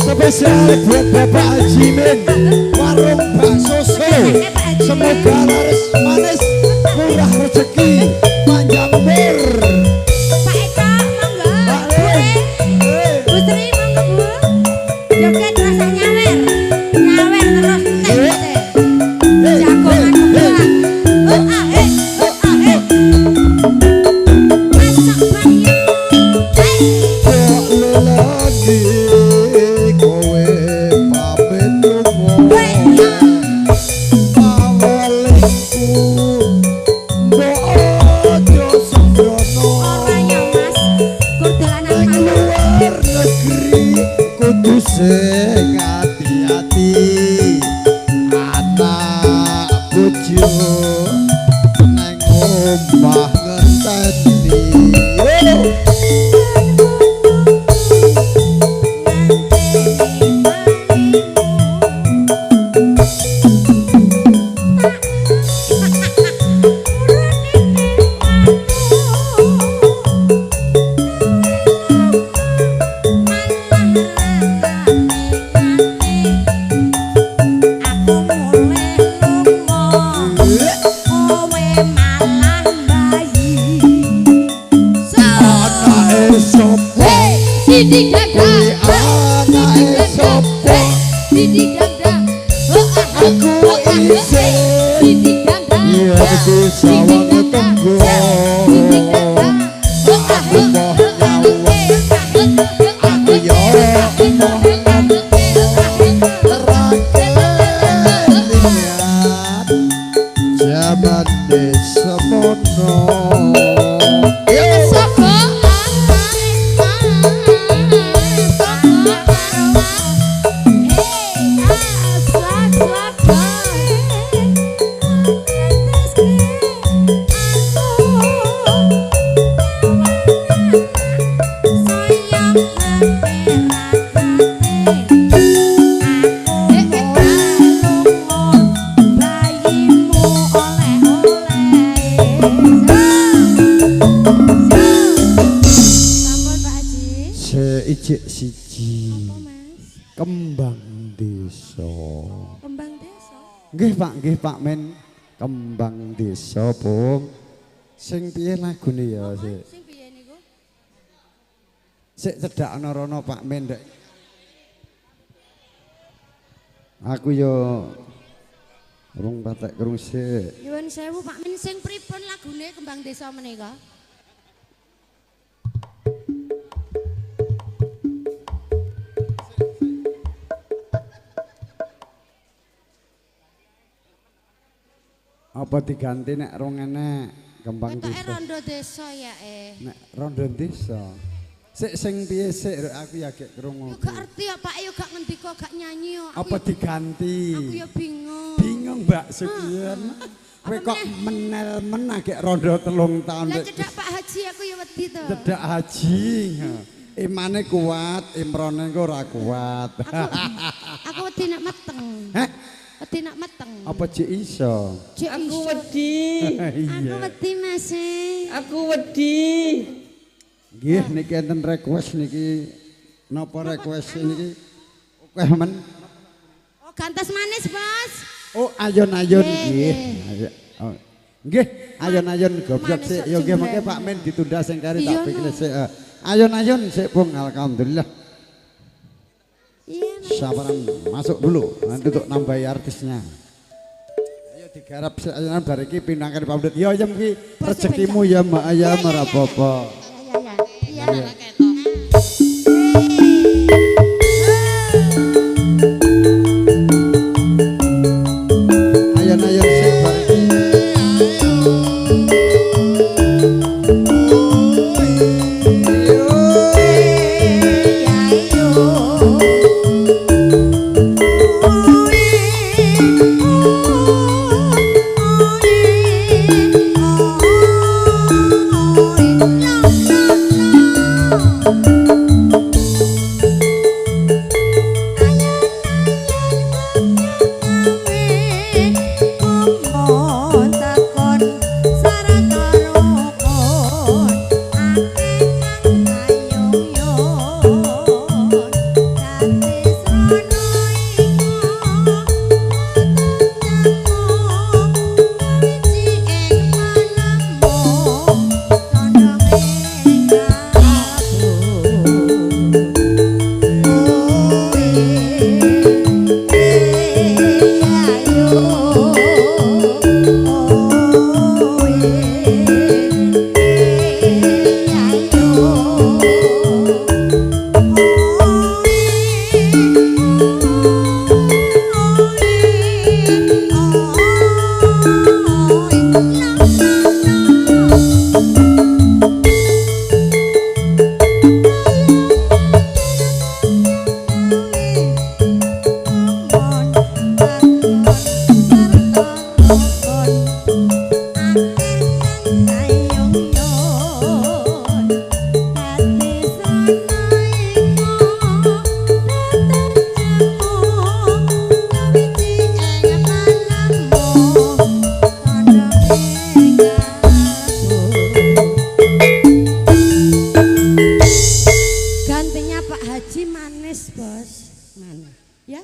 Spesial buat Bapak Haji Min, warung bakso Solo. Semoga laris manis, murah rezeki, panjang umur. Pak Eko, monggo. Pak Le. Bu Sri, monggo Bu. Joget rasa nyawer. Nyawer terus entek. Jagongan kebak. Oh ah eh, oh ah eh. Masak banyu. Kok lelaki kowe pamit lunga. Pawalengku mbok aja sembrono. Ora ya Mas, kur dolanan Nang manuk. luar negeri kudu sing ati-ati. Anak bojo nang omah ngenteni. Yo. Anake sapa? Sidik Kuwi anake sapa? Sidik dangdang. Aku isin Sidik dangdang. yen disawang tangga. Aku moh nyawang, aku yo moh ora kelingan jamane semono. Yo. Sapa? Sapa? Sampun Pak Haji. Seijik siji. Apa Mas? Kembang desa. Kembang desa. Nggih Pak Men. Kembang desa, Bung. Sing piye lagune ya sik? Sing piye niku? Sik cedhak ana rono Pak Men ndek. Aku yo rung patek krung sik. Nyuwun sewu Pak Men, sing pripun lagune Kembang Desa menika? Apa diganti nek rong enek Kembang Ketoke Desa? Rondo Desa ya eh. Nek rondo desa. Sik sing piye sik aku ya gek krungu. Yo gak ngerti ya Pak, yo gak ngendika, gak nyanyi yo. Apa diganti? Aku ya bingung. Bingung Mbak Sukiyen. Kowe kok menel-men agek rondo 3 tahun. Lah cedak Pak Haji aku ya wedi to. Cedak haji. Imane kuat, imrone engko ora kuat. Aku wedi nak meteng. Heh? Wedi nak meteng. Apa jek iso? Aku wedi. Aku wedi Mas. Aku wedi. Nggih niki enten request niki. Napa request niki? Akeh men. Oh, gantos manis, Bos. Oh, ayun-ayun nggih. Nggih, ayun-ayun goblok sik. Ya nggih mengke Pak Men ditunda sing kari tak pikir sik. Ayun-ayun sik Bung, alhamdulillah. Iya, Sabaran masuk dulu nanti untuk nambahi artisnya. Ayo digarap sik ayun bar iki pinangkan pamit. Ya yem ki rezekimu ya Mbak ya ora apa-apa. Iya. Ayun-ayun sik bar iki. Gantinya Pak Haji manis, Bos. Mana? Ya.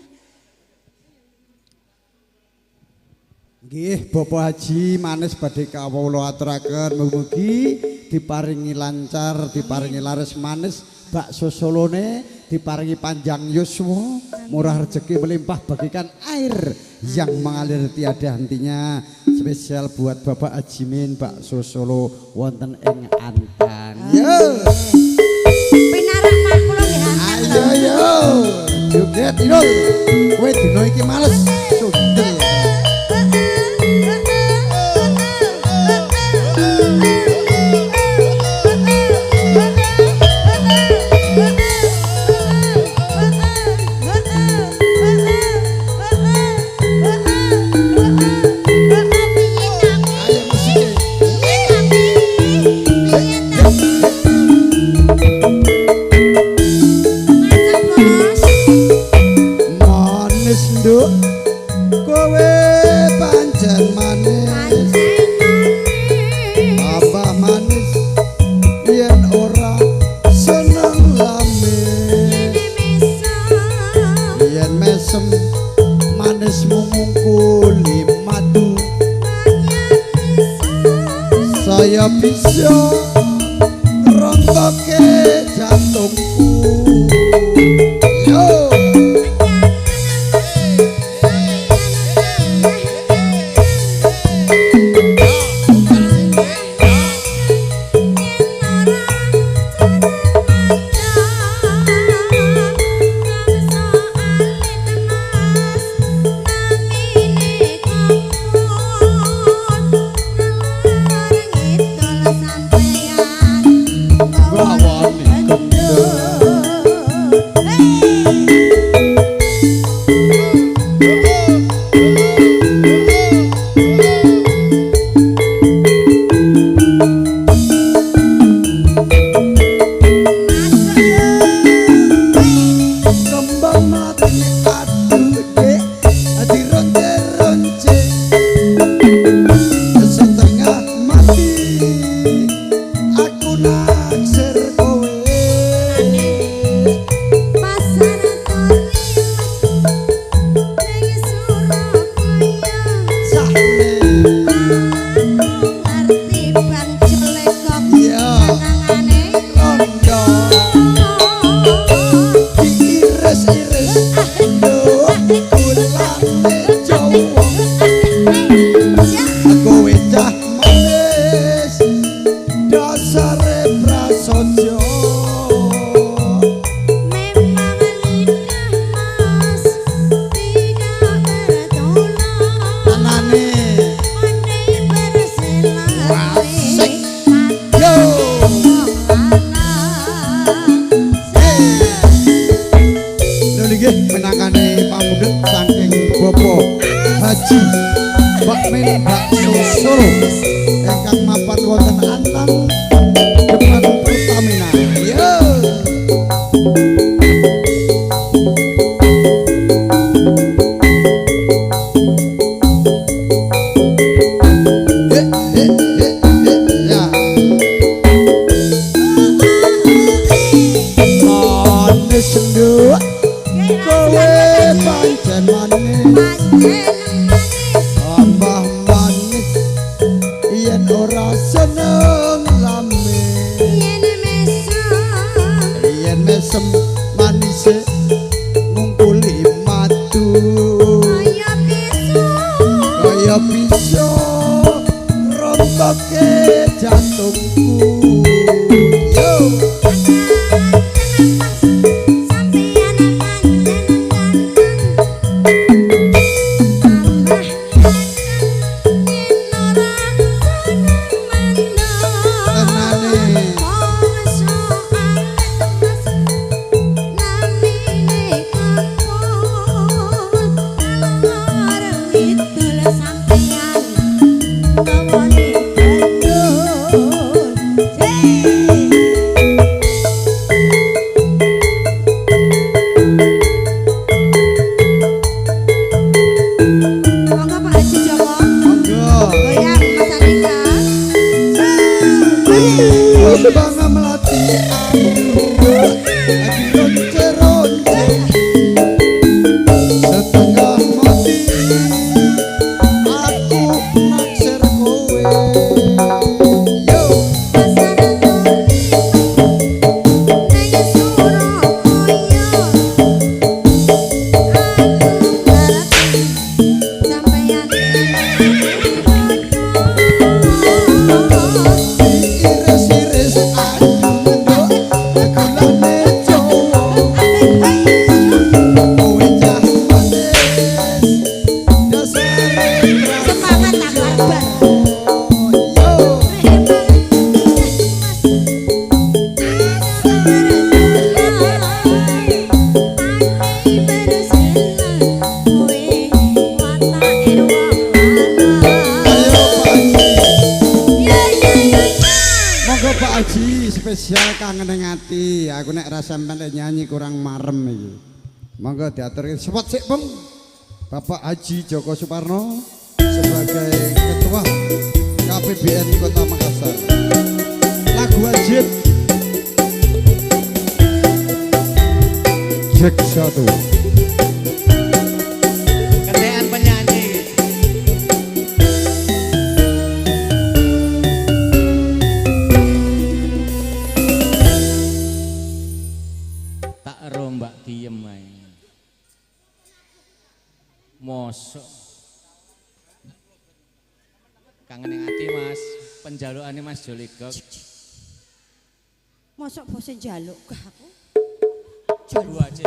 Nggih, Bapak Haji manis badhe kawula aturaken mugi diparingi lancar, diparingi laris manis, bakso Solone diparingi panjang yuswa, murah rezeki melimpah bagikan air yang mengalir tiada hentinya. Spesial buat Bapak Haji Min bakso Solo wonten ing Antang. Yo. Pinarak Pak kula nggih Antang. Ayo yo. Joget Inul. Kowe dina iki males. Sundel. Ayo musiknya. Manis nduk. Saya bisa rontoke jantungku. Yo. Sepot sik, Bung. Bapak Haji Joko Suparno sebagai Ketua KPBN Kota Makassar. Lagu wajib Jack 1. Ketean penyanyi. Njalukane Mas Joligok. Mosok bose njaluk gah aku. Jaluk aja.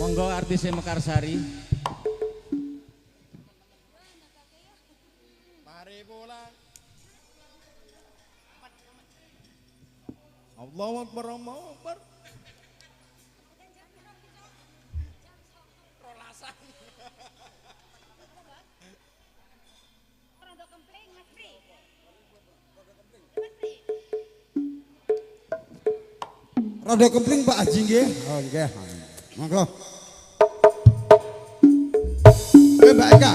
Monggo artise Mekarsari. Mari bola. Allahu Akbar, Allahu Akbar. Rolasan. Rondo kempling Pak Haji nggih. Oh nggih. Monggo. Ayo Mbak Eka.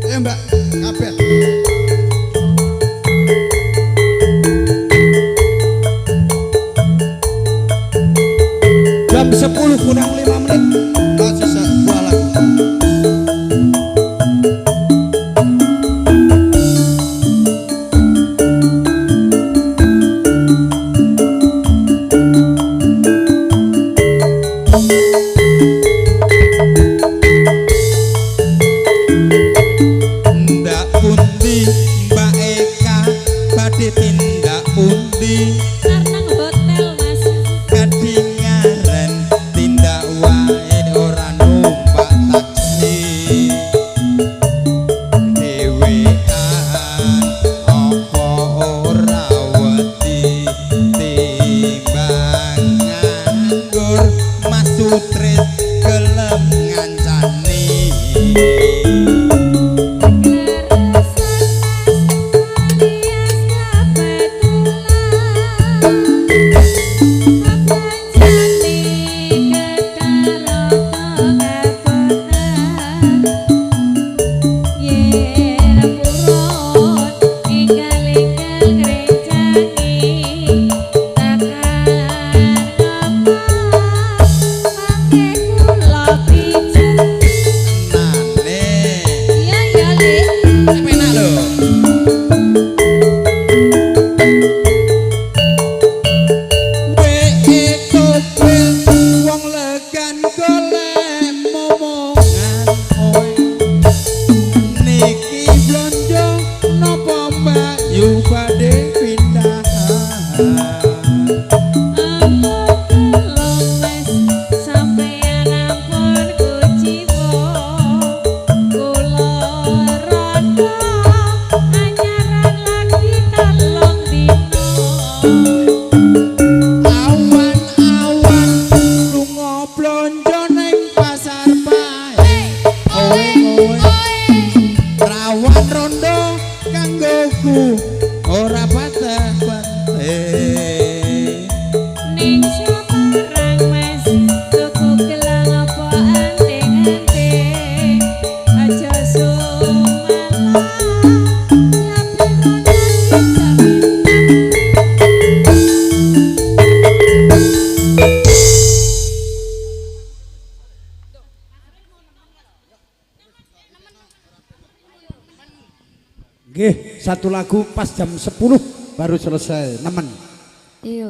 Ayo Mbak kabeh. Jam 10 kurang 5 menit. Masih sebuah lagu. Ndak pundi Mbak Eka badhe tindak pundi? Nang hotel Mas. Kadingaren tindak wae ora numpak taksi. Dhewean apa ora wedi timbang nganggur Mas Sutris gelem ngancani. Nane Iya iya Lek. Enak lho. Weke topel wong legan golek momongan oe. Niki blonjo napa Mbak Yu badhe pindahan? Awan-awan lunga blonjo ning pasar pae. Oe oe rawan rondo kanggoku ora pateh-pateh. Ning saparang Mas tuku gelang apa anting-anting aja sumalah Nggih, satu lagu pas jam 10 baru selesai. Nemen. Iya.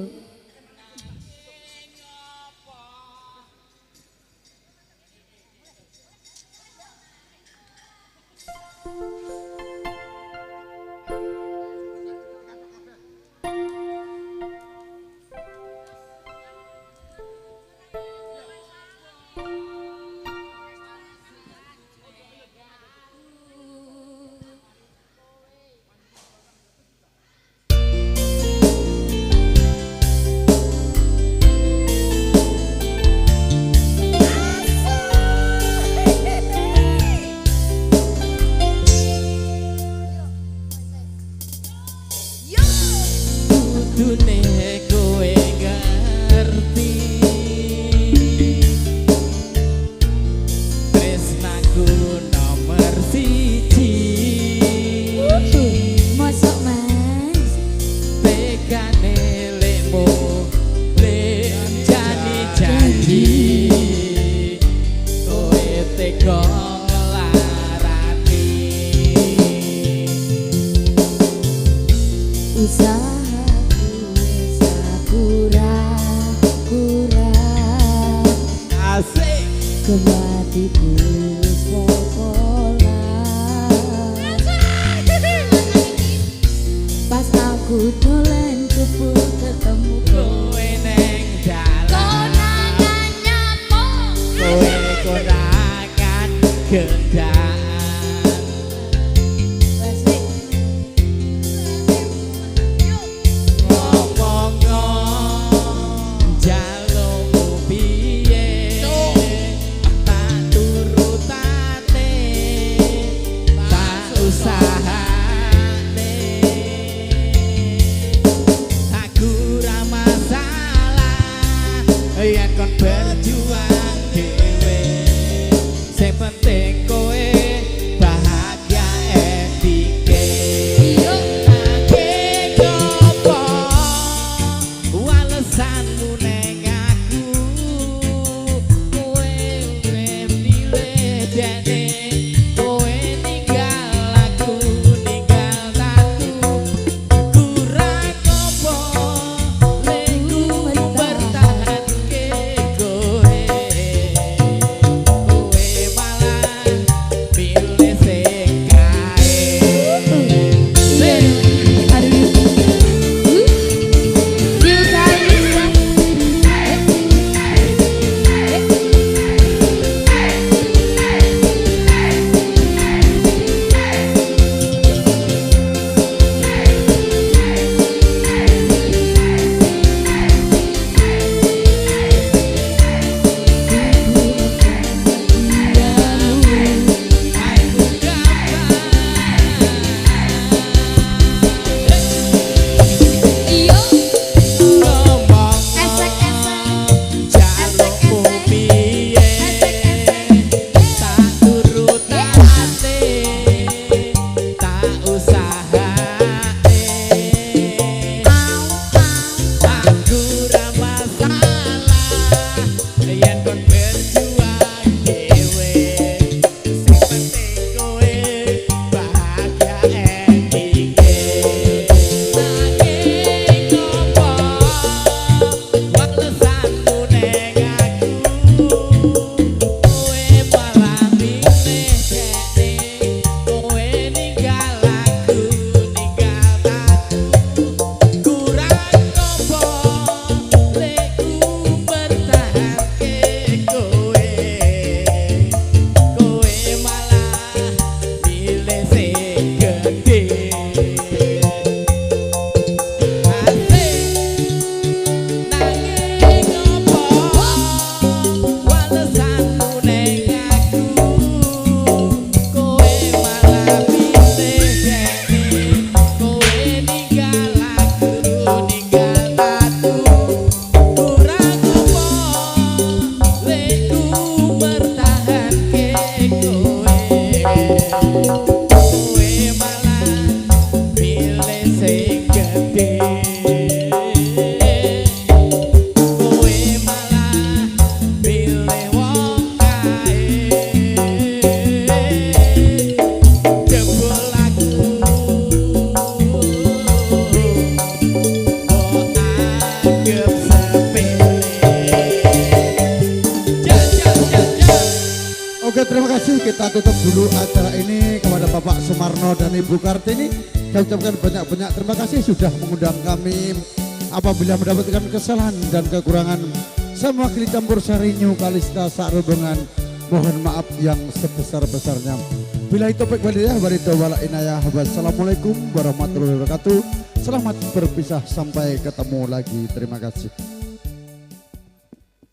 Kematiku wis pol-polan. Pas aku dolan jebul ketemu kowe neng dalan. Konangan nyapo? Kowe konangan gendaan. Yen kon berjuang dhewe, sing penting kowe bahagia endike. Nanging opo walesanmu neng aku, kowe milih dene, kowe ninggal aku, ninggal tatu. Kurang opo lehku bertahan kowe, kowe malah pilih sing kae. Jalukmu piye, tak turutane, tak usahane. Aku ra masalah yen kon berjuang dhewe, sing penting kowe bahagia endike. Nanging opo walesanmu neng aku, kowe malah milih dene, kowe ninggal aku, ninggal tatu. Kurang opo lekku bertahanke kowe, kowe malah milih sing gedhe. Nanging opo walesanmu neng aku, kowe malah milih dene, kowe ninggal aku, ninggal tatu. Kurang opo lekku bertahanke kowe, kowe malah milih sing gedhe. Kowe malah milih wong kae. Jebul aku mbok anggep sepele. Ja ja ja ja. Oke, terima kasih. Kita tutup dulu acara ini kepada Bapak Sumarno dan Ibu Kartini. Saya ucapkan banyak-banyak terima kasih sudah mengundang kami. Apabila mendapatkan kesalahan dan kekurangan, saya mewakili campur sari New Kalista Sarobongan. Mohon maaf yang sebesar-besarnya. Bila itu topik walidayah waridho wal inayah. Wassalamualaikum warahmatullahi wabarakatuh. Selamat berpisah sampai ketemu lagi. Terima kasih.